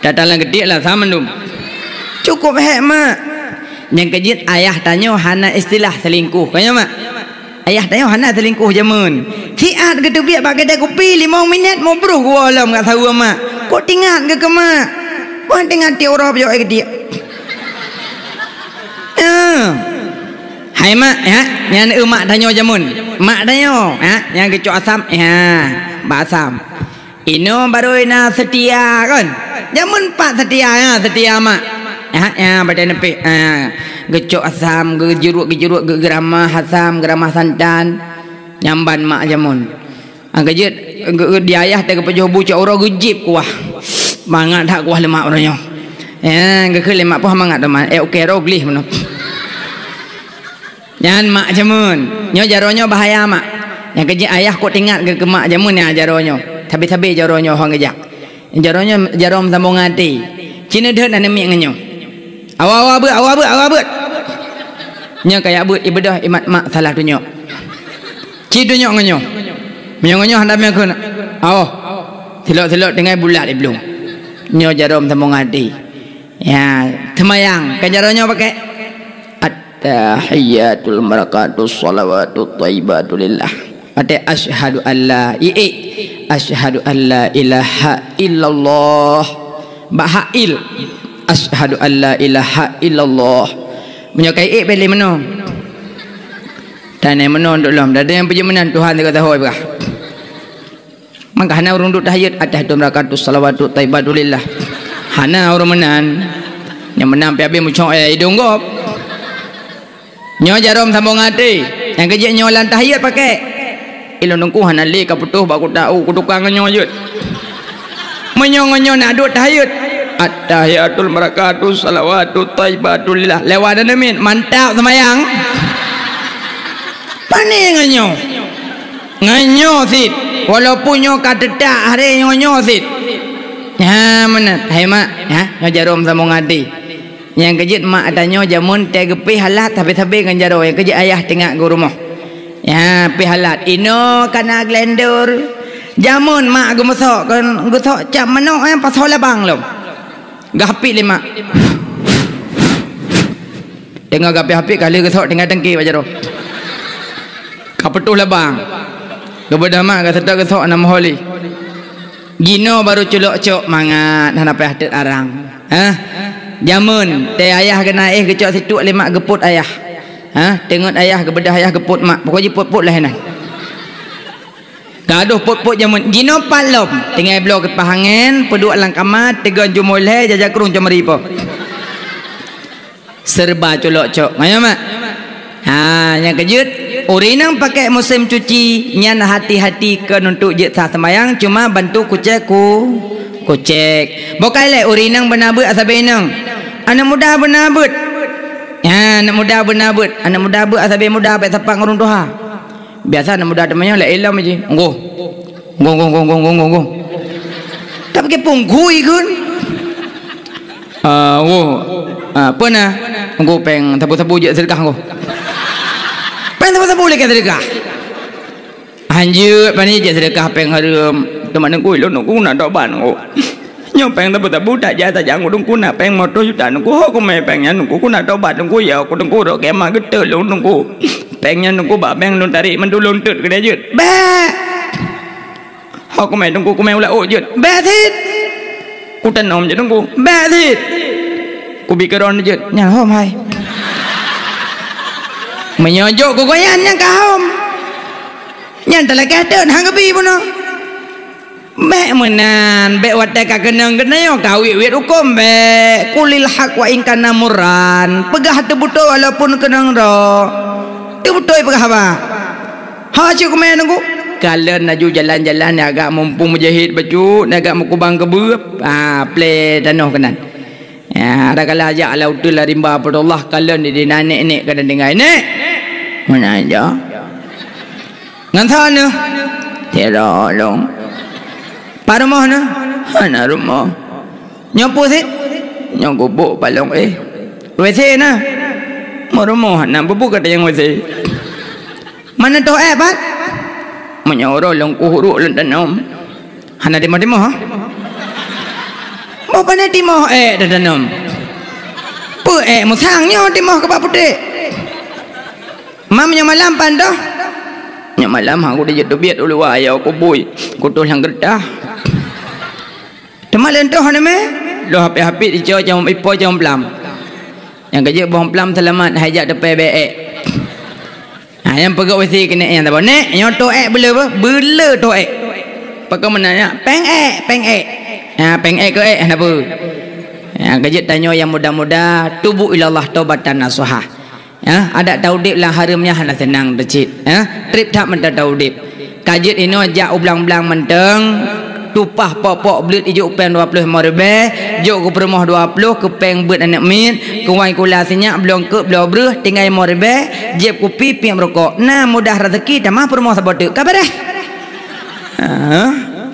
Tatalang geudiek lasam mandum. Cukup hék mak. Nyang keujeuet ayah tanyoe hana istilah selingkuh. Ka nyoe mak? Ayah tanyoe hana selingkuh jameun. Siat geuteubiet bak keudai kupi limong minét mubroh geuwoe lom ka saweue mak. Kok tingat geuh keu mak? Wah tingat tiep uroe pajôk ai geudiek. Hai mak, ya, nyan eu mak tanyoe jameun. Mak tanyoe, ya, nyang geucok asam, ya, bak asam. Inoe barô na seutia kon. Jameun pat seutia, ya, seutia mak. Ya, ya, badan neupek. Ha, geucok asam, geujeuruk-geujeuruk, geugeramah asam, geramah santan. Nyamban mak jameun. Angka jeuet, geu-, di ayah teuh geupajoh bu cok uroe geujib kuah. Mangat that kuah lemak uroe nyoe. Eh, geukheun lemak poh mangat teuma. Eh, oke, roh glih meunoe. Nyan mak jameun. Nyoe jaroe nyoe bahaya, mak. Nyang keujeuet ayah kok teuingat keu mak jameun nyan jaroe nyoe. Sabe-sabe jaroe nyoe hong geujak. Jaroe nyoe jaroe meusambong até. Cina deuet hana miet ngon nyoe. Awa, awa beuet, awa beuet, awa beuet. Nyoe kaya beuet ibeudôh imat mak salah tunyok. Ci tunyok ngon nyoe. Meunyoe ngon nyoe hana miet kheun. Aoh. Silok-silok tinggai bulat iblong. Nyoe jaroe meusambong até. Ya, seumayang. Kan jaroe nyoe pakai. At-tahiyyatul barakatuh shalawatut thayyibatu lillah. Watée asyhadu alla, iék, asyhadu alla ilaha illallah. Bak hak il. Asyhadu alla ilaha illallah. Meunyoe ka iék bèk lé meunoe. Tanyoe meunoe untuk lom. Dak ada nyang peujeuet meunan Tuhan teuka tahôi peugah. Maka hana ureuëng duek tahiyat atas dua rakaat shalawatut thaibatulillah. Hana ureuëng meunan. Nyang meunan pih habéh mucok, eh, idong gob. Nyoe jaroe meusambong até. Nyang keujeuet nyoe lam tahiyat pakai. Ilôn teungku hana lé ka putôh bak kuta u kutukang nyoe jeuet. Meunyoe ngon nyoe nak duek tahiyat. At-tahiyatul barakatuh shalawatut thaibatulillah. Lewat dan amin. Mantap seumayang. Pane ngon nyoe. Ngon nyoe cit. Walaupun nyoe ka teutak hari nyoe, nyoe cit. Ha, meunan. Hai mak, ha, nyoe jaroe meusambong até. Nyang keujeuet mak tanyoe jameun teuh geupih halat sabe-sabe ngon jaroe, nyang keujeuet ayah teuingat geurumoh. Ya, pih halat. Inoe kana glendor. Jameun mak geumeusok, kon geusok cap manok, eh, pasoe labang lom. Geuhapit lé mak. Teungoh geuhapit-hapit ka lheueh geusok tinggai tangke bak jaroe. Ka putôh labang. Geubeudôh mak ka seutôt geusok na meuhôi lé. Jinoe barô culok cok mangat hana payah teut arang. Hah? Jameun, tée ayah geunaéh geucok situek lé mak geupot ayah. Hah? Teungeut ayah geubeudôh ayah geupot mak. Pokok jih pot-pot lah inan. Gadôh pot-pot jameun. Jinoe pat lom. Tinggai bloe kipaih angén, peuduek lam kama, teugon jumôi lhée, jaja krueng cemeri po. Serba culok cok. Ngon nyoe mak? Ha, nyang keujeuet, ureuëng nyang pakai musém cuci, nyan hati-hati keu nuntuk jeuet sah seumayang, cuma bantu kucek ku, kucek. Bokai lé ureuëng nyang beuna beuet sabe inong. Aneuk muda beuna beuet. Ha, aneuk muda beuna beuet. Aneuk muda beuet sabe muda, bék sapat ngon ureuëng tuha. Biasa aneuk muda teumanyong lé ilom ji. Nggoh. Nggoh, nggoh, nggoh. Tapi ke punggui kun. Ah, nggoh. Ah, peue na? Nggoh péng sabu-sabu jeuet seudeukah nggoh. Péng sabu-sabu lé ka seudeukah. Hanjeuet pani jeuet seudeukah péng hareuem. Teuma neungku ilôn neungku na tobat nggoh. Nyoe péng tabu-tabu tajak-tajak ngon teungku na péng moto juta teungku, ho kumé péng nyan teungku, ku na tobat teungku, ya ku teungku rot kiamat geuteuk lôn teungku. Péng nyan teungku bak bank lôn tarék mandum lôn teut keudeh jeuet. Bék! Ho kumé teungku, kumé ulak ôk jeuet. Bék cit! Ku tanom jeuet teungku. Bék cit! Ku bi keudroe jeuet. Nyan hom hai. Meunyoe jok ku goyan nyan ka hom. Nyan talakée teut han geubi bunoe. Bék meunan, bék watée ka keunong geutanyoe ka wiet-wiet hukôm bék. Qulil haq wa in kana murran. Peugah teubeutôi walaupun keunong droe. Teubeutôi peugah haba. Ha cit kumé teungku. Kalon laju jalan-jalan nyang agak mumpung meujeuhet bacut, nyang agak meukubang keubeue. Ha, plé tanoh keunan. Ya, ada kala jak lam uteuen lam rimba Abdullah kalon di dinan nek-nek ka tinggai. Nek! Meunan jak. Ngon soe neuh? Sidroe lôn. Pat rumoh neuh? Hana rumoh. Nyoe peue cit? Nyoe gubuk palong éh. W C na? Meurumoh hana bubuk ka tanyong W C. Mana toh ék pat? Meunyoe uroe lôn kuhuruk lôn tanom. Hana timoh-timoh, ha? Boh pane timoh ék tatanom. Peue ék musang nyoe timoh keuba putéh. Mam nyoe malam pan toh? Nyoe malam aku dijeuet teubiet u luwa ya aku bui. Kutoh nyang geutah. Teuma lôn toh nyoe mé. Loh hapit-hapit ico cong ipo cong plam. Nyang keujeuet boh plam seulamat, hai jak teupée bée ék. Ha, nyang peugah wasi keuneuk nyang saboh. Nek, nyoe toh ék beuleu beuh? Beuleu toh ék. Pakon meunan nyan? Péng ék, péng ék. Ha, péng ék keu ék, hana peue. Nyang keujeuet tanyoe nyang muda-muda, tubu ilallah taubatan nasuha. Ya, adak taudeb lam hareuem nyan hana seunang teuh cit. Ya, treb that mantong taudeb. Ka jeuet inoe jak u blang-blang mantong, tupah pok-pok bleuet ijok péng dua ploh limong ribée, jok keu peurumoh dua ploh, keu péng beuet aneuk miet, keu wai kula sinyak, bloe eungkôt, bloe breueh, tinggai limong ribée, jieb kupi, piep rukok. Na mudah raseuki, tamah peurumoh saboh teuk. Ka beureh. Ha?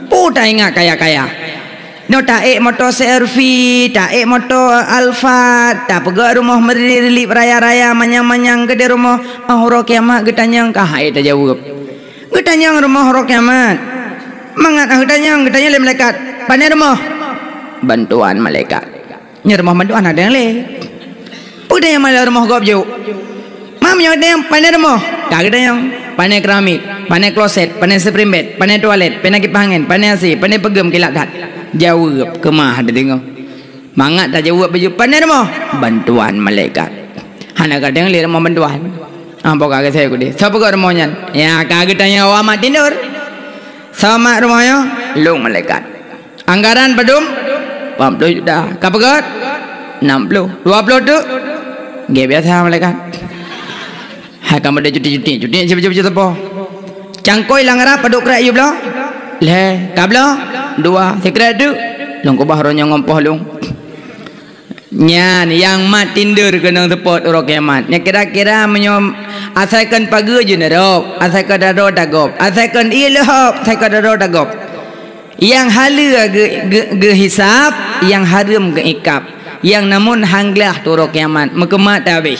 Peue taingat kaya-kaya. Nyoe taék moto C R V, taék moto Alphard, tapeugöt rumoh meurili-rili raya-raya, manyang-manyang keudeh rumoh, ah, uroe kiamat geutanyong, ka hai tajaweueb. Geutanyong rumoh uroe kiamat. Mangat ah geutanyong, geutanyong lé malaikat. Pané rumoh? Bantuan malaikat. Nyoe rumoh bantuan ada lé. Peue nyang malah rumoh gob jok? Mam nyoe deh, pané rumoh? Ka geutanyong. Pané keramik, pané kloset, pané spring bed, pané toilet, pané kipas angén, pané A C, pané peugeuem kilat that. Jaweueb keumah teudeungoe. Mangat tajaweueb baju, pané rumoh? Bantuan malaikat. Hana kadang lé rumoh bantuan. Ambo ka geusai kudeh. Sapa geuh rumoh nyan? Ya, ka geutanyong awak mak tindur. Sama rumoh nyoe, lôn malaikat. Anggaran padum? Empat puluh juta. Ka peugöt? Enam puluh. Dua puluh tu? Gaya biasa malaikat. Hai kamoe deh cuti-cuti. Cuti siapa-siapa teupeu. Cangkôi lam rab padum krek yue bloe? Lhèe. Ka bloe? Dua. Sikrek tu? Lôn keubah roh nyoe ngon poh lôn. Nyan nyang mat tinder keunong seupôt uroe kiamat. Nyan kira-kira meunyoe asai kon pageue jeuet neurôb, asai kon daroe tagob, asai kon ié leuhob, asai kon daroe tagob. Nyang haleue geu-, geu-, geuhisab, nyang hareuem geuikab. Nyang namon han glah tu uroe kiamat, meukeumat tabeh.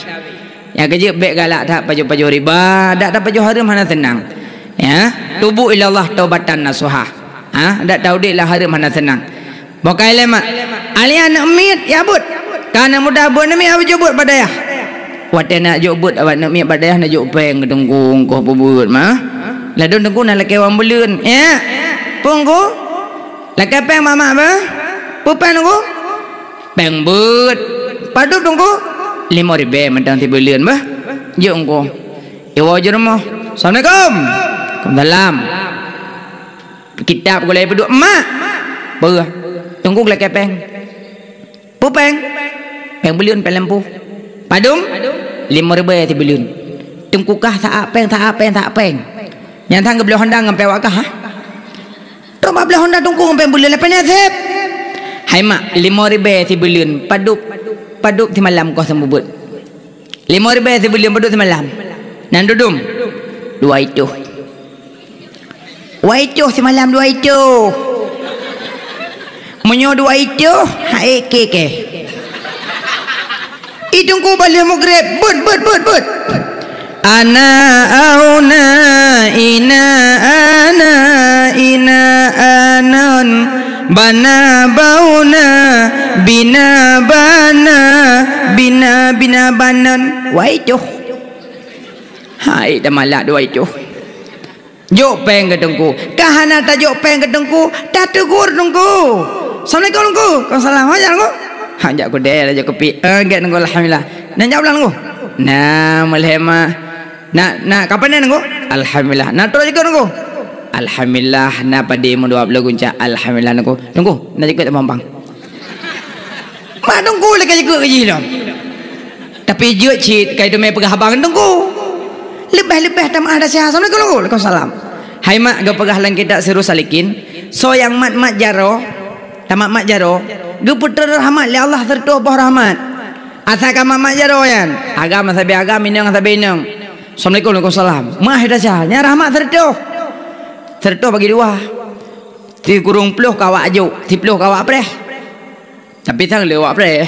Nyang keujeuet bék galak that pajoh-pajoh riba, dak tapajoh hareuem hana seunang. Ya, tubu ilallah taubatan nasuha. Ha, dak taudeb lam hareuem hana seunang. Bokai lé mak. Alèh aneuk miet ya beuet. Ka aneuk muda beuet aneuk miet, jok beuet bak dayah. Watèe nak jok beuet awak aneuk miet bak dayah, nak jok péng keu teungku, engkoh peubeuet mah. Ladôm teungku na lakèe wan buleuen. Ya. Peue engkoh? Lakèe péng mak-mak bah? Peue péng teungku? Péng beuet. Padub teungku? Limong ribèe mantong sibuleuen bah. Jok engkoh. Iwoe jeuet rumoh. Assalamualaikum. Waalaikumsalam. Kitab gulai peuduek, "Mak." "Peue?" "Teungku geulakèe péng." "Peue péng?" "Péng buleuen, péng lampôh." "Padum?" "Limong ribèe sibuleuen." "Teungku kah sa-a péng, sa-a péng, sa-a péng." Nyan sang geubloe honda ngon péng awak kah, ha? Trok bak bloe honda teungku ngon péng buleuen, lapan nyan sép. "Hai mak, limong ribèe sibuleuen, padub, padub simalam koh seumeubeuet." "Limong ribèe sibuleuen padub simalam." "Nan dudum?" "Dua itoh." "Dua itoh simalam, dua itoh." "Meunyoe dua itoh, hai kèe-kèe." I teungku bak lheueh mugreb, beuet, beuet, beuet, beuet. Ana auna, ina ana, ina anon, bana bauna, bina bana, bina, bina banon. Wai tuh. Hai, dah malak dua itu. Jok péng keu teungku. Ka hana tajok péng keu teungku, tategur teungku. "Assalamualaikum teungku." "Waalaikumsalam." "Hajat teungku?" "Hajat kudeh, hajat kupi." "Eh, gèt teungku, alhamdulillah." "Nyan jak pulang teungku?" "Nah, meulhema." "Nak, nak kapan nyan teungku?" "Alhamdulillah." "Nak trok jikeu teungku?" "Alhamdulillah, na padé meudua ploh gunca." "Alhamdulillah teungku." "Teungku, na jikeu teumambang." Mak teungku lé ka jikeu keu jih lom. Tapi jeuet cit kai teumé peugah haba ngon teungku. Leubeh-leubeh tameu'ah desya. "Assalamualaikum." "Waalaikumsalam." Hai mak, geupeugah lam kitab Sirus Salikin, soe nyang mat-mat jaroe, tamat-mat jaroe, geupeutrön rahmat lé Allah sireutôh boh rahmat. Asai ka mat-mat jaroe nyan, agam sabe agam, inong sabe inong. "Assalamualaikum." "Waalaikumsalam." Meu'ah desya, nyan rahmat sireutôh. Sireutôh bagi dua. Sikureueng ploh ka awak jok, siploh ka awak preh. Tapi sang le awak preh.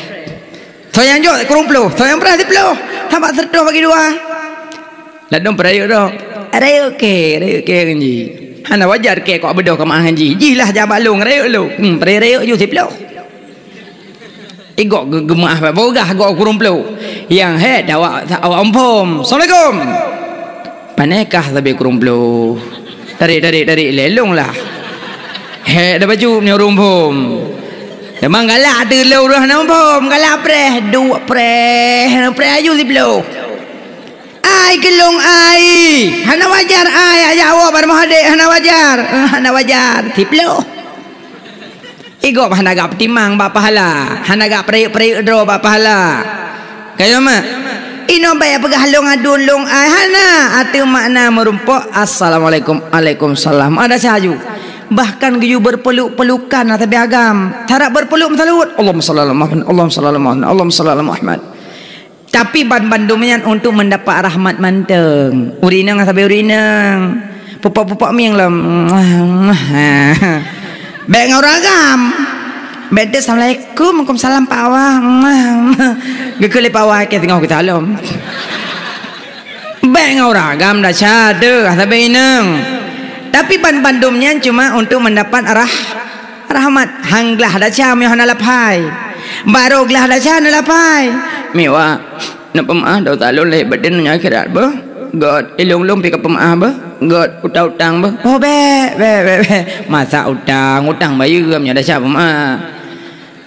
Soe nyang jok kureueng ploh, soe nyang preh siploh. Sabab sireutôh bagi dua. Ladôm peurayeuk dok. Rayeuk kèe, rayeuk kèe ngon jih. Hana wajar kèe kok beudôh keumah ngon jih. Jih lah jak bak lôn, rayeuk lôn. Hmm, preh rayeuk ju siploh. Igok ge-, geumah bak bogah gok kureueng ploh. Nyang hèk dah awak, awak umpom. "Assalamualaikum." "Pané kah sabe kureueng ploh?" "Tarék, tarék, tarék lé lôn lah." Hèk dah bacut meunyoe ureueng phôn. Memang galak teulông ureueng hana muphom, galak preh, duek preh, preh aju siploh. Ai keulông ai, hana wajar ai, ajak awak bak rumoh adék, hana wajar, eh, hana wajar, siploh. Igob hana gak peutimang bak pahala, hana gak peurayek-peurayek droe bak pahala. Ka nyo mak? Inoe bèk peugah lông aduen lông ai hana, ateueh makna meurumpok, "Assalamualaikum." "Alaikumsalam." Ada saju. Bahkan geuyue beurpeuluk-peulukan ata bèk agam. Tarap beurpeuluk meusalut, "Allahumma shalli ala Muhammad, Allahumma shalli ala Muhammad, Allahumma shalli ala Muhammad." Tapi ban bandum nyan untuk mendapat rahmat mantong. Ureueng inong sabe ureueng inong. Pupok-pupok mieng lom. Bèk ngon ureueng agam. Bèk deh, "Assalamualaikum." "Waalaikumsalam, Pak Wah." Geukheun lé Pak Wah, "Kèe teungoh geusalom." Bèk ngon ureueng agam desya teuh, sabe inong. Tapi ban bandum nyan cuma untuk mendapat rah-, rahmat. Han glah desya meunyoe hana lafai. Barô glah desya hana lafai. Miwah. Neupeumaáh dosa lôn lahé batén donya akhirat beuh. Göt, ilông lôn pih ka peumaáh beuh. Göt, utang-utang beuh. Oh, bèk, bèk, bèk, bèk. Masa utang, utang bayeue, meunyoe desya peumaáh.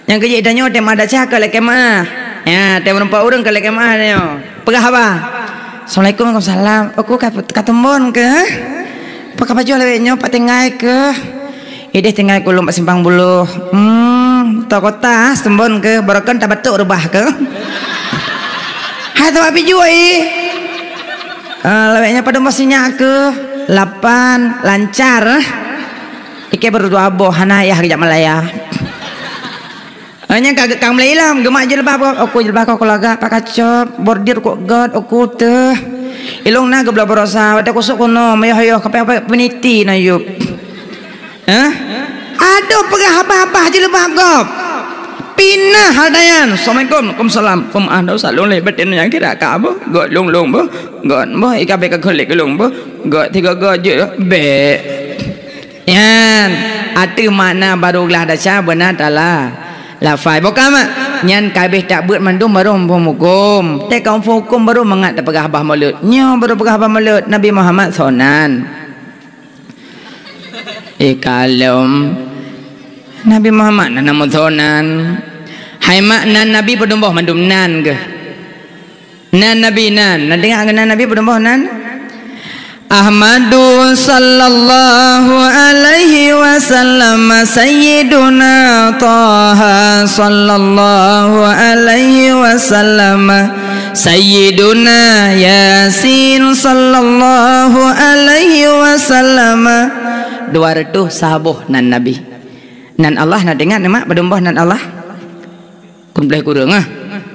Nyang keujeuet tanyoe, teumaáh desya ka lakèe maáh. Ya, teumaáh ureueng ka lakèe maáh tanyoe. Peugah haba. "Assalamualaikum." "Waalaikumsalam." "Oku ka, ka teumbon keuh?" "Pakon pajoh lawét nyoe, pat tinggai keuh?" "Idéh tinggai keu lôn bak Simpang Buloh." "Hmm, tô kota, teumbon keuh, barokon tabatok reubah keuh." "Hai, teuba pijôh, ih." "Ah, lawét nyoe padum boh sinyak keuh?" "Lapan." "Lancar." Ikèe barô dua boh, hana yah geujak Malaya. Hanya ka, ka mulai ilom, geumat jilbab, "Oku jilbab kah, oku lagak, pat kacok, bordir kok göt, oku teuh." "Ilông na geubloe baroesa, watèe kusok kunoe, meuyoh-yoh, kapèe-kapèe peuniti na yup." Hah? Adoh peugah haba-haba jilbab gob. Pinah hal dayan. "Assalamualaikum." "Waalaikumsalam." "Peumaáh dosa lôn lahé batén nyang kira ka beuh. Göt lông-lông beuh. Göt beuh, ikabèe ka keulék keu lông beuh. Göt tiga göt jeuet bèk." Nyan, ateueh makna barô glah desya beuna tala lafai. Boh ka mak? Nyan ka abéh tabeuet mandum barô muphom hukôm. Teuka muphom hukôm barô mangat tapeugah haba mulod. Nyoe barô peugah haba mulod, Nabi Muhammad soe nan. Eh, kalom. Nabi Muhammad na nama soe nan. Hai mak, nan Nabi padum boh mandum nan keuh. Nan Nabi nan, na deungoe keu nan Nabi padum boh nan? Ahmadu sallallahu alaihi wasallam, Sayyiduna Taha sallallahu alaihi wasallam, Sayyiduna Yasin sallallahu alaihi wasallam. Dua reutôh saboh nan Nabi. Nan Allah na deungoe, mak, padum boh nan Allah? Kureueng plôh sikureueng, ah.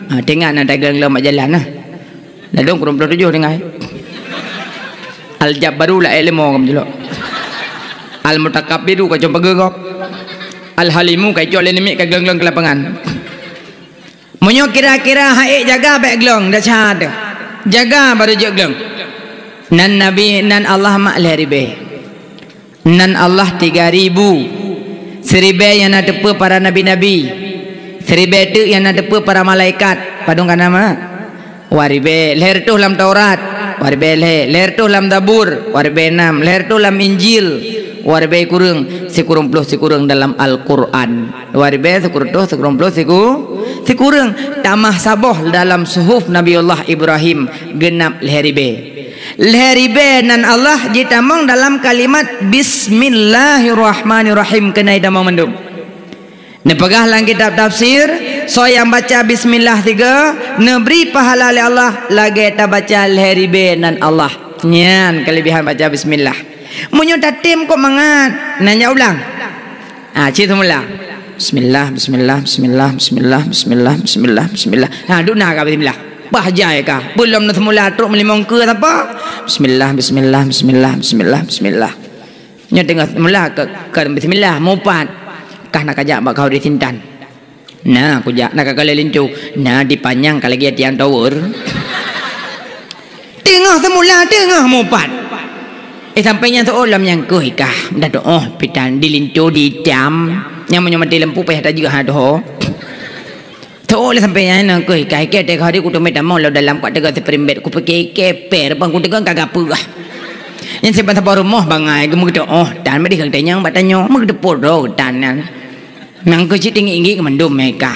Ha, teuingat na dagang lom bak jalan, ah. Ladôm kureueng plôh tujoh tinggai. Al-Jabbaru la ilmu kamoe jilok. Al-Mutakabbiru ka com pageue gob. Al-Halimu ka icok lé namiet ka glong-glong keu lapangan. Meunyoe kira-kira ha'ék jaga bèk glong, desya teuh. Jaga barô jeuet glong. Nan Nabi, nan Allah mak lhèe ribèe. Nan Allah tiga ribu. Siribèe nyang na teupeue para nabi-nabi. Siribèe teuk nyang na teupeue para malaikat. Padum ka na mak? Dua ribèe. Lhèe reutôh lam Taurat. Dua ribèe lhèe. Lhèe reutôh lam Zabur. Dua ribèe nam. Lhèe reutôh lam Injil. Dua ribèe sikureueng. Sikureueng plôh sikureueng dalam Al-Quran. Dua ribèe sikureueng reutôh sikureueng plôh siku-, sikureueng. Tamah saboh dalam suhuf Nabiullah Ibrahim. Geunap lhèe ribèe. Lhèe ribèe nan Allah jitamong dalam kalimat Bismillahirrahmanirrahim, keunan jitamong mandum. Neupeugah lam kitab tafsir, soe nyang baca bismillah sigoe, neubri pahala lé Allah lagèe tabaca lhèe ribèe nan Allah. Nyan keulebihan baca bismillah. Meunyoe tatem kok mangat, nan jak ulang. Ah, cit seumula. Bismillah, bismillah, bismillah, bismillah, bismillah, bismillah, bismillah. Ha, duna ka bismillah. Bah jai ka. Belom na seumula trok meulimong keue sapa? Bismillah, bismillah, bismillah, bismillah, bismillah. Nyoe teungoh seumula ke, ke bismillah, mupat. Kah na kajak bak kau di Sintan. Na kujak, na ka kalai linto. Na di Panyang ka lagèe tiang tower. Teungoh seumula, teungoh mupat. Eh, sampai nyan seuôt lom nyang keuh ikah. Dah tuoh pitan di linto di itam. Nyang meunyoe maté lampu payah tajeuet ha doho. Seuôt lé sampai nyan keuh ikah. Ikah teuka hari kuteumé tamong lom dalam kuat teuga spring bed. Kupike ikah per bang kuteukon ka gapeue ah. Nyan siban saboh rumoh bangai geumeutuoh tan meudeh keu tanyong bak tanyoe. Meugeuteupeue droe tan nyan. Nyang keuh cit inggit-inggit mandum meuikah.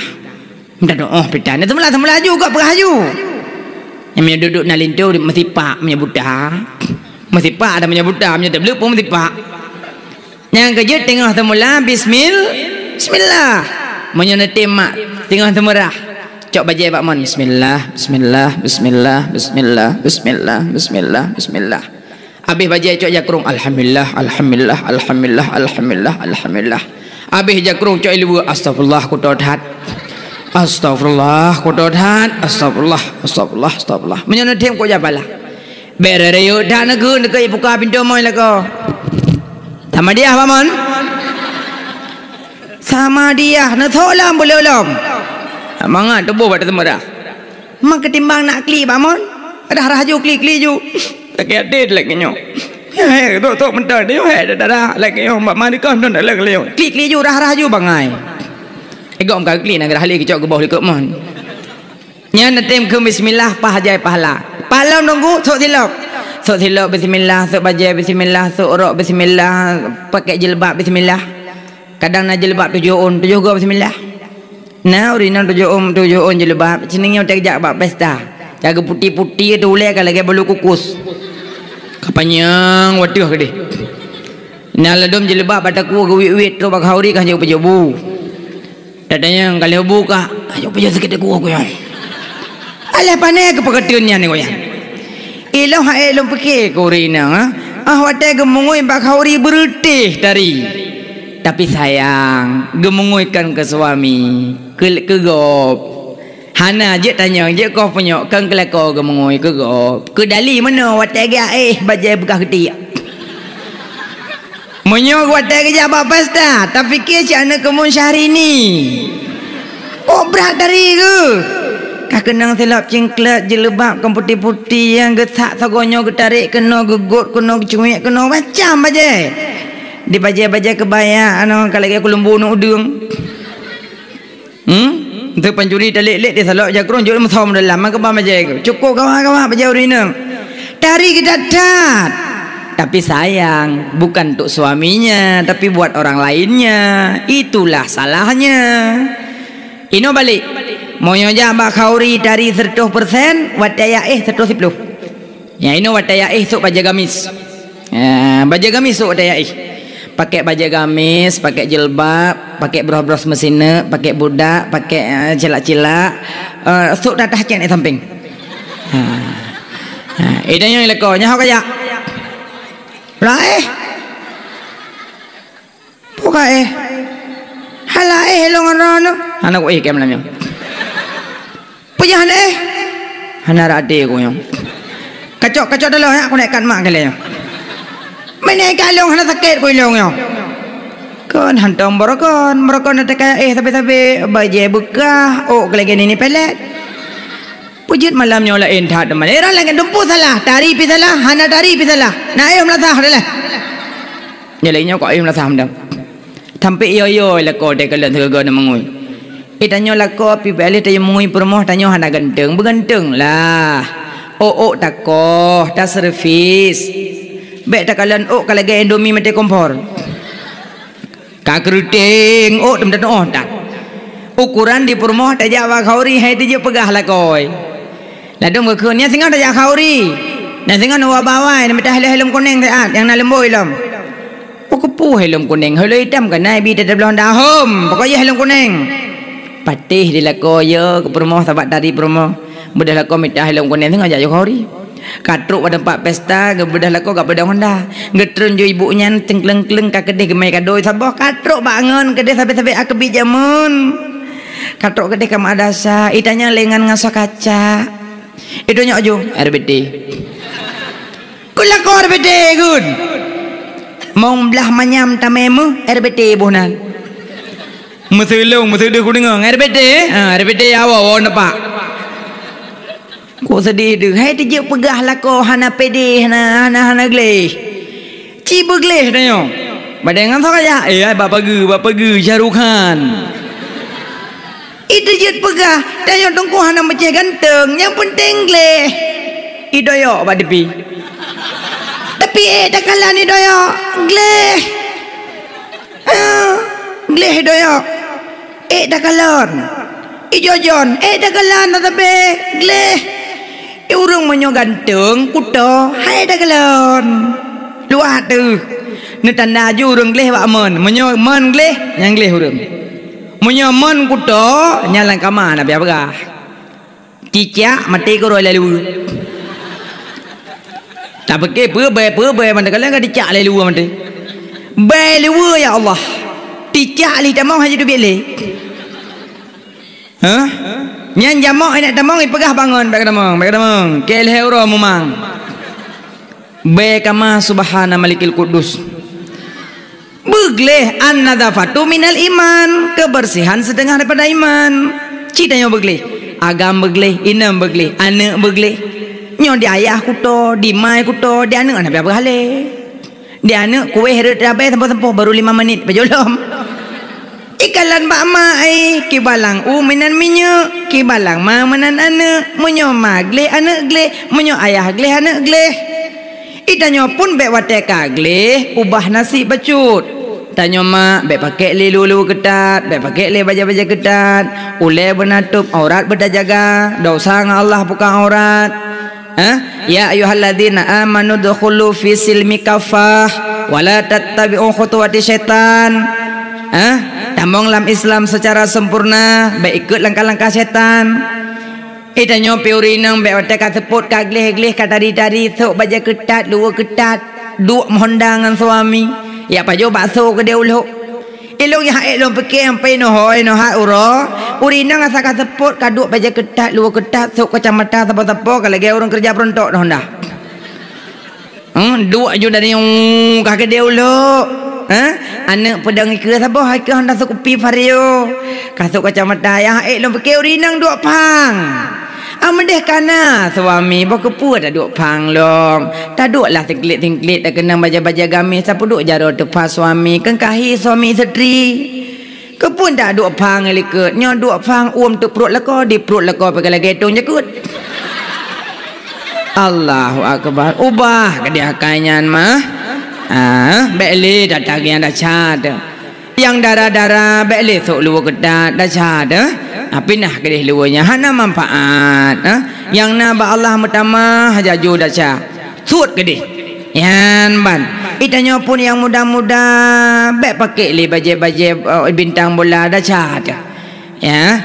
Minta doa pita. Nah, seumula-seumula aju, gop peugah aju. Nyang meunyoe duek-duek na linto, meusipak meunyoe buta. Meusipak ada meunyoe buta, meunyoe tableuk pun meusipak. Nyang keujeuet teungoh seumula, bismil-, bismillah. Meunyoe neutem mak, teungoh seumeurah. Cok bajée bak mon, bismillah, bismillah, bismillah, bismillah, bismillah, bismillah. Abéh bajée cok jakrong, alhamdulillah, alhamdulillah, alhamdulillah, alhamdulillah, alhamdulillah. Abéh jakrong cok ileue, astagfirullah, kutot that. Astagfirullah, kutot that. Astagfirullah, astagfirullah, astagfirullah. Meunyoe neutem kok japala. Bere rayeuk that neukeu, neukeu ibuka pintoe moi lakoe. Sama diah, Pak Mon. Sama diah, neusok lom, boleh lom. Mangat tuboh bak teumeudah. Mak ketimbang nak klik, Pak Mon. Rhah-rhah ju, klik-klik ju. Sakét até lagée nyoe. He, tok-tok meuntang, nyoe he, dara, lagée nyoe, mak mari kon, don lagée nyoe. Klik-klik ju, rhah-rhah ju bangai. Ego muka klik, nak rhah lé keucok geuboh likot mon. Nyan neutem keu bismillah, paih jai pahala. Paih lom nunggu, sok silop. Sok silop bismillah, sok bajée bismillah, sok rok bismillah, pakai jilbab bismillah. Kadang na jilbab tujoh ôn, tujoh goe bismillah. Na ureueng inong tujoh ôn, tujoh ôn jilbab, sining nyoe teujak bak pesta. Ka geuputi-puti tu ulée ka lagée bulu kukus. Ka panyang wateuh keudeh. Na ladom jilbab bak takue geuwit-wit trok bak khauri ka jeuet peujobu. Tatanyong ka lheueh bu ka, ayo peujoh sakét takue ku nyoe. Alah pane keu peuketeun nyan ku nyan. Ilong hai lôn pike keu ureueng inong, ha? Ah, watée geumungui bak khauri beureutéh tari. Tapi sayang, geumungui kon keu suami, keu, keu gob. Hana jeuet tanyong, jeuet koh punyok, kon keu lakoe geumungui keu gob. Keu dali meunoe watée geuaéh bajée beukah keutiek. Meunyoe watée geujak bak pesta, tapike cit aneuk keumuen Syahrini. Kok brat tari geuh? Ka keunong silop cingklek, jilbab kon puti-puti nyang geusak sagoe nyoe geutarek keunoe, geugot keunoe, geucuek keunoe, macam bajée. Di bajée-bajée keubaya, aneuk ka lagée keuleumbu aneuk udeueng. Hmm? Untuk pancuri talek-lek di salok jakrong jok meusom dalam maka ba bajai ku. Cukup gawa-gawa bajai ureueng inong. Tari geudat-dat. Tapi sayang, bukan untuk suaminya, tapi buat orang lainnya. Itulah salahnya. Inoe balik. Meunyoe jak bak khauri tari seratus persen, watée yaéh seratus siplôh. Nyang inoe watée yaéh sôk bajée gamis. Ah, bajée gamis sôk watée yaéh. Pakai bajée gamis, pakai jilbab, pakai bros-bros meusineuk, pakai budak, pakai, eh, cilak-cilak. Eh, sôk tatah cék di sampéng. Ha. Ha, eh, tanyoe lakoe, nyan ho kajak. Lah, eh. Peue ka éh? Hana éh lôn ngon droeneuh. Hana ku éh kém lam nyoe. Peue nyang hana éh? Hana rate ku nyoe. Kacok, kacok daloe nyan, ku naikat mak keu lé nyoe. Meunan ka lôn hana sakét ku ilong nyoe. Kon hantom beurokon, beurokon na teuka éh sabe-sabe, bajée beukah, ôk keu lagée nini pelet. Peue jeuet malam nyoe laén that teuma. Ira lagée dumpeue salah, tari pih salah, hana tari pih salah. Na éh meulasah dah lé. Nyoe lagée nyoe kok ayeuem lasam dong. Sampé yo-yo lakoe teukalon sigoe-goe na meungui. Eh, tanyoe lakoe pih bèk lé tanyoe meungui peurumoh tanyoe hana ganteng, beuganteng lah. Ôk-ôk takoh, taservis. Bèk takalon ôk ka lagèe Indomie maté kompor. Ka keureuteng ôk teuma tatu'oh that. Ukoran di peurumoh tajak bak khauri hai teujeuet peugah lakoe. Ladôm geukheun, nyan singoh tajak khauri. Nyan singoh neuba bawai, neumita helom-helom kuneng siat nyang na leumbôi lom. Peue keupeue helom kuneng, helom itam ka na ibi teutabloe dahom, pokok jih helom kuneng. Patéh di lakoe, ya, keu peurumoh, sabat tari peurumoh. Beudôh lakoe mita helom kuneng singoh jak yue khauri. Ka trok bak teumpat pesta, geubeudôh lakoe gak beudôh honda. Geutreun ju ibu nyan teukleueng-kleueng ka keudeh geumè kado saboh. Ka trok bak ngon keudeh sabé-sabé a keubiet jameun. Ka trok keudeh ka madrasah, itanyong lé ngon ngasoe kaca. Itanyong ju, R B T. Keu lakoe R B T gun. Mong blah manyam tamè meuh, R B T boh nan. Meuseulông, meuseudeuh kudeungö, R B T, eh? Ha, R B T awak, awak nampak. Kok seudeh deuh, hai teujeuet peugah lakoe hana pédé, hana, hana, hana gleh. Ci beugleh tanyoe. Badai ngon soe kajak? Eh, ai, bak pageue, bak pageue, Shah Rukh Khan. Itu jeuet peugah, tanyoe teungku hana meucéh ganteng, nyang peunteng gleh. Idoyok bak tepi. Tapi ék takalon idoyok, gleh. Eh, gleh idoyok. ék takalon. Ijo jon, ék takalon, tatabe gleh. I ureuëng meunyoe ganteng, kuto, hai takalon. Luwah teuh. Neutanda ju ureuëng gleh bak mon. Meunyoe mon gleh, nyang gleh ureuëng. Meunyoe mon kuto, nyan lam kama na payah peugah. Cicak maté keudroe lé luweue. Tapike peue bèe, peue bèe, mantong kalon ka cicak lé luweue maté. Bèe luweue, ya Allah. Cicak lé tamong hana teubiet lé. Hah? Nyan jamok inong tamong ipeugah bangon, bèk tamong, bèk tamong. Keu lhèe uroe mumang. Bèe kama subhana malikil kudus. Beugleh, an-nadhafatu minal iman, kebersihan setengah daripada iman. Ci tanyoe beugleh, agam beugleh, inong beugleh, aneuëk beugleh. Nyoe di ayah kuto, di mai kuto, di aneuëk hana payah beuhalé. Di aneuëk kueh rot rabe sampoe-sampoe baru lima menit pajôh lom. Ikalon bak ma ai, kibalang u meunan minyeuk, kibalang ma meunan aneuëk, meunyoe ma gleh aneuëk gleh, meunyoe ayah gleh aneuëk gleh. I tanyoe pun bèk watèe ka gleh ubah nasib bacut. Tanyoe ma bèk pakèk lé luweue-luweue keutat, bèk pakèk lé bajèe-bajèe keutat, ulèe beunatôb aurat beutajaga, desya ngon Allah buka aurat. Eh? Ya ayyuhalladzina amanu dkhulu fi silmi kafah wa la tattabi'u khutuwati syaitan. Eh? Tamong lam Islam secara sempurna, bèk ikot langkah-langkah syaitan. Eh, tanyoe pi ureuëng inong bèk watèe ka seupôt ka gleh-gleh ka tari-tari sôk bajèe keutat, luweue keutat, duek meuhonda ngon suami. Yak pajoh bakso keudéh ulôk. Ilôn nyang ék lôn pike sampai inoe hôi inoe hat uroe, ureuëng inong asai ka seupôt ka duek bajèe keutat, luweue keutat, sôk kacamata sapo-sapo ka lagèe ureuëng keureuja peuruntôk inoe honda. Hmm, duek ju dari, uh, ka keudéh ulôk. Eh? Aneuëk peudong ikeue saboh, ikeue honda seukupi Vario. Ka sôk kacamata, nyang ék lôn pike ureuëng inong duek phang. Ameudeh kana suami, boh keupeue taduek phang lom. Taduek lah singklit-singklit, takeunong bajèe-bajèe gamis, tapeuduek jaroe teupha suami, keukahi suami istri. Keupeue taduek phang likot, nyoe duek phang uem teuk pruet lakoe, di pruet lakoe pih ka lagèe tông jakeuet. Allahu Akbar. Ubah keudéh akai nyan mah. Ah, bèk lé that-that nyang desya teuh. Nyang dara-dara bèk lé sôk luweue keutat desya teuh. Ah, pinah keudéh luweue nyan hana manfaat, ah. Nyang na bak Allah meutamah laju desya. Suet keudéh. Nyan ban. I tanyoe pun nyang muda-muda, bèk pakèk lé bajèe-bajèe, eh, bintang bola desya teuh. Ya.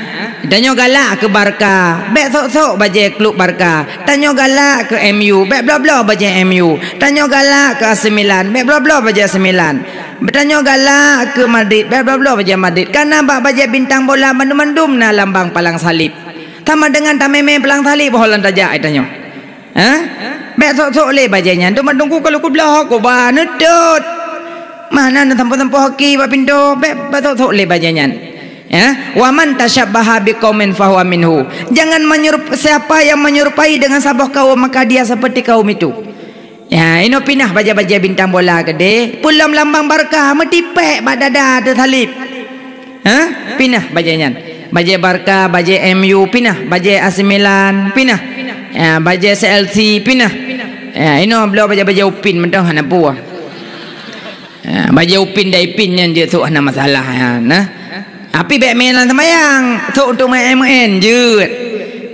Tanyoe galak keu Barca, bèk sôk-sôk bajèe klub Barca. Tanyoe galak keu M U, bèk bloe-bloe bajèe M U. Tanyoe galak keu A C Milan, bèk bloe-bloe bajèe A C Milan. Tanyoe galak keu Madrid, bèk bloe-bloe bajèe Madrid. Kana bak bajèe bintang bola mandum-mandum na lambang palang salib. Sama dengan tamè-mè palang salib boh lôn tajak i tanyoe. Hah? Bèk sôk-sôk lé bajèe nyan. Teuma teungku ka lôn kubloe, kuba neutot. Mah na neusampoe-sampoe hoki bak pintoe, bèk, bèk sôk-sôk lé bajèe nyan. Ya, "Wa man tasyabbaha biqaumin fahuwa minhu." Jangan menyerup-, siapa yang menyerupai dengan saboh kaum, maka dia seperti kaum itu. Ya, inoe pinah bajèe-bajèe bintang bola keudéh, peulom lambang Barca, meutipék bak dada teuh salib. Hah? Pinah bajèe nyan. Bajèe Barca, bajèe M U, pinah. Bajèe A C Milan, pinah. Ya, bajèe C L C, pinah. Ya, inoe bloe bajèe-bajèe Upin mantong hana peue. Ya, bajèe Upin dan Ipin nyan jeuet sôk hana masalah, ya, nah. Tapi bèk mè lam seumayang, sôk untuk main-main jeuet.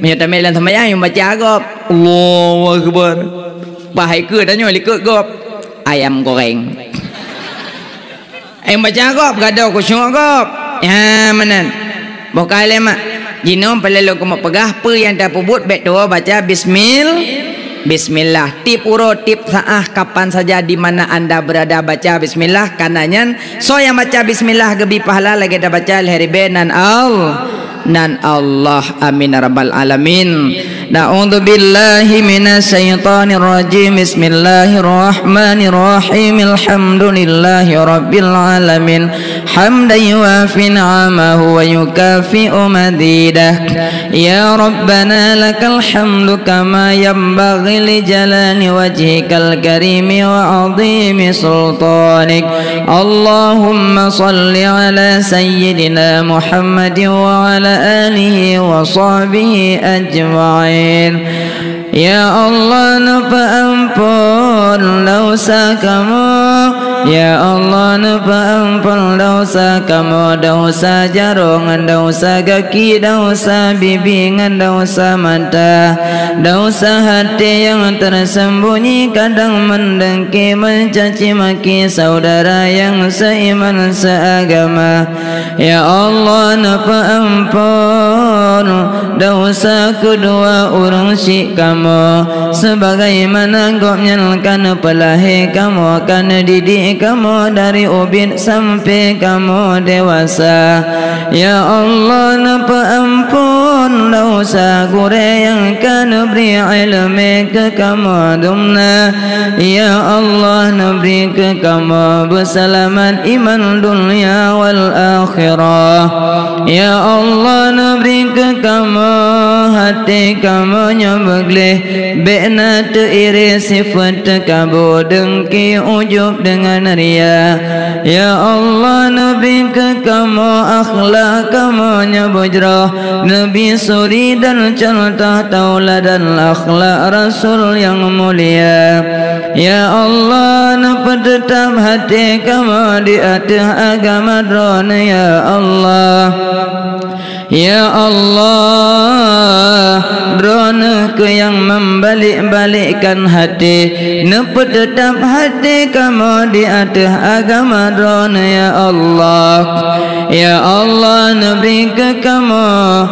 Meunyoe tamè lam seumayang, nyang baca gob, "Allahu Akbar." Bah, hai keu tanyoe likot gob. Ayam goreng. Eh, baca gob, gadôh khusyuk gob. Ya, meunan. Boh ka lé mak. Jinoe peureulèe lôn keumeung peugah, peue nyang tapeubuet bèk tuwoe baca bismil-, bismillah. Tiep uroe, tiep saát, kapan saja di mana anda berada baca bismillah. Karena nyan, soe nyang baca bismillah geubri pahala lagèe tabaca lhèe ribèe nan al-, nan Allah. Amin ya rabbal alamin. Na'udzubillahi minasyaitonirrajim. Bismillahirrahmanirrahim. Alhamdulillahi rabbil alamin. Hamdan yuwafi ni'amahu wa yukafi'u mazidah. Ya Rabbana lakal hamdu kama yanbaghi li jalali wajhikal karimi wa azimi sultanik. Allahumma salli ala sayyidina Muhammadin wa ala alihi wa sahbihi ajma'in. Ya Allah, neupeuamphon desya kamoe. Ya Allah, neupeuampon desya kamoe, desya jaroe ngon desya gaki, desya bibi ngon desya mata, desya até nyang teurseumbunyi, kadang meudengki, meucaci maki syedara nyang seuiman seuagama. Ya Allah, neupeuampon desya keudua ureuëng syik kamoe, sebagaimana gobnyan ka neupeulahé kamoe, ka neudidik kamoe dari ubit sampai kamoe dewasa. Ya Allah, neupeuampon desya gurée nyang ka neubri iéleumé keu kamoe dumna. Ya Allah, neubri keu kamoe beuseulamat iman dunia wal akhirah. Ya Allah, neubri keu kamoe até kamoe nyoe beugleh, bék na teuiré sifeuet teukabô, dengki, ujub deungon ria. Ya Allah, neubri keu kamoe akhlak kamoe nyoe beujroh, neubi suri dan contoh tauladan akhlak Rasul nyang mulia. Ya Allah, neupeuteutab até kamoe di ateueh agama Droeneuh, ya Allah. Ya Allah, Droeneuh keuh nyang membalek-balekkan até, neupeuteutab até kamoe di ateueh agama Droeneuh, ya Allah. Ya Allah, neubri keu kamoe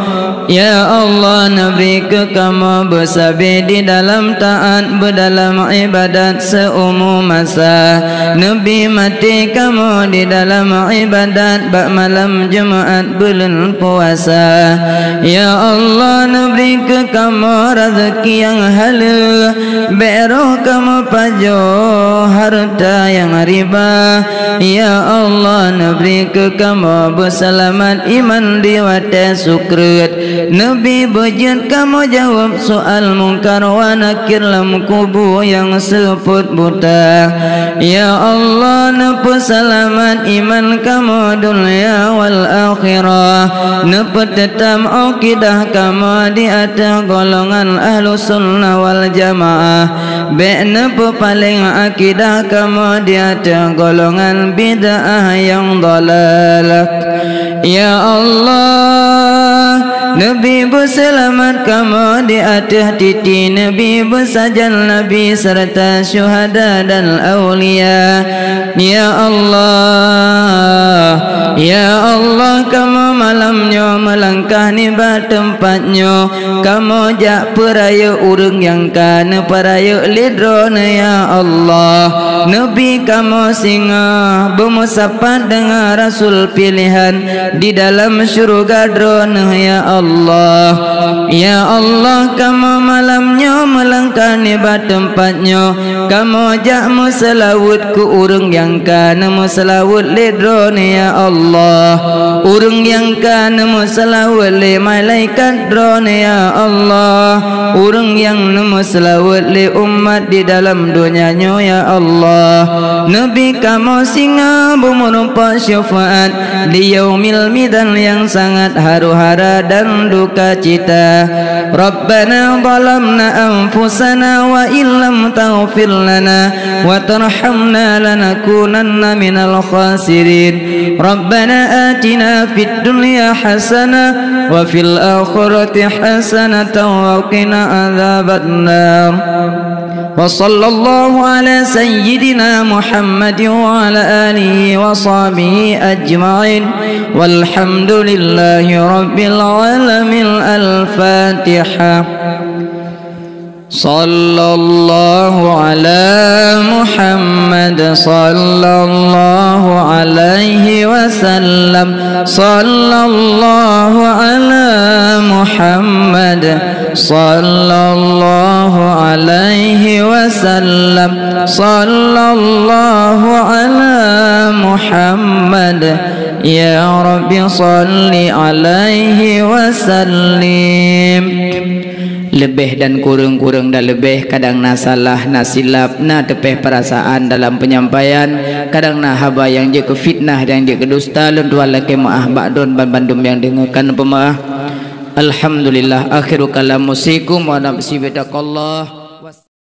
Ya Allah, neubri keu kamoe beusabe di dalam taát, beudalam iébadat seumu masa. Neubi maté kamoe di dalam iébadat bak malam Jumat buleuen puasa. Ya Allah, neubri keu kamoe raseuki nyang haleue, bék roh kamoe pajoh hareuta nyang riba. Ya Allah, neubri keu kamoe beuseulamat iman di watée sukreut. Neubi beujeuet kamoe jaweueb soal Mungkar wa Nakir lam kubu nyang seupôt buta. Ya Allah, neupeuseulamat iman kamoe dunia wal akhirah. Neupeuteutab akidah kamoe di ateueh golongan Ahlussunnah wal Jamaah. Bék neupeupaleng akidah kamoe di ateueh golongan bid'ah nyang dalalah. Ya Allah, neubi beuseulamat kamoe di ateueh titi Nabi, beusajan Nabi, seureuta syuhada dan aulia. Ya Allah, ya Allah, kamoe malam nyoe meulangkah nibak teumpat nyoe. Kamoe jak peurayeuk ureuëng nyang ka neupeurayeuk lé Droeneuh, ya Allah. Neubi kamoe singoh beumeusapat deungon Rasul piléhan di dalam syeuruga Droeneuh, ya Allah. Ya Allah, kamoe malam nyoe meulangkah nibak teumpat nyoe. Kamoe jak meuseulaweuet keu ureuëng nyang ka neumeuseulaweuet lé Droeneuh, ya Allah. Ureuëng nyang ka neumeuseulaweuet lé malaikat Droeneuh, ya Allah. Ureuëng nyang neumeuseulaweuet lé umat di dalam donya nyoe, ya Allah. Neubi kamoe singoh beumeurumpok syafaat di Yaumil Mizan nyang sangat haru-hara dan duka cita. Rabbana zalamna anfusana wa illam taghfir lana wa tarhamna lanakunanna minal khasirin. Rabbana atina fid dunya hasanah wa fil akhirati hasanatan wa qina adzabannar. Wa sallallahu ala sayyidina Muhammad wa ala alihi wa sahbihi ajma'in. Walhamdulillahi rabbil alamin. Al-Fatihah. Sallallahu ala Muhammad, sallallahu alaihi wasallam, sallallahu ala Muhammad, sallallahu alaihi wasallam, sallallahu ala Muhammad. Ya Rabbi, salli alaihi wasallim. Leubeh dan kureueng-kureueng dan leubeh, kadang na salah, na silap, na teupeh peurasaan dalam peunyampaian, kadang na haba nyang jeuet keu fitnah, nyang jeuet keu dusta, lôn tuan lakée meuáh bak droen banmandum nyang deungoe kan peumeuáh. Alhamdulillah, akhiru kalam usikum wa nafsi bitaqwallah.